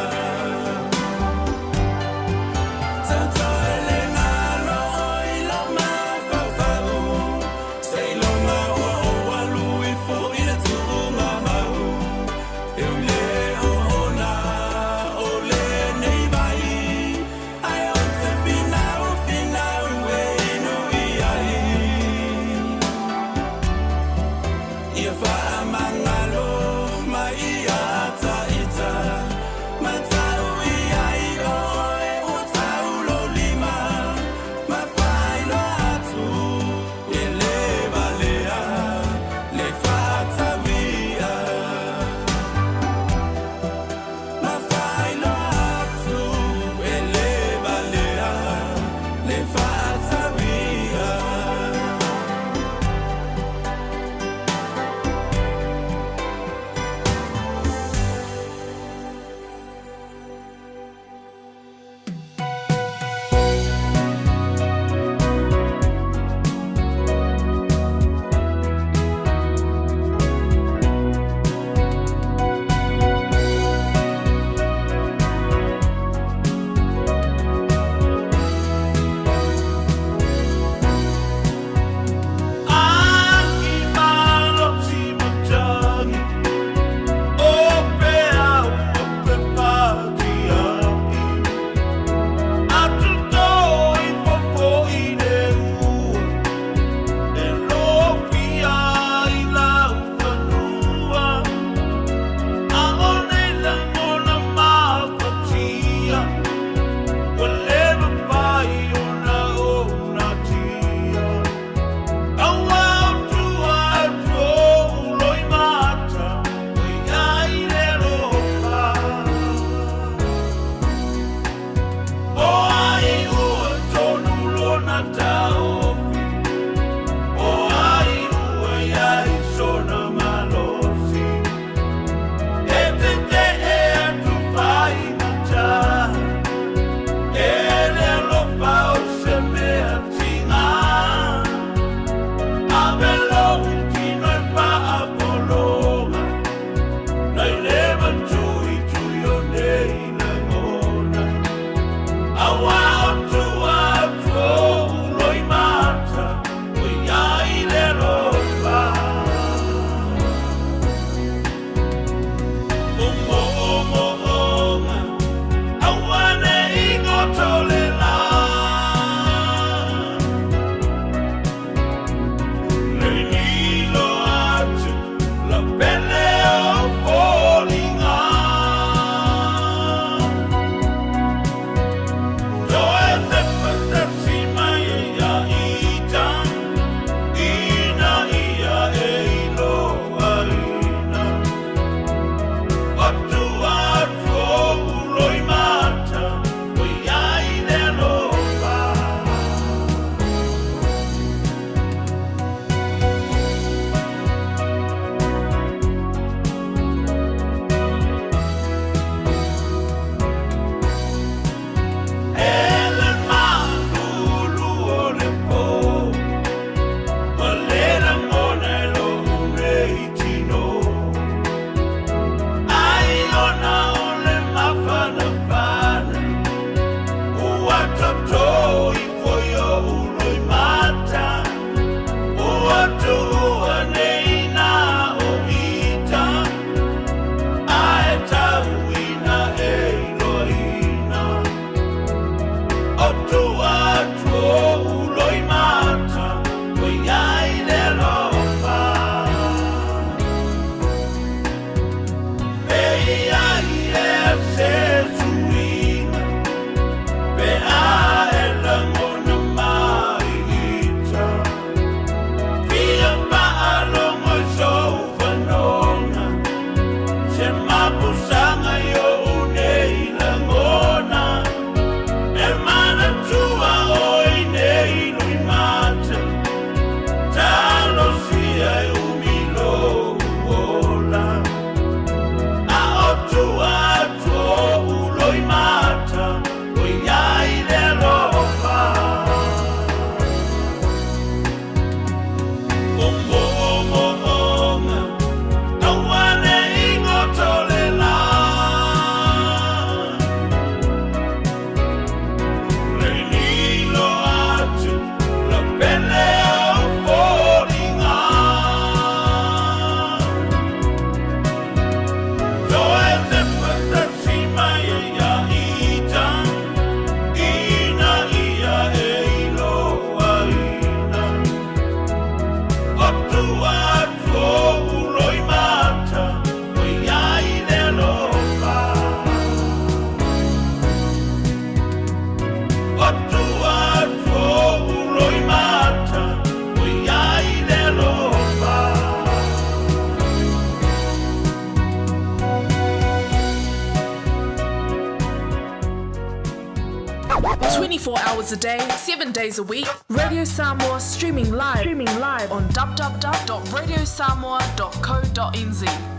[SPEAKER 8] 24 hours a day, 7 days a week, Radio Samoa streaming live, streaming live on www.radiosamoa.co.nz.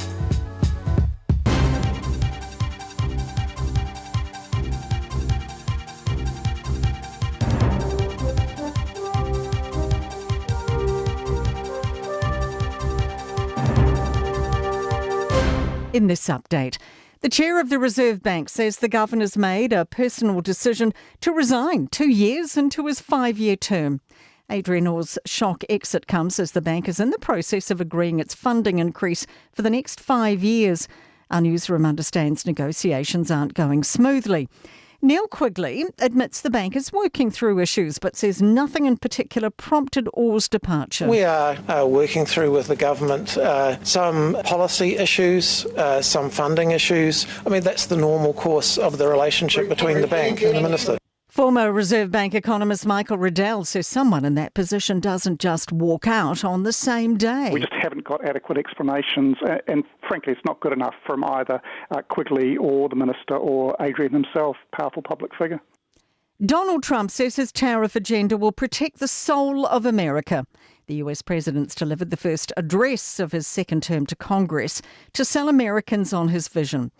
[SPEAKER 19] In this update, the chair of the Reserve Bank says the governor's made a personal decision to resign two years into his five year term. Adrian Orr's shock exit comes as the bank is in the process of agreeing its funding increase for the next five years. Our newsroom understands negotiations aren't going smoothly. Neil Quigley admits the bank is working through issues but says nothing in particular prompted Orr's departure.
[SPEAKER 20] We are uh, working through with the government uh, some policy issues, uh, some funding issues. I mean, that's the normal course of the relationship between the bank and the minister.
[SPEAKER 19] Former Reserve Bank economist Michael Reddell says someone in that position doesn't just walk out on the same day.
[SPEAKER 21] We just haven't got adequate explanations, and frankly, it's not good enough from either uh, Quigley or the minister or Adrian himself, powerful public figure.
[SPEAKER 19] Donald Trump says his tariff agenda will protect the soul of America. The US president's delivered the first address of his second term to Congress to sell Americans on his vision.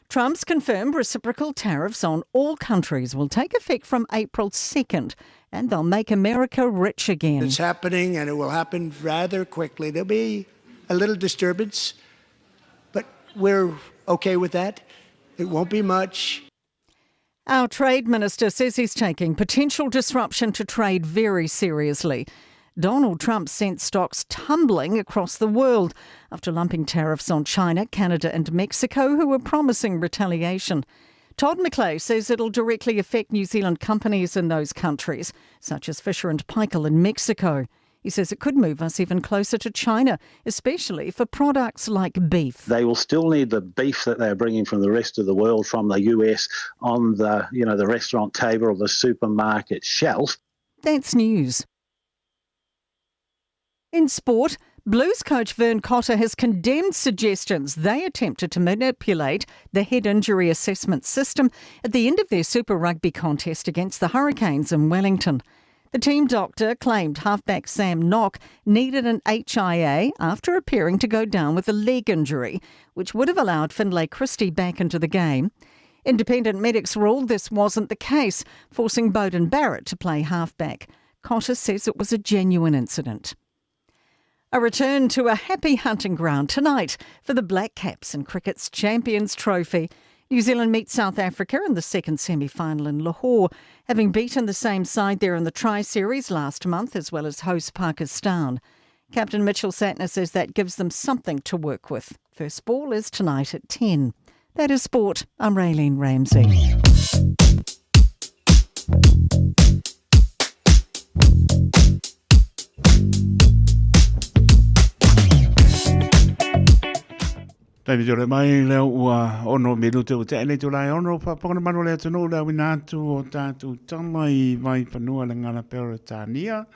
[SPEAKER 19] Trump's confirmed reciprocal tariffs on all countries will take effect from April 2nd and they'll make America rich again.
[SPEAKER 22] It's happening and it will happen rather quickly. There'll be a little disturbance, but we're okay with that. It won't be much.
[SPEAKER 19] Our trade minister says he's taking potential disruption to trade very seriously. Donald Trump sent stocks tumbling across the world after lumping tariffs on China, Canada, and Mexico, who were promising retaliation. Todd McClay says it'll directly affect New Zealand companies in those countries, such as Fisher and Paykel in Mexico. He says it could move us even closer to China, especially for products like beef.
[SPEAKER 23] They will still need the beef that they're bringing from the rest of the world, from the US, on the you know the restaurant table or the supermarket shelf.
[SPEAKER 19] That's news. In sport, Blues coach Vern Cotter has condemned suggestions they attempted to manipulate the head injury assessment system at the end of their Super Rugby contest against the Hurricanes in Wellington. The team doctor claimed halfback Sam Nock needed an HIA after appearing to go down with a leg injury, which would have allowed Finlay Christie back into the game. Independent medics ruled this wasn't the case, forcing Beauden Barrett to play halfback. Cotter says it was a genuine incident. A return to a happy hunting ground tonight for the Black Caps and Cricket's Champions Trophy. New Zealand meet South Africa in the second semi final in Lahore, having beaten the same side there in the Tri Series last month, as well as host Pakistan. Captain Mitchell Santner says that gives them something to work with. First ball is tonight at 10. That is sport. I'm Raylene Ramsey.
[SPEAKER 9] Taimi tore mai lea ua ono minute o te ene tō lai ono whapongana mano le atunuu le awina atu o tātou tama i vai whanua le ngana Peretania.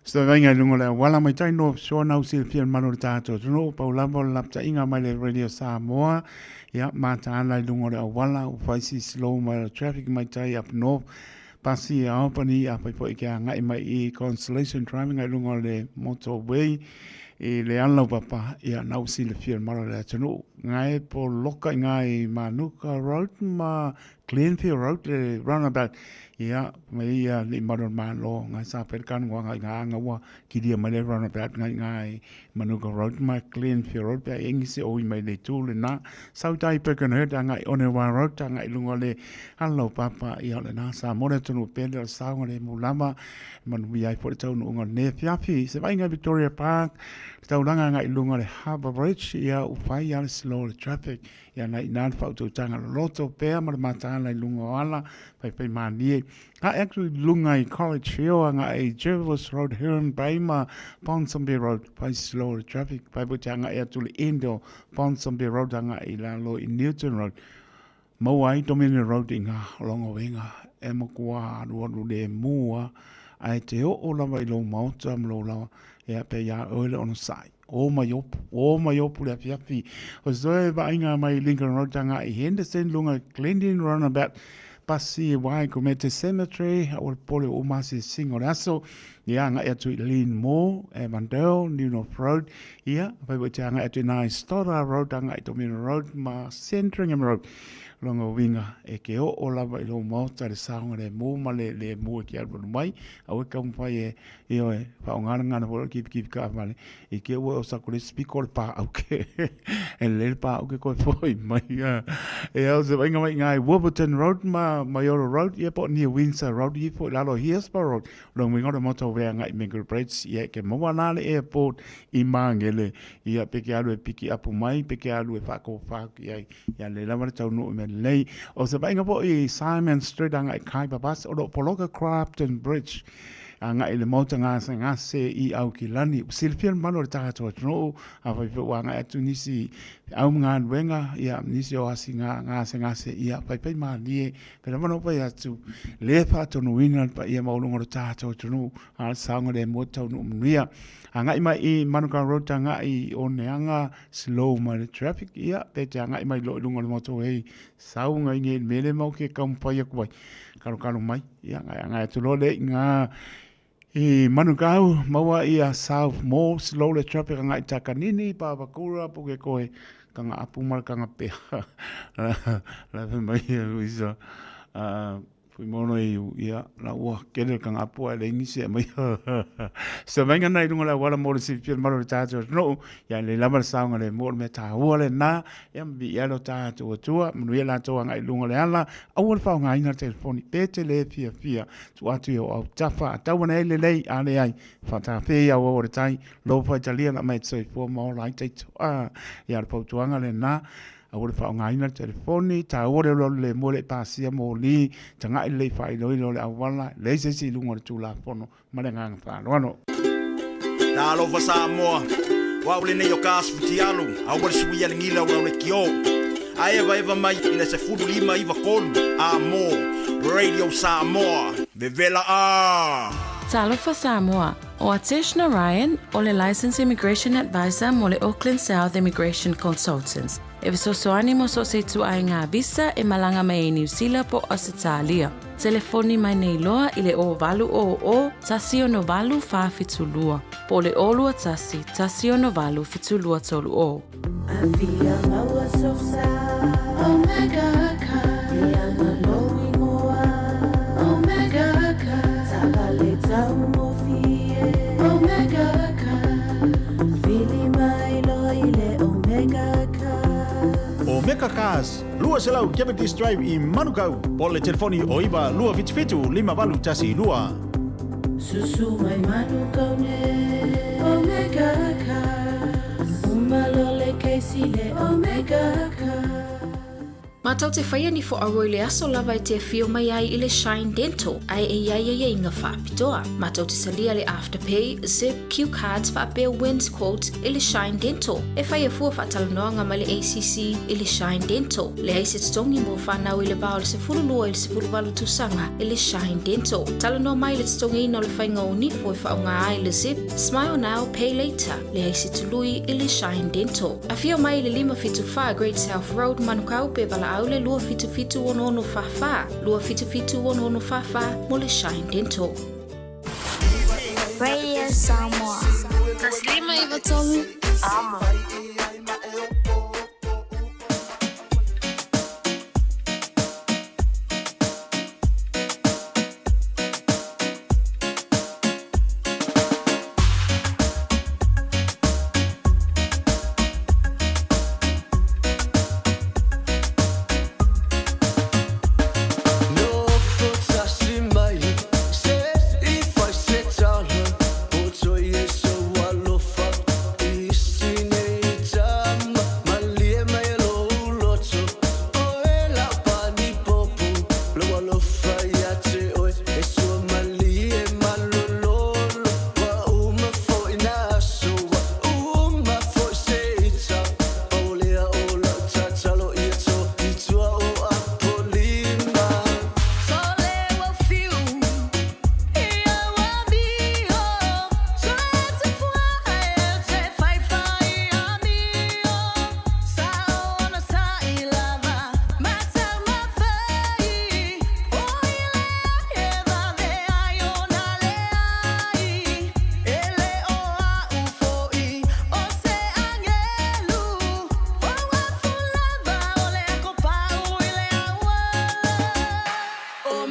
[SPEAKER 9] So vainga i lunga le awala mai tai no soa nau silafia le mano le tātou atunuu pau lava o le lapatainga mai le Radio Samoa ia mataala i lunga o le awala u whaisi slow mai le traffic mai tai up north pasi e Albany a whai foi ke angai mai i Constellation Driving i lunga o le motorway i le ala o papa ia nau silafia le maro le atunuu. Ngai po loka i ngai Manuka Road ma Glenfield Road le roundabout ia me ia li maro malo ngai sa pe kan ngwa ngai nga nga wa kiria mai le roundabout ngai ngai Manuka Road ma Glenfield Road pe engisi o i mai le tu le na South Tai Birkenhead ngai Onewa Road ngai lunga le ala o papa ia le na sa mo le tunu pe le sa le mulama manuia ai foi le taunuuga o lenei afiafi. Se vaaiga i Victoria Park, le taulaga agai i luga o le Harbour Bridge, ia ua fai lava le slow o le traffic, ia na i ina le faautautaga loloto pea ma le mataala i luga o ala, faifai malie. Ae atu i luga i College Hill agai i Jervis Road, Heron Bay ma Ponsonby Road, fai slow o le traffic, fai foi te agai atu i le end o Ponsonby Road agai i lalo i Newton Road. Maua ai Dominion Road i ngā rongowenga e makuā alualu le mua ae te oo lava i lou maota ma lou lawa ea pea iā oe le onosai. O mai opu, o mai opu le afiafi. O se toe vaaiga mai Lincoln Road tanga i Henderson lunga Glendene Runabout pasi Waikumete Cemetery, aua le popole ua uma asiasiga o le aso, ia agai atu i Leanmore, Avondale, New North Road, ia afai foi e te agai atu i ina i Stoddard Road agai i Dominion Road ma Sandringham Road. O lona uiga e ke oo lava i lou maota le saogalemu ma le lemu e ke alualu mai, aua e taumafai e Ioe, faaaoga foi le kipikipi taavale i te i ua e oso atu i le isi pito o le paauke. E lelei le paauke toe foi mai. Ia, o se vaaiga mai i ina i Wolverton Road ma Maioro Road, ia po o near Windsor Road ifo i lalo o Hillsborough Road. O lona uiga o le motorway agai i Mangere Bridge, ia e te maua la le airport i Magele. Ia, pe te alu e piki apu mai, pe te alu e faatofa atu i ai. Ia, lelei lava le taunuu i mea lelei. O se vaaiga foi i Simon Street agai i Khyber Pass, o lo o poloka Crafton Bridge. Agai i le maota gasegase i Aukilani. Ua silafia le mamalu o le tatou atunuu, afai foi ua agai atu nisi au galuega, ia, nisi o asi gasegase, ia, faifai malie, pei lava ona ou fai atu, le faatonuina le paia maualuga o le tatou atunuu, a o le saogalemu e taunuu manuia. Agai mai i Manukau Road agai i Oneaga, slow mai le traffic, ia, pe te agai mai loa i luga o le motorway, sau ngai nei i le mea lea matou te taumafai atu ai, kalokalo mai. Ia, agai atu loa lea i ina i Manukau, maua ia South Mall, slow le traffic agai i Takanini, Papakura, Pukekohe, Kagaapu ma le Kagapea. La fai mai ia Luisa, Fuimaono e iu, ia, la ua kele le Kagaapu ae leai nisi e aumaia. Se vaaiga lena i luga o le auala mo le silafia le mamalu o le tatou atunuu, ia lelei lava le saogalemu o le mea taua lena, ia ma viia lo tatou Atua, manuia latou agai i luga o le ala, Aua le faaaogaina le telefoni pe te le fiafia, tuu atu i ou autafa, a tau ane ai lelei, a leai, faatafea i auau o le tai, lou faitalia na aumai e te soifua ma ola ai taitoa. Ia, o le fautuaga lena, aua le faaaogaina le telefoni, taua le alualu lemu e le i pasia moli, tagai lelei i faailoilo o le auala, leai se isi i luga o le Tulafono. Ma le agaga faaaloalo.
[SPEAKER 2] Talofa Samoa, o au lenei o ka asu fitialu, aua le suia le gila o le kio. A evaeva mai i le 15 93 a mo Radio Samoa, vevela a!
[SPEAKER 7] Talofa Samoa, o Atesh Narayan, o le Licensed Immigration Advisor mo le Auckland South Immigration Consultants, e fesoasoani mo so o se ituaiga visa e malaga mai ai Niu Sila po o Ausetalia. Telefoni mai nei loa i le 0800 168 472 po o le 021 168 7230.
[SPEAKER 16] Afia maua sosa Omega car Leaga lou ingoa Omega car Taavale taugofie Omega car Vili mai loa i le Omega car
[SPEAKER 2] Omega Cars, 200 Cavendish Drive i Manukau, po o le telefoni o 9 277 5812.
[SPEAKER 16] Susu mai Manukau nei Omega Cars Uma loa le case i le Omega Cars.
[SPEAKER 3] Matou te whaia ni fo i le aso lava e te afio mai ai i le Shine Dental, ae e i ai aiaiga faapitoa. Matou te talia le Afterpay, Zip, Q Cards faapea Wins Quote i le Shine Dental. E faia fua faatalanoaga ma le ACC i le Shine Dental. Leai se totogi mo fanau i le va o le 12 i le 18 tausaga i le Shine Dental. Talanoa mai i le totogiina o le faiga o nifo e faaaoga ai le Zip, Smile Now, Pay Later. Leai se tului i le Shine Dental. Afio mai i le 574 Great South Road, Manukau pe valaau le 277 6644, 277 6644 mo le Shine Dental.
[SPEAKER 5] Radio Samoa. 153 Amo.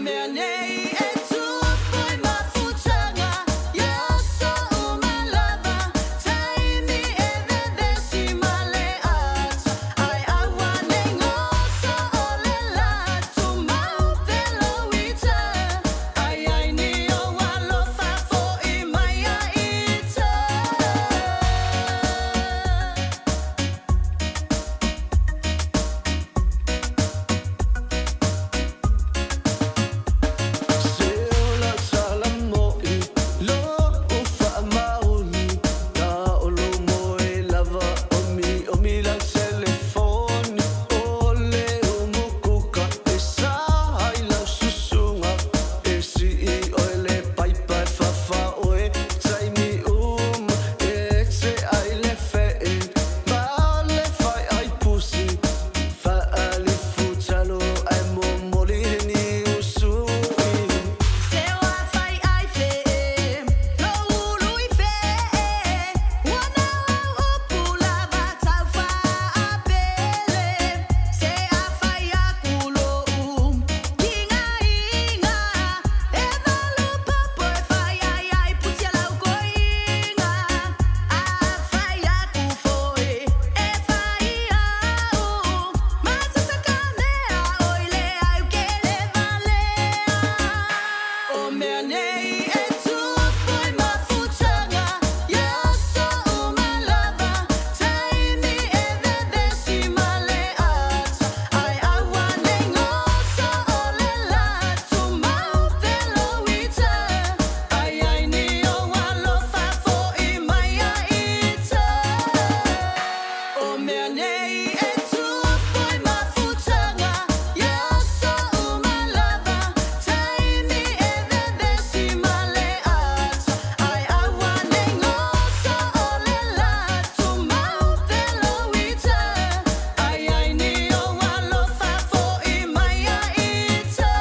[SPEAKER 16] mea nei e tupu i mafutaga, ia oso uma lava, taimi e vevesi ma le ata, ai aua nei goso o le la, tumau pelo ita, ai ai ni o alofa fo'i mai a ita.
[SPEAKER 6] Se ola salamoi lo o faamaoni na o lo moe lava o mi o mi lau telefoni o le umukuka e sa ai lau susuga e sii oe le paipa e fafa oe taimi uma e te ai le fee ma le fai ai pusi faalifutalo ae momoli le niusui.
[SPEAKER 16] Se o a fai ai fe, lo ulu i fe, ua na au upu lava tau faapele. Se a fai aku lo u, kinga inga, e valu popo e fai ai ai pusi a lau koinga. A fai aku foi, e fai au, ma sa sa ka mea oi le ai u ke le valea. O mea nei e tupu i mafutaga, ia oso uma lava, taimi e vevesi ma le ata, ai aua nei goso o le la, tumau pelo ita, ai ai ni o alofa fo'i mai a ita. O mea nei e tupu i mafutaga, ia oso uma lava, taimi e vevesi ma le ata, ai aua nei goso o le la, tumau pelo ita, ai ai ni o alofa fo'i mai a ita.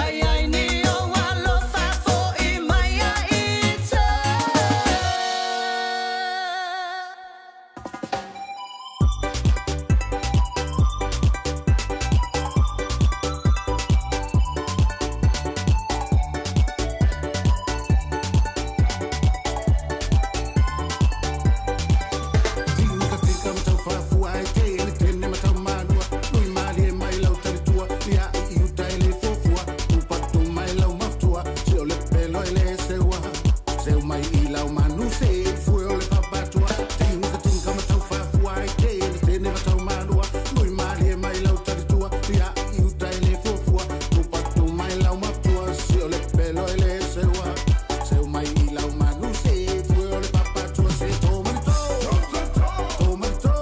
[SPEAKER 16] Ai ai ni o alofa fo'i mai a ita.
[SPEAKER 10] Tika matau faafua ai te ele tene matau malua Nui malie mai lau talitua Lia i i uta ele fuafua Upato mai lau maftua Se o le pelo ele seua Seu mai i lau manu se Fue o le papatua Tinga tinga matau faafua ai te ele tene matau malua Nui malie mai lau talitua Lia i uta ele fuafua Upato mai lau maftua Se o le pelo ele seua Seu mai i lau manu se Fue o le papatua Se tō mani tō. Tō mani tō.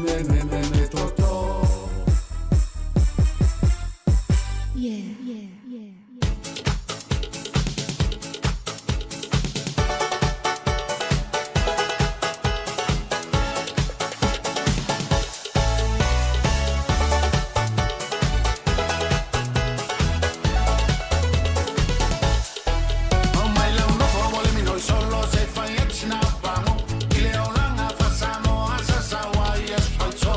[SPEAKER 10] me me me me toto.
[SPEAKER 5] Yeah. Yeah.
[SPEAKER 10] O mai lau nofo ua le minoi solo se fai atu sina pago i le olaga faa-Samoa sa sau ai aso faitolo.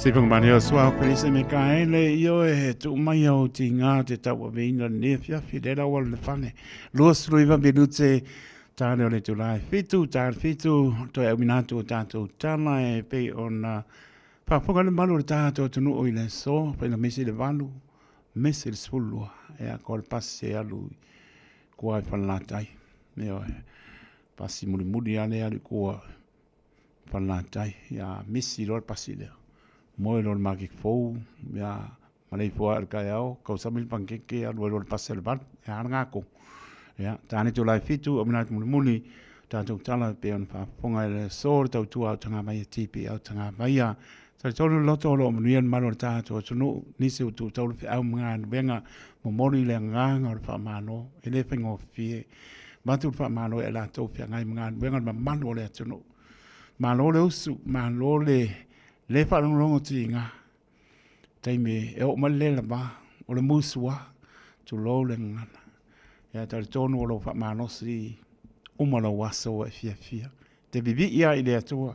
[SPEAKER 9] Sipang mani o sua Felise Mikaele i oe he tuu mai au ti ngā te tauaveina le fiafi le rawa le fane. 29 minute tāle o le tūlai fitu, tāle fitu, toe au minatu o tātou tala e pei ona whaafoga le malu o le tātou atunuu i le aso, whaina misi le valu, misi le 12, e a ko le pasi e alu kua i whanalatai. Me oe, pasi mulimuli ale alu kua Falelatai, ia misi loa le pasi lea. Moe loa i le maketi fou, ia malei fua i le taeao, tausami le panikeke alu ai loa i le pasi a le 8, e a lena tonu. Ia, ta ane itulai 7, o manatu mulimuli, tatou tala e pei ona faafofoga i le aso le tautua a Autagavaia TP Autagavaia. Talitonu le loto o lo o manuia le mamalu o le tatou atunuu, nisi ua tuutau le feau ma galuega, momoli le agaga o le faamalo, e le faigofie. Avatu le faamalo i a latou feagai ma galuega le mamalu o le atunuu. Malo le usu, malo le le faalogologo tiga. Taimi e oo mai le le lava, o le musua, tulou le gagana. Ia talitonu o lou faamalosi uma lou aso ua e fiafia. Te vivii lava i le Atua,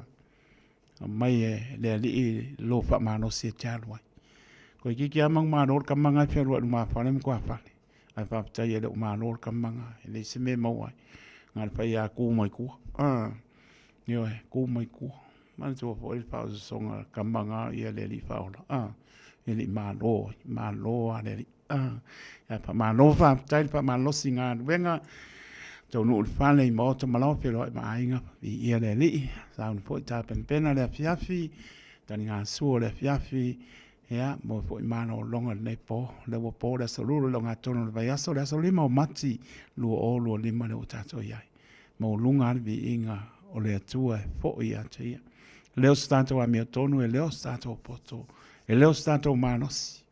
[SPEAKER 9] aumai e le Alii lou faamalosi e te alu ai. Koe kiki lava manumalo le tamaga e fealuai i lumafale ma tuafale. Ae faafetai e le o malo le tamaga, e leai se mea e maua ai. Na o le fai lava tu mai tua. Ioe, tu mai tua. Manatua foi le faaososoga a le tamaga ia le Alii Faaola. E le i malo ai, malo lava le Alii. Ae faamalo faafetai le faamalosi i galuega. Taunuu i le fale i maota ma laoa feiloai ma aiga, viia le Alii. Sauni foi tapenapena le afiafi, taligasua o le afiafi, Ia, mo foi malologa i lenei po. O lea ua po le aso Lulu i le ogatotonu o le vaiaso, le aso 5 o Mati 2025 lea ua tatou i ai. Maualuga lava le viiga o le Atua e foi ia te Ia. E le o se tatou amiotonu, e le o se tatou poto, e le o se tatou malosi.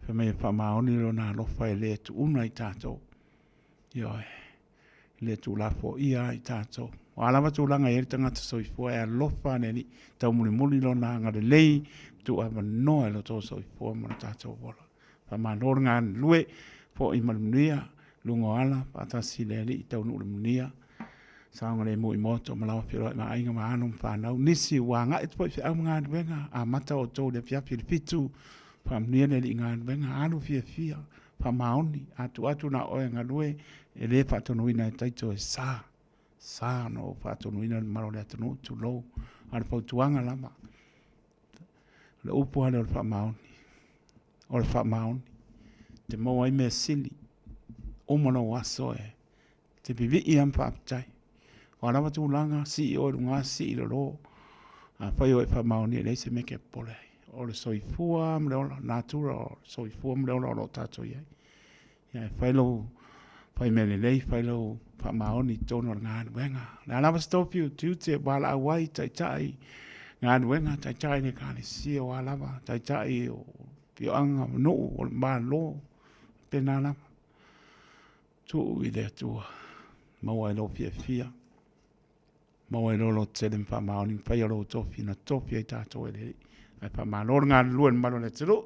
[SPEAKER 9] Fai mai e faamaoni Lona alofa e le tuuna i tatou. Ioe. E le tuulafoaia ai tatou. O a lava tulaga e i ai le tagata soifua, e alofa le Alii, taumulimuli Lona agalelei, tuuavanoa i lo outou soifua ma lo tatou ola. Faamalo le galulue, foi ma le manuia, luga o ala, faatasi i le Alii, taunuu le manuia, saogalemu i moto ma laoa feiloai ma aiga ma alo ma fanau. Nisi ua agai atu foi i feau ma galuega, amata outou i le afiafi i le 7, faamanuia le Alii i galuega, alu fiafia, Faamaoni, a tuu atu na o oe e galue, e le faatonuina e Taito e sa, sa ona ou faatonuina le mamalu o le atunuu, tulou. A o le fautuaga lava, o le upu lava lea o le faamaoni, o le faamaoni, e te maua ai mea sili, uma lou aso e te vivii lava ma faafetai. O a lava tulaga, sii oe i luga, sii i lalo, afai o e faamaonia, e leai se mea e te popole ai. O le soifua ma le ola, natura o le soifua ma le ola o lo o tatou i ai. Ia, e fai lou fai mea lelei, fai lou faamaoni i totonu o le galuega. O le a lava se tofi o tiute, valaau ai, taitai galuega, taitai le ekalesia, o a lava, taitai o afioaga, o nuu, o le Malo, faapena lava. Tuu i le Atua, maua ai lou fiafia, maua ai lou lototele ma faamaoni ma faia lou tofi na tofi ai tatou e le Alii. Ae faamalo le galulue i le mamalu o le atunuu.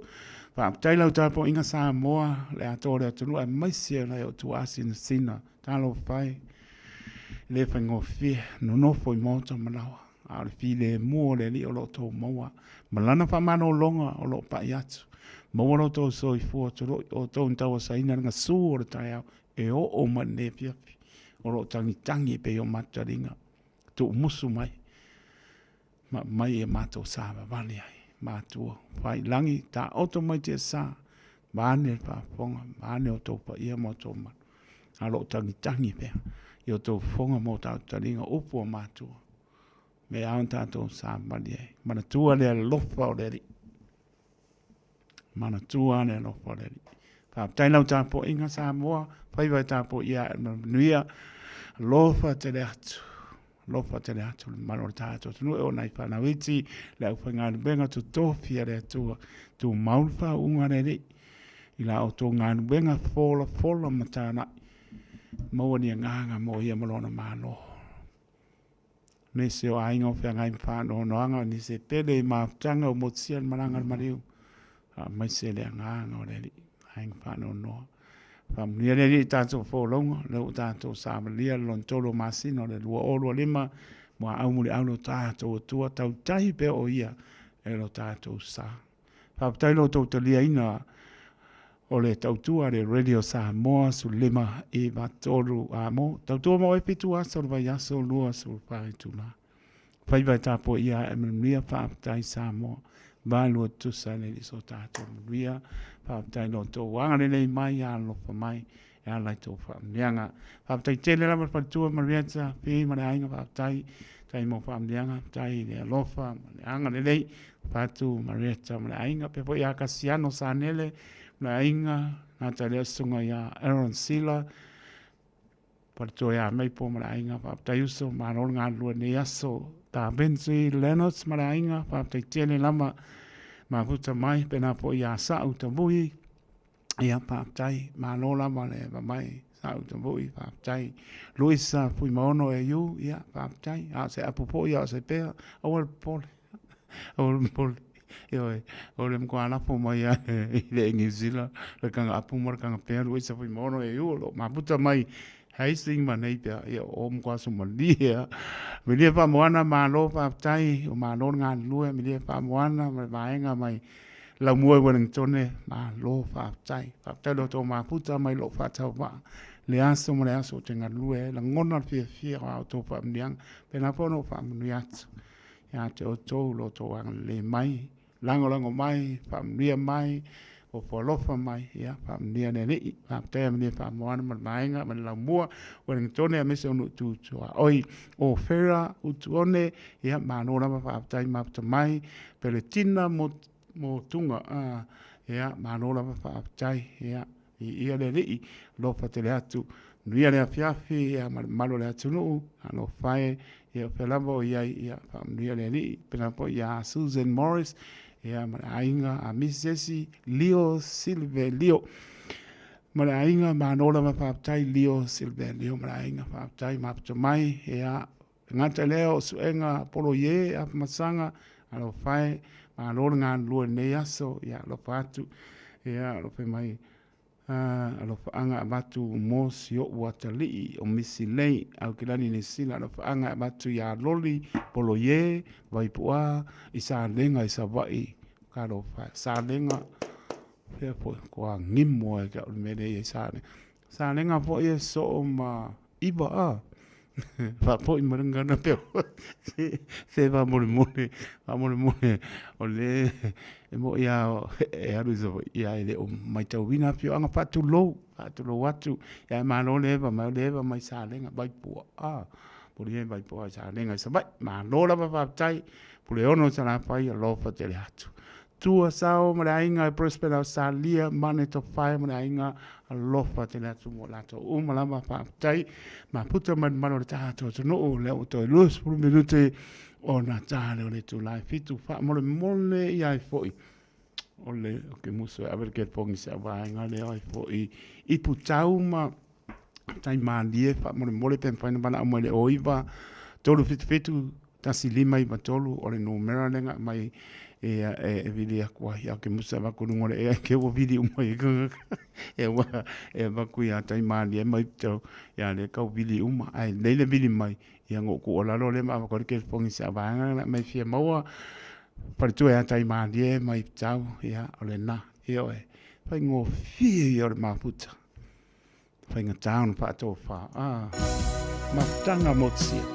[SPEAKER 9] Faafetai lau tapuaiga Samoa, le atoa o le atunuu aemaise o nai ou tuaasinasina. Talofa e, e le faigofie, nonofo i maota ma laoa, a o le filemu o le Alii o lo o outou maua ma lana faamalologa o lo o pai atu. Maua lo outou soifua tuloi, o outou na tauasaina le gasu o le taeao e oo mai lenei afiafi, o lo o tagitagi e pei o matou taliga, tuumusu mai ma aumai e matou savavali ai. Matua fai lagi, taoto mai tiasa, vaeane le faafofoga, vaeane outou paia ma outou mamalu, a o lo o tagitagi pea i outou fofoga ma outou taliga upu a matua, me ao ona tatou savavali ai. Manatua le alofa o le Alii. Manatua le alofa o le Alii. Faafetai lau tapuaiga Samoa, faiva e tapuaia ae ma manuia. Alofa tele atu, alofa tele atu le mamalu o le tatou atunuu e oo nai fanau iti, le aufaigaluega totofi a le Atua, tumau le faauuga a le Alii i la outou galuega folafola ma tānai, maua ni agaga mo ia ma lona Malo. Nisi o aiga o feagai ma faanoanoaga, nisi e pele i mafutaga ua motusia le malaga a le maliu, faamaise le agaga o le Alii, aiga faanoanoa. Faamanuia le Alii i tatou folauga, lea ua tatou savalia le lona tolu o masina o le 2025, muaau muliau lo tatou Atua, tautai pea o Ia. e lo tatou sa. Faafetai lo outou taliaina o le tautua a le Radio Samoa 15 93 a mo. Tautua mo e 7 aso o le vaiaso 24 itula. Faiva e tapuaia ae manuia faafetai Samoa. Valua tusa le alii so tatou manuia. Faafetai lo outou agalelei mai alofa mai e ala i tou faamanuiaga. Faafetai tele lava le faletua Marietta P ma le aiga faafetai. Faafetai mo faamanuiaga, faafetai i le alofa ma le agalelei. Fatu Marietta ma le aiga. Pea foi ia Kasiano Sanele ma le aiga. Natalia Susuga ia Aaron Sila. Faletua ia Maple ma le aiga. Faafetai uso, malo le galulue i lenei aso. Ta Benji Leonards ma le aiga. Faafetai tele lava mafuta mai. Pena foi ia Sa'u Tavui. Ia, faafetai, malo lava le vavae sa ou tavui, faafetai. Luisa Fuimaono AU, ia, faafetai. A o se apu foi, a o se pea, aua le popole, aua le popole. Ioe, o le matua lafo mai lava i le Niu Sila, le taga apu ma le taga pea Luisa Fuimaono AU, o lo o mafuta mai Hastings ma nei pea, ia, o matua sumalie lava. Milia Faamoana, malo faafetai, ua malo le galulue, Milia Faamoana ma le vaega mai Laumua i Wellingtone, malo faafetai. Faafetai lo outou mafuta mai lou faatauvaa le aso ma le aso ou te galulue ai. Lagona le fiafia o a outou faamanuiaga. Pena foi ona ou faamanuia atu ia te outou lo outou agalelei mai, lagolago mai, faamanuia mai, ofo alofa mai, ia faamanuia le Alii. Faafetai Amalia Faamoana ma le vaega ma le Laumua, Wellingtone aemaise o nuu tu tuaoi. O Fera Utuone, ia malo lava faafetai mafuta mai. Peletina mo mo Tunga, a, ia malo lava faafetai, ia viia le Alii, alofa tele atu. Manuia le afiafi, ia ma le mamalu o le atunuu, alofa e, ia o fea lava o i ai, ia faamanuia le Alii. Pena foi ia Susan Morris, ia ma le aiga a Mrs. Leo Silvelio. Ma le aiga, malo lava faafetai Leo Silvelio ma le aiga, faafetai mafuta mai, ia E gata i lea o suega poloie afamasaga alofa e, malo le galulue i lenei aso, ia alofa atu, ia alofa mai alofaaga avatu mo si o'u atalii o Misi Lei, Aukilani Niu Sila, alofaaga avatu ia Loli Poloie Vaipu'a i Salega i Savaii, talofa e, Salega, fea foi, kua gimo ai ke a'u i le mea lea i ai Salega, Salega foi e soo ma iva a faapoi ma le gagana pe se faamolemole faamolemole o le e mo'i a e alu i Savaii ia e le o matauina afioaga faatulou faatulou atu ia e malo le eva mai o le eva mai Salega Vaipuaa poli e Vaipuaa i Salega i Savaii malo lava faafetai Puleono Salafai alofa tele atu Tua Sao ma le aiga i Brisbane Australia, Mane Tofae ma le aiga, alofa tele atu mo latou uma lava, faafetai. Maputa mai le mamalu o le tatou atunuu, lea ua toe 20 minute ona ta lea o le itula e 7, faamolemole ia ai foi o le o ke muso e ave le kelepogi se vaega lea ai foi i Putau ma Taimalie, faamolemole pe mafai ona valaau mai le 09 377 1593 o le numera lea na aumai e, e, e vili atu ai. Au ke musa avatu i luga o le ea ke ua vili uma i tagata. E ua e avatu ia Taimalie mai tau ia le kau vili uma. Ai nei le vili mai ia no ku o lalo le ma avatu ai le telefoni se avaega na mai fia maua faletua ia Taimalie mai tau ia o lena. Ia oe, faigofie ia o le mafuta. Faigata ona faatofa. Ah, mafutaga motusia.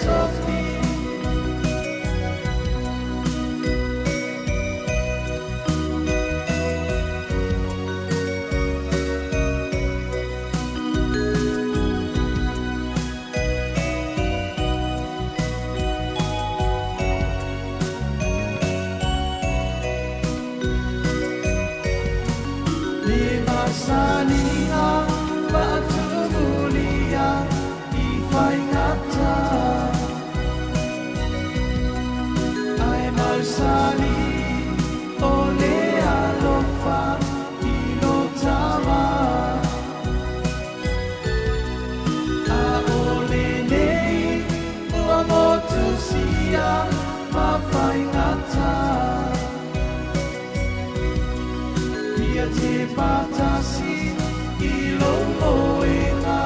[SPEAKER 6] tofi. Le masaniga faatumulia i faigata. Ai mausali o le alofa i lo tama. A o lenei ua motusia ma faigata. Ia te patasi i lo moenga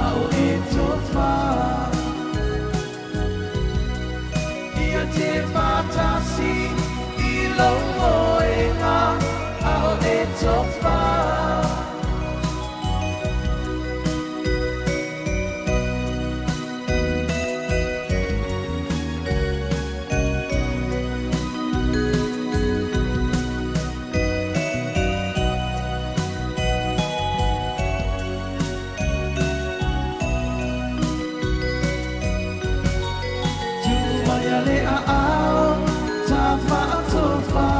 [SPEAKER 6] a o e tofa. Ia te patasi i lo moenga a o e tofa. Tumaya le a ao, ta whaatofa,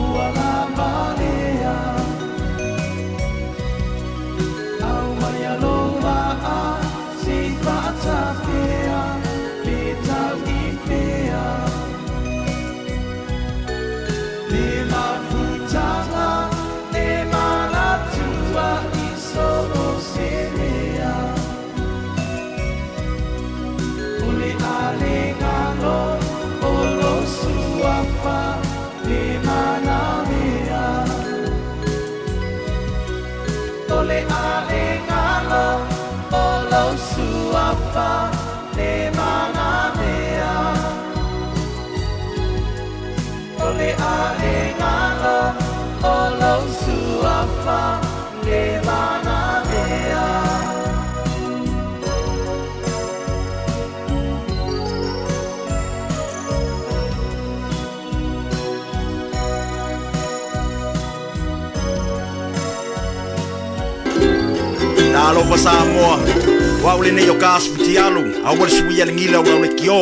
[SPEAKER 6] ua la malea. Au mai aloa a, si whaatawhea, pe tau i whea. Le mafutanga, e manatua i so o se mea. O le alegalo o lo suafa le manamea. O le alegalo o lo suafa le manamea. O le alegalo o lo suafa le manamea.
[SPEAKER 2] Talofa Samoa. Wa ule nei o ka asu fitialu. A ua le sui ale ngila ua le kio.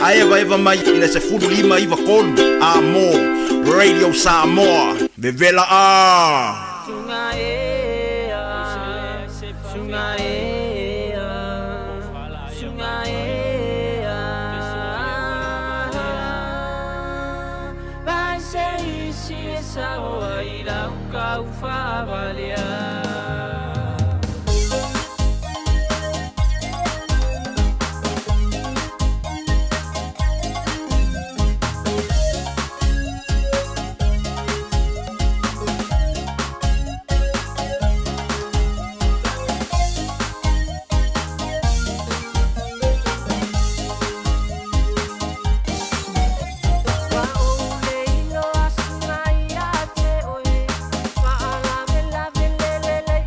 [SPEAKER 2] A eva eva mai i le 59 3. A mo. Radio Samoa. Vevela a.
[SPEAKER 6] Sunga ea, sunga ea, sunga ea. Vai se isi e saoa i lau kau whaavalea. Wa o le ilo asunga ia te oe. Whaalave lave le le le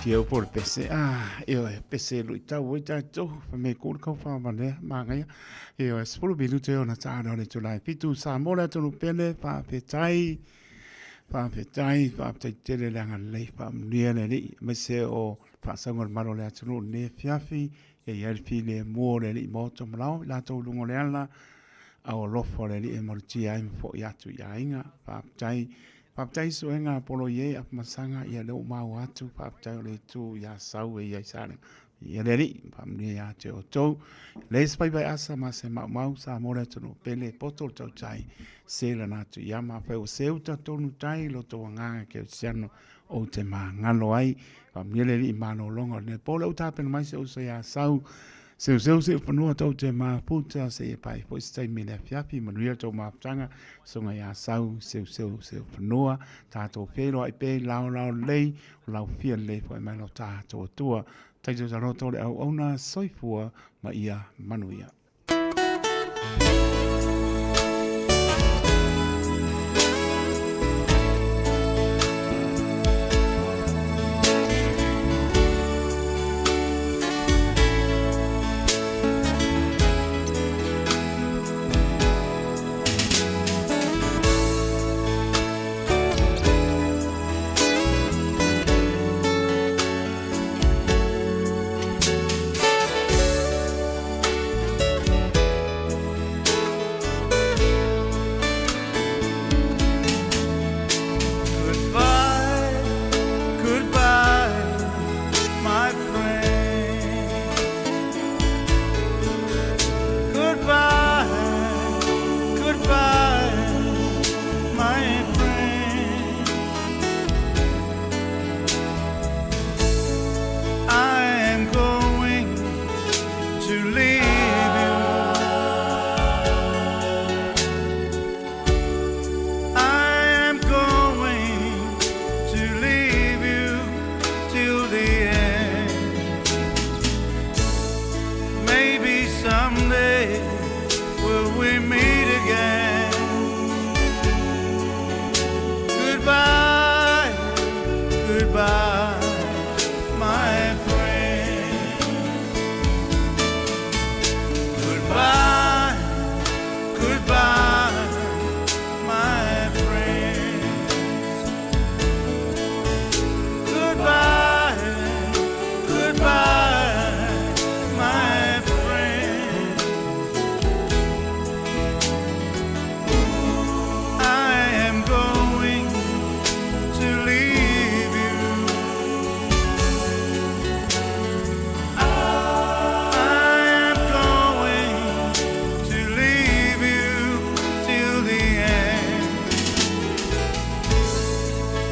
[SPEAKER 9] fia upo le pese. Ah, ioe, pese luʻitau ai tatou, faimai ku le kaufavalea, magaia. Ioe, 10 minute ona taʻa lea o le itula e 7, Samoa le atunuu pele, faafetai, faafetai, faafetai tele le agalelei, faamanuia le Alii, aemaise o le faasauga o le malo o le atunuu i lenei afiafi, ia i ai le filemu o le Alii ma oto ma lao i latou i luga o le ala, a o alofa o le Alii e malutia ai ma fo'i atu i aiga. Faafetai. Faafetai i suega a Polo i e Afamasaga, ia lea ua maua atu, faafetai o le itu i Asau e i ai Salega. Ia le Alii, faamanuia ia te outou. Le se faiva e asa ma se maumau, Samoa le atunuu pele, poto le tautai, se lana atu ia ma afai ua seu tonu tai lo tou agaga kerisiano ou te magalo ai. Faamanuia le Alii i malologa o lenei po lea ua tapena mai si ou uso ia Sau. Seuseu Siufanua tou te mafuta seia pae foi se taimi i le afiafi. Manuia le tou mafutaga, susuga ia Sau Seuseu Siufanua. Tatou feiloai pea i laolao lelei, o lau fia lelei foi mai lo tatou Atua. Taito taloto le auauna, soifua ma ia manuia.
[SPEAKER 1] Goodbye, goodbye, my friend. Goodbye, goodbye, my friend. I am going to leave you. I am going to leave you till the end. Maybe someday will we meet again. Goodbye, goodbye, my friend. Goodbye, goodbye, my friend. Goodbye, goodbye, my friend. I am going to leave you. I am going to leave you till the end.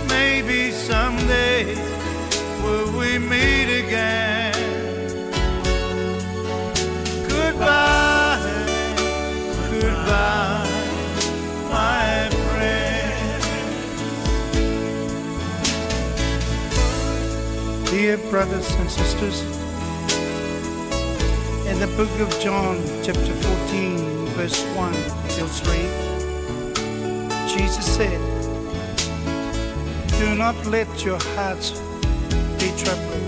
[SPEAKER 1] Maybe someday will we meet again. Goodbye, goodbye, my friend.
[SPEAKER 11] Dear brothers and sisters, in the book of John, chapter 14, verse 1 till 3, Jesus said, Do not let your hearts be troubled.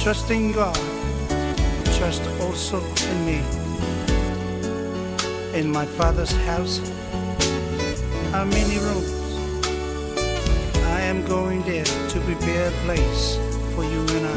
[SPEAKER 11] Trust in God, trust also in me. In my Father's house are many rooms. I am going there to prepare a place for you and I.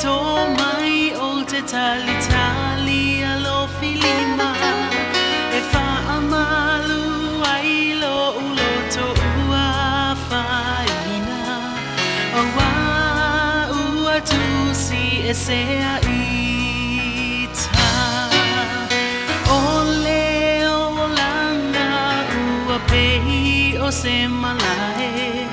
[SPEAKER 12] tō mai o te talitali a lo filima E whaamalu ai lo uloto ua whaina O a ua tusi e sea ita O le o langa ua pei o se malae.